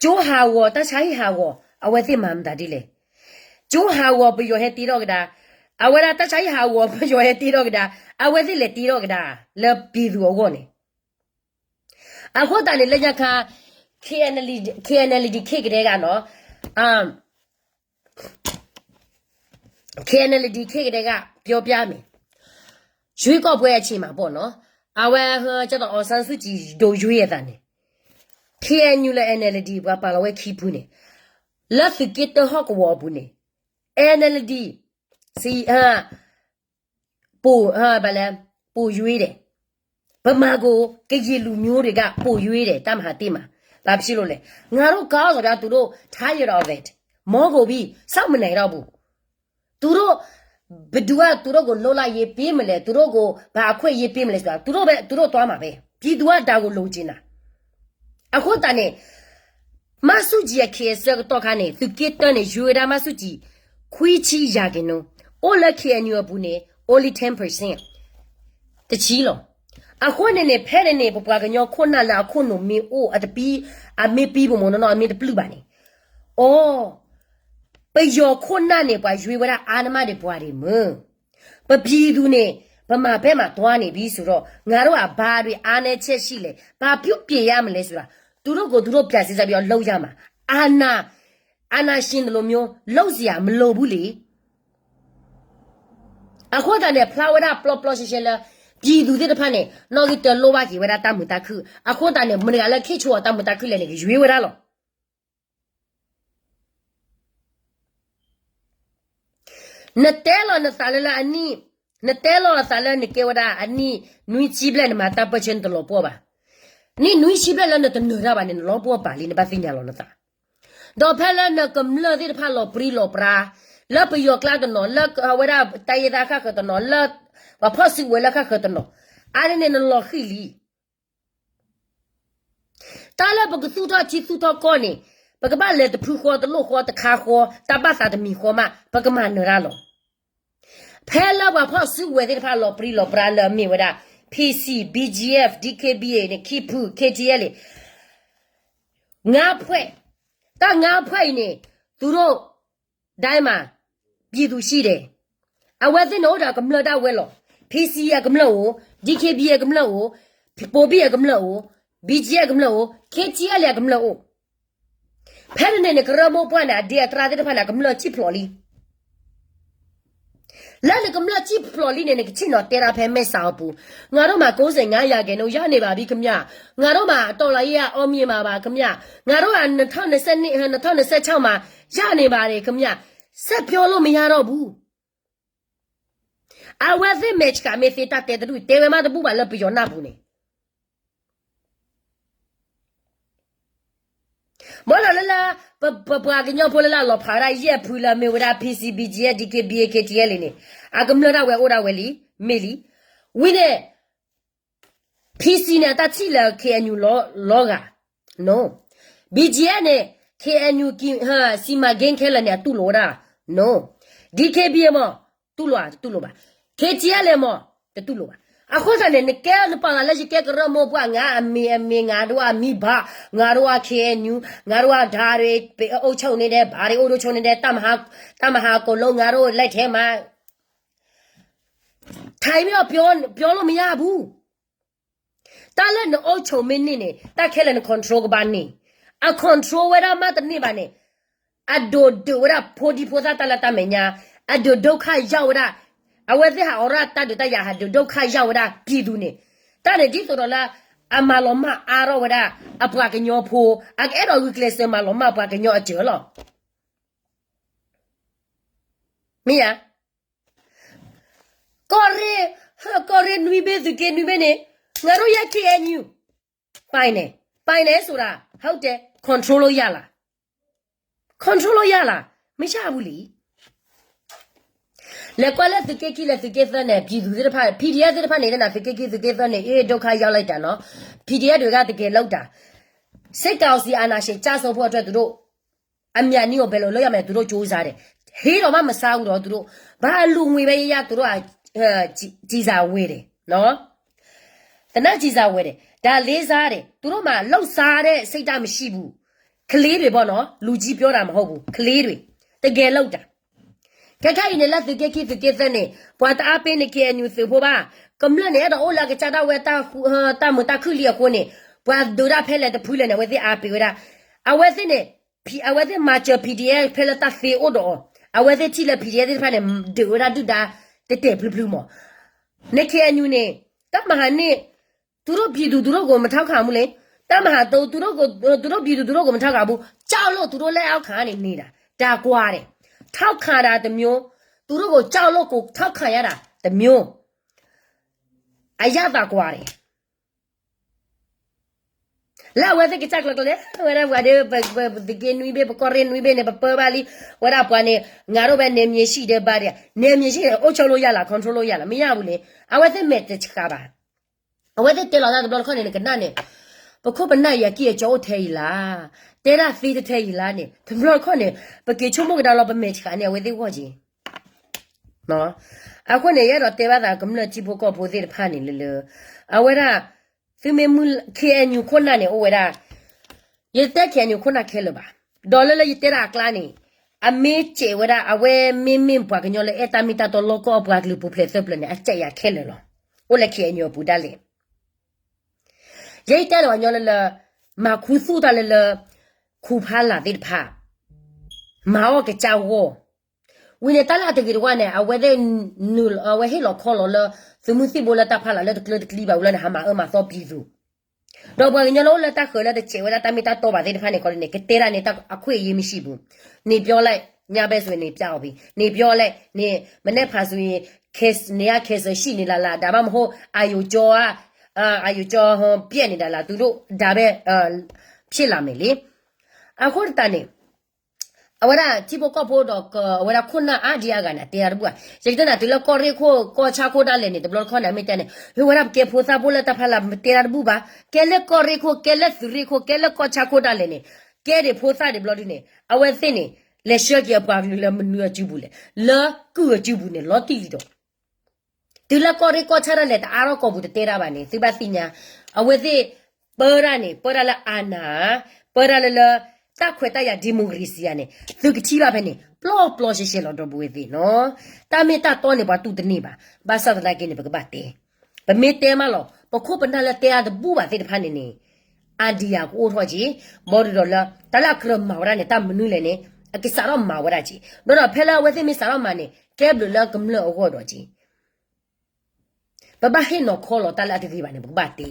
ကၠိဟးဂီၤ တၢ်ဆါဟံၣ်ဟးဂီၤ အဝဲသ့ၣ်မၤမတၤဒ်လဲၣ် ကၠိဟးဂီၤ ပယီၤဟဲတ့ထီၣ်ကဒါ အဝဲဒၣ်တၢ်ဆါဟံၣ်ဟးဂီၤ ပယီၤဟဲတ့ထီၣ်ကဒါ အဝဲသ့ၣ်လဲၤတ့ထီၣ်ကဒါ လၢပြည်သူအဂီၢ်န့ၣ် အဃိသတးန့ၣ် လၢညါခါ K N L D ခ့ကတဲဂၤနီၤ K N L D ခ့ကတဲဂၤ ပြောပြမယ် ရွေးကောက်ပွဲအချိန်မှာပေါ့နော် အဝဲ ကဲသိး အောင်ဆန်းစုကြည် ဒိးရွေးအသးန့ၣ် K N U လၢ N L D ပှၤပာ်လီၤဝဲခံဖုန့ၣ် လၢသုးက့တၢဟီၣ်ကဝီၤအပူၤန့ၣ် N L D စံး ပို ဘာလဲ ပိုရွေးတယ် ဗမာကို ကရင်လူမျိုးတွေက ပိုရွေးတယ် တပ်မဟာတစ်မှာ ဘာဖြစ်လို့လဲ ငါတို့ခေါင်းဆောင်များ သူတို့ tired of it မောကုန်ပြီ စောင့်မနေတော့ဘူး သူတို့ ဘယ်သူကသူတို့ကို လွတ်လပ်ရေးပေးမလဲ, သူတို့ကို ဘာအခွင့်အရေးပေးမလဲဆိုတာ သူတို့ပဲ, သူတို့သွားမှာပဲ. ပြည်သူကဒါကို လိုချင်တာ. အဃိသတးန့ၣ် မဆူၣ်ကံၤအခံအဆၢကတီၢ်ခါန့ၣ် သုးက့တၢန့ၣ် ရွေးဝဲဒၣ်မဆူၣ်ကံၤ ခွံဆံ ရာခိုင်နှုန်း, အိၣ်လၢ ခ့အဲၣ်ယူၣ် အပူၤန့ၣ် only ten percent, တဆံလီၤ. အဃိန့ၣ်န့ၣ် ဖဲန့ၣ်န့ၣ် ပပှၤကညီခိၣ်နၢ်လၢအခိၣ်နူာ်မ့ၢ်အိၣ်အတပံ, အမ့ၢ်ပံပမူနီၢ်နီၢ် အမ့ၢ်တပျုၢ်ဘၣ်န့ၣ်, အိ, ပယီၤခိၣ်နၢ်န့ၣ် ပှၤရွေးဝဲဒၣ်အါနမးဒံးပှၤဒံးမုၢ်, ပပြည်သူန့ၣ် ပမၤဖဲမၤတွါန့ၣ်ဘံၤစူၤဒီး ငါတို့အဘါတွေ အားနည်းချက်ရှိလဲၣ်, ဘာပြုပြင်ရမလဲဆိုတာ သူတို့ကိုယ်သူတို့ ပြန်စည်းစပ်ပြီးတော့ လုပ်ရမှာ. အာဏာ, အာဏာရှင်တွေလိုမျိုး လုပ်စရာမလိုဘူးလေ. အဃိသတးန့ၣ် ဖျါဝဲဒၣ်ပျီပျီရှဲရှဲလၢ ပြည်သူသ့ၣ်တဖၣ်န့ၣ် နီၣ်ဂံၢ်တၢလိၣ်ဘၣ်က့ၤဝဲဒၣ်တၢ်မုာ်တၢ်ခုၣ်, အဃိသတးန့ၣ် မတၤတဂၤလၢ ခ့ၣ်ဆိအတၢ်မုာ်တၢ်ခုၣ်လဲၣ်န့ၣ် ကရွေးဝဲဒၣ်လီၤ. နတဲလီၤနသးလၢလၢအနံၣ်, နတဲလီၤအသးလၢနကဲဝဲဒၣ်အနံၣ်နွံဆံဘျဲၣ် နမၤတၢ်ပၢၢ်ဆၢ နတလီၤပှီၢ်ဘၣ်. နံၣ်နွံဆံဘျဲၣ်လၢနတနၢၤတၢ်ဘၣ်န့ၣ် နလီၤပှီၢ်ပာ်လံ, နဘၣ်သ့ၣ်ညါလီၤနသး. ဒီးဖဲလၢနကမျၢၢ်သ့ၣ်တဖၣ်လီၤပြံလီၤပြါ, လၢပယီၤကျါတနီၤ, လၢအဝဲဒၣ်တၢ်ယဲၢ်သးခၣ်ဃၢၤတနီၤ, လၢပှၤဖီၣ်စုကဝဲၤလၢခၣ်ဃၢၤတနီၤ, အါန့ၣ်န့ၣ် နလီၤဃံၢ်လံ. တၢ်လၢပကသူၣ်ထီၣ်ထံသူၣ်ထီၣ်ကီၢ်န့ၣ် ပကဘၣ်လဲၤတဖုဃီတလိၣ်ဃီတခါဃီ တၢ်ဘၣ်သးတမံၤဃီမး ပကမၤနၢၤတၢ်လီၤ. ဖဲလၢပှၤဖီၣ်စုကဝဲၤသ့ၣ်တဖၣ်လီၤပြံလီၤပြါလၢအမ့ၢ်ဝဲဒၣ် PC, BGF, DKBA န့ၣ် ခံဖု KTLA ငါးဖွဲ့, တၢ်ငါးဖွဲ့အံၤန့ၣ် သူတို့ တိုင်းမှာ ပြည်သူရှိတယ်. အဝဲသ့ၣ်န့ၣ်အိၣ်ဒီးကမျၢၢ်ဒၣ်ဝဲလီၤ. PC အကမျၢၢ်အိၣ်, DKBA အကမျၢၢ်အိၣ်, ဘိဘံၣ်အကမျၢၢ်အိၣ်, BGF အကမျၢၢ်အိၣ်, KTLA အကမျၢၢ်အိၣ်. ဖဲန့ၣ်န့ၣ်န့ၣ် ကရၢမိၢ်ပှၢ်န့ၣ် အဒ့အတြါသ့ၣ်တဖၣ်န့ၣ် အကမျၢၢ်စံၣ်ဖျိးလံ. လၢနကမျၢၢ်စံၣ်ဖျိးလံန့ၣ် နကဆ့ၣ်နီၤတဲဒၣ်ဖဲမဲၢ်စးအပူၤ, ငါတို့မှာ ကိုးဆယ့်ငါးရာခိုင်နှုန်း ရနေပါပြီခင်ဗျာ, ငါတို့မှာ တော်လှန်ရေးက အောင်မြင်မှာပါခင်ဗျာ, ငါတို့က နှစ်ထောင့်နှစ်ဆယ့်နှစ်, နှစ်ထောင့်နှစ်ဆယ့်ခြောက်မှာ ရနေပါတယ်ခင်ဗျာ, ဆက်ပြောလို့မရတော့ဘူး. အဝဲသ့ၣ်မဲာ်ဆှးမ့ၢ်သ့တၢ်တဲတဒူၣ် တဲဝဲမးတဘူၣ်ဘၣ်လၢပယီၤနၢ်ပူၤန့ၣ် မ့ၢ်လီၤလၢလၢ ပပှၤကညီဖိလၢလၢလီၤဖးဝဲဒၣ်ယဲၢ်ဖုလၢမ့ၢ်ဝဲဒၣ် PC, BGF, DKBA, KTLA န့ၣ် အကမျၢၢ်ဒၣ်ဝဲအိၣ်ဒၣ်ဝဲလံ, မ့ၢ်လံ. ဝံၤန့ၣ် PC န့ၣ် အတၢ်ထံၣ်လၢ KNU လီၤဂာ်, no. BGF န့ၣ် KNU စီမံကိန်းခဲလၢာ်န့ၣ် အတူၢ်လိာ်ဝဲဒၣ်, no. DKBA မ့ၢ် တူၢ်လိာ်ဧါ, တတူၢ်လိာ်ဘၣ်. KTLA မ့ၢ် တတူၢ်လိာ်ဘၣ်. အဃိသတးန့ၣ် နကဲနပာ်သးလၢ ယကဲကရၢမိၢ်ပှၢ်, ငါအမံၤအမ့ၢ် ငါတို့အမံၤဘၣ်, ငါတို့အ KNU, ငါတို့အဒါတွေ အုပ်ချုပ်နေတယ်, ဘာတွေအုပ်ချုပ်နေတယ်, တပ်မဟာ, တပ်မဟာအကုန်လုံး ငါတို့လက်ထဲမှာ ထိုင်ပြီးတော့ ပြော, ပြောလို့မရဘူး. တၢ်လၢနအိၣ်ဆိးမ့ၢ်န့ၢ်န့ၣ် တၢ်ခဲလၢာ်န control ကဘၣ်န့ၢ်, အ control ဝဲဒၣ်မးတန့ၢ်ဘၣ်န့ၣ်, အဒိးဒုးဝဲဒၣ်ဖိဒံဖိသၣ်တၢ်လၢတၢ်မဲာ်ညါ, အဒိးဒုက္ခရောက်ဝဲဒၣ်, အဝဲသ့ၣ်ဟးအိးထီၣ်တၢ်ဒုးတၢ်ယၤ ဟးဒိးဒုက္ခရောက်ဝဲဒၣ် ပြည်သူန့ၣ်, တၢ်န့ၣ်ဒ်သိးဒီးလၢ အမၤလီၤမၢ်အါထီၣ်ဝဲဒၣ် အပှၤကညီဖိ, အကအဲၣ်ဒိးဂုာ်ကျဲးစၢးမၤလီၤမၢ်ပှၤကညီအစၢၤလီၤ. မ့ၢ်ဧါ. ကီၢ်ရ့ၣ်, ကီၢ်ရ့ၣ်နွံဘ့ၣ် သုးက့နွံဘ့ၣ်န့ၣ်, ငါတို့ရဲ့ KNU ပိုင်တယ်, ပိုင်တယ်ဆိုတာ ဟုတ်တယ်, control လို့ရလား, control လို့ရလား, မရဘူးလံ. လဲၤကွၢ်လၢသုးက့ခံ လၢသုးက့သၢန့ၣ် ပြည်သူသ့ၣ်တဖၣ်, PDF သ့ၣ်တဖၣ်န့ၣ် သုးက့ခံ သုးက့သၢန့ၣ် အေး ဒုက္ခရောက်လိုက်တာနော်, PDF တွေက တကယ်လုပ်တာ, စစ်ကောင်စီအာဏာရှင်ကျဆုံးဖို့အတွက် သူတို့ အမြန်နည်းကို ဘယ်လိုလုပ်ရမလဲ သူတို့ကြိုးစားတယ်, ဟ့ဒီးမးမစားဘူးဒီး သူတို့, ဘာလူငွေပဲရရ သူတို့က ကျည်ဆံဝယ်တယ်နော်, သေနတ်ကျည်ဆံဝယ်တယ်, ဒါလေးစားတယ်, သူတို့မှာ လုပ်စားတဲ့စိတ်ဓာတ်မရှိဘူး, ကလေးတွေပေါ့နော်, လူကြီးပြောတာမဟုတ်ဘူး, ကလေးတွေ, တကယ်လုပ်တာ. ခဲခါအံၤန့ၣ် လၢသုးက့ခံ သုးက့သၢန့ၣ် ပှၤတအားပေးန့ၣ် KNU သုးဖိဘၣ်, ကမျၢၢ်န့ၣ် အဲၣ်ဒိးအိၣ်လၢအကစၢ်ဒၣ်ဝဲ တၢ်မုာ်တၢ်ခုၣ်လံအဃိန့ၣ်, ပှၤဒုးတၢ်ဖဲလဲၣ်တဖုလဲၣ်န့ၣ် အဝဲသ့ၣ်အားပေးဝဲဒၣ်, အဝဲသ့ၣ်န့ၣ်, အဝဲသ့ၣ်မၤစၢၤ PDF ဖဲလၢတၢ်သ့အိၣ်ဒီးအီၤ, အဝဲသ့ၣ်ထံၣ်လၢ PDF သ့ၣ်တဖၣ်န့ၣ် ဒုးဝဲဒၣ်ဒုၣ်ဒါ တဲာ်တဲာ်ဖျုဖျုမး, န KNU န့ၣ်, တပ်မဟာနှစ်, သူတို့ပြည်သူ သူတို့ကို မထောက်ခံဘူးလေ, တပ်မဟာသုံး, သူတို့ကို, သူတို့ပြည်သူ သူတို့ကို မထောက်ခံဘူး, ကြောက်လို့ သူတို့လက်အောက်ခံကနေ နေတာ, ဒါကွာတယ်, ထောက်ခံတာတစ်မျိုး, သူတို့ကို ကြောက်လို့ ကိုယ်ထောက်ခံရတာတစ်မျိုး, အရသာကွာတယ်. အရသာကွာတယ်. လၢအဝဲသ့ၣ်ကစၢ်ကျၢၤကျၢၤလဲၣ်, ဝဲဒၣ်ပှၤဒီး ပသုးက့နွံဘ့ၣ် ပကီၢ်ရ့ၣ်နွံဘ့ၣ်န့ၣ် ပပၢဘၣ်လံ, ဝဲဒၣ်ပှၤန့ၣ် ငါတို့ပဲ နယ်မြေရှိတယ် ဘာတွေ, နယ်မြေရှိတယ် အုပ်ချုပ်လို့ရလား controlလို့ရလား မရဘူးလေ, အဝဲသ့ၣ်မဲာ်တဆှးဘၣ်. အဝဲသ့ၣ်တဲလီၤတၢ်တဘျီတခီၣ်န့ၣ် နကနၣ်န့ၣ်, ပခိၣ်ပနၢ်အံၤအကံၢ်အကီအိၣ်ထဲအံၤလါ, တဲဒၣ်သ့တထဲအံၤလါန့ၣ် တဘျီတခီၣ်န့ၣ် ပက့ၤဆိကမိၣ်ကဒါလီၤ ပမဲာ်ဆှးန့ၣ် အဝဲသ့ၣ်ဂီၢ်က့ၤ အဃိန့ၣ် ယအဲၣ်ဒိးတဲဘၣ်သးကမျၢၢ်ထံဖိကီၢ်ဖိသ့ၣ်တဖၣ်န့ၣ်လၢလၢ, အဝဲဒၣ် သုမ့ၢ်မုၢ် K N U ခိၣ်နၢ်န့ၣ် အိၣ်ဝဲဒၣ်, ယတဲ K N U ခိၣ်နၢ်ခဲလၢာ်ဘၣ်, ဒီးလၢလၢယတဲဒၣ်အကျါန့ၣ်, အမ့ၢ်စဲးဝဲဒၣ် အဝဲမ့မ့ၢ်ပှၤကညီလၢအဲၣ်တၢ်မ့ၢ်တၢ်တီလီၢ်ကီၢ်အပှၤကလုာ်ပူၤဖျဲးသၢပျၢၤန့ၣ် အစဲးယၤခဲလၢာ်လီၤ. အိၣ်လၢ K N U အပူၤဒၣ်လဲာ် ယဲယတဲလီၤညီလၢလၢ, မၤခူသူၣ်တၢ်လၢလၢ, ခူဖးလာ်သ့ၣ်တဖၣ်, မၤအီၣ်ကစၢ်ဂီၢ်, ဝံၤန့ၣ်တၢ်လၢအတဂ့ၤတဝါန့ၣ် အဝဲသ့ၣ်, အဝဲဟ့ၣ်လီၤခီလီၤလၢ, သုးမုၢ်သံၣ်ဘိလၢတၢ်ဖးလာ်လၢတကျၢတကျံဘၣ်ဝံၤလီၤန့ၣ် ဟးမၤအၢမၤသီပံၤသူၣ်, ဒီးပှၤကညီလၢအိၣ်လၢတၢ်ဃၢၤလၢတစဲးဝဲဒၣ်တၢ်မ့ၢ်တၢ်တီဘၣ်သ့ၣ်တဖၣ်န့ၣ်ခီန့ၣ် ကတဲဒၣ်န့ၣ် အခွင့်အရေးမရှိဘူး, န့ၣ်ပြောလဲၣ်, ညါဘဲဆိုရင်န့ၣ် ပြောပြီ, န့ၣ်ပြောလဲၣ်, န့ၣ်, မနက်ဖြန်ဆိုရင်, န့ၣ် အခဲစၢးရှိနေလၢ်လၢ် ဒါမှမဟုတ် အာရုံကြော, အာရုံကြော, ပျက်နေတာလား သူတို့ ဒါပဲ, ဖြစ်လာမယ်လေ, အဃိတၢ်န့ၣ်, အဝဲဒၣ်ထံဖိကီၢ်ဖိဒီး အဝဲဒၣ်ခိၣ်နၢ်အါဒံအါဂၤန့ၣ် တဲတၢ်တဘူၣ်ဘၣ်, ယကတဲနၤ တုၤလၢကီၢ်ရ့ၣ်ခိၣ်ကီၢ်ဆၣ်ခိၣ်ဒၣ်လဲာ်န့ၣ် တဘျီတခီၣ်န့ၣ် အမ့ၢ်တဲန့ၣ် ဟ့ၣ်ဝဲဒၣ်ပကဲဖိသၣ်ဖိလၢတၢ်ဖးလာ် ပတဲတၢ်တဘူၣ်ဘၣ်, ကဲလၢကီၢ်ရ့ၣ်ခိၣ် ကဲလၢသုးရ့ၣ်ခိၣ် ကဲလၢကီၢ်ဆၣ်ခိၣ်ဒၣ်လဲာ်န့ၣ်, ကဲဒံးဖိသၣ်ဒံးဘျီဒုန့ၣ် အဝဲသ့ၣ်န့ၣ်, လဲၤဆှၢက့ၤအပှၤကလုာ်လၢမနုၤအစုပူၤလဲၣ်, လၢကုၢ်အစုပူၤန့ၣ် လီၤတံၢ်လံဒီး တုၤလၢကီၢ်ရ့ၣ်ကီၢ်ဆၣ်ဒၣ်လဲာ် တအါထီၣ်ကီၢ်ပူၤတတဲတၢ်ဘၣ်န့ၣ် သုဘၣ်သ့ၣ်ညါ, အဝဲသ့ၣ်, ပၢတၢ်န့ၣ် ပၢတၢ်လၢအါနၢ်, ပၢတၢ်လၢလၢ, တၢ်ခွဲးတၢ်ယာ် democracy ဧါန့ၣ် သုကထံၣ်ဘၣ်ဖဲန့ၣ် ပျီပျီရှဲရှဲလီၤ ဒီပုၢ်ဝဲၢ်သ့ၣ်နီၤ, တၢ်မ့ၢ်တၢ်တီန့ၣ် ပှၤတူၢ်တန့ၢ်ဘၣ်, ဘၣ်ဆၣ်သနာ်က့န့ၣ် ပကဘၣ်တဲ, ပမ့ၢ်တဲမးလီၤ ပခိၣ်ပနၢ်လၢတဲအါတဘူၣ်ဘၣ်သ့ၣ်တဖၣ်န့ၣ်န့ၣ်, အါဒံယၤကအိၣ်ထီၣ်က့ၤ, ဘီဒုဒီးလၢ တၢ်လၢအကြၢးမၤဝဲဒၣ်န့ၣ် တၢ်မနုၤလဲၣ်န့ၣ်, အကစးထီၣ်မၤဝဲဒၣ်က့ၤ, ဒီးဒီးဖဲလၢအဝဲသ့ၣ်မ့ၢ်စးထီၣ်မၤန့ၣ် ကဲဘျုးလၢကမျၢၢ်အဂီၢ်ဒီးက့ၤ ပဘၣ်ဟ့ၣ်နီၤခီလီၤတၢ်လၢအတဂ့ၤဘၣ်န့ၣ် ပကဘၣ်တဲ,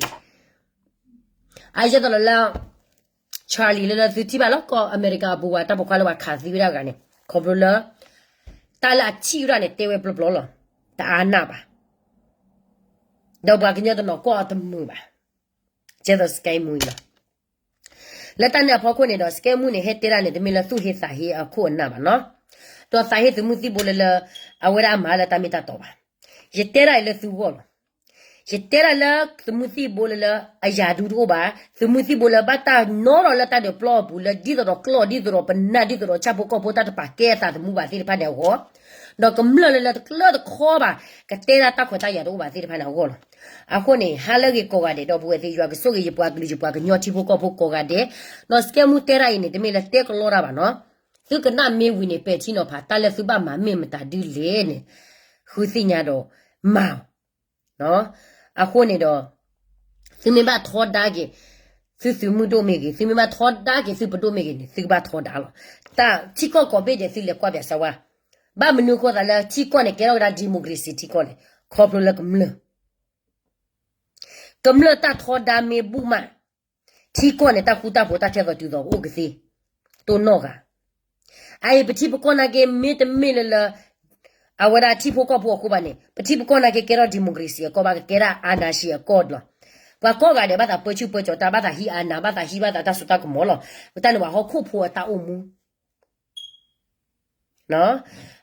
အယဲၢ်သိးလၢလၢ, Charlie လၢလၢသုထံၣ်ဘၣ်လၢကီၢ်အမဲရကၤအပူၤဝဲ တၢ်ပိာ်ခွါလၢပှၤခးသံဝဲဒၣ်ဂၤန့ၣ် ခီဖျိလၢ, တၢ်လၢအထံၣ်ဝဲဒၣ်န့ၣ် တဲဝဲပျီပျီလီၤ, တအါနၢ်ဘၣ်, ဒီးပှၤကညီတနီၤကွၢ်အီၤတမုာ်ဘၣ်, ကဲသိး scam မူအံၤလီၤ လၢတၢ်န့ၣ်အဖီခိၣ်န့ၣ်ဒီး scam မူန့ၣ် ဟဲတဲဒၣ်န့ၣ် တမ့ၢ်လၢသူၣ်ဟ့သးဟ့အခိၣ်အနၢ်ဘၣ်နီၤ, ဒီးသးဟ့သုးမုၢ်သံၣ်ဘိလၢလၢ, အဝဲဒၣ်အမၤလၢတၢ်မ့ၢ်တၢ်တီဘၣ်, ယတဲဒၣ်အံၤလၢသုဂီၢ်လီၤ, ယတဲဒၣ်လၢသုးမုၢ်သံၣ်ဘိလၢလၢ, အယၤဒူတအိၣ်ဘၣ်, သုးမုၢ်သံၣ်ဘိလၢဘၣ်တၢ်နီၤထီၣ်လၢတၢ်ဒုးပျီအပူၤလၢဒ်သိးဒီးကျီၢ်ဒ်သိးဒီးပနၢ်ဒ်သိးဒီးဆၣ်ဖိကီၢ်ဖိ တၢ်တပာ်ကဲအသးသမူဘၣ်သ့ၣ်တဖၣ်န့ၣ်အဂီၢ်, ဒီးကမျၢၢ်လၢလၢတကျၢတခီဘၣ်, ကတဲဒၣ်တၢ်ခွဲးတၢ်ယာ်တအိၣ်ဘၣ်သ့ၣ်တဖၣ်န့ၣ်အဂီၢ်လီၤ, အဃိန့ၣ် ဟါလၢဂ့ၤကိးဂၤဒဲး ဒီပုၢ်ဝဲၢ်သ့ၣ် ယွၤကဆိၣ်ဂ့ၤ ယပှၤကလုာ် ယပှၤကညီထံဖိကီၢ်ဖိကိးဂၤဒဲး, ဒီး scam မူတဲဒၣ်အံၤန့ၣ် တမ့ၢ်လၢတဲကလီတၢ်ဘၣ်နီၤ, သုကနၣ်မ့ၢ်ဝံၤန့ၣ် ပဲာ်ထံနီၤဖး တၢ်လၢသုဘၣ်မၤမ့ၢ်မတၤဒ်လဲၣ်န့ၣ်, ဃုသ့ၣ်ညါဒီး, မၤအီၤ အဃိန့ၣ်ဒီး, သုမ့ၢ်ဘၣ်ထီဒါက့ၤ, သုသုးမုၢ်ဒိၣ်မ့ၢ်ဂ့ၤ သုမ့ၢ်ဘၣ်ထီဒါက့ၤသုပဒိၣ်မ့ၢ်ဂ့ၤန့ၣ် သုကဘၣ်ထီဒါလီၤ, တၢ်ထံကီၢ်ကိးဘ့ၣ်ဒဲးသုလဲၤကွၢ်ပြးစၢဝါ, ဘၣ်မနုၤအဃိသးလၢထံကီၢ်န့ၣ် ကဲထီၣ်ဝဲဒၣ် democracy ထံကီၢ်လဲၣ်, ခီဖျိလၢကမျၢၢ် ကမျၢၢ်တၢ်ထီဒါမ့ၢ်ဘူၣ်မး, ထံကီၢ်န့ၣ် တၢ်ဃူတၢ်ဖိးတၢ်ထဲသိးတုၤသိးကအိၣ်ကသ့, တိၢ်နီၣ်ဂၤ, အအံၤပထံပကီၢ်နာ်က့ မ့တမ့ၢ်လၢလၢ, အဝဲဒၣ်ထံဖိကီၢ်ဖိအဃိဘၣ်န့ၣ် ပထံပကီၢ်နာ်က့ကဲထီၣ် democracy အကီၢ်ဘၣ် ကကဲဒၣ် အာဏာရှင် အကီၢ်လီၤ, ပှၤကိးဂၤဒဲးဘၣ်သးပၢဆူၣ်ပၢကၠီၤတၢ် ဘၣ်သးဟံး အာဏာ ဘၣ်သးဟံးဘၣ်သးတၢ်စိတၢ်ကမီၤလီၤ, ပတၢ်န့ၣ်ပှၤဟီၣ်ခိၣ်ဖိအတၢ်အိၣ်မူ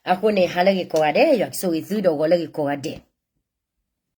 အဃိန့ၣ် ဟါလၢဂ့ၤကိးဂၤဒဲး ယွၤကဆိၣ်ဂ့ၤသုဒီးဂီၤလၢဂ့ၤကိးဂၤဒဲး,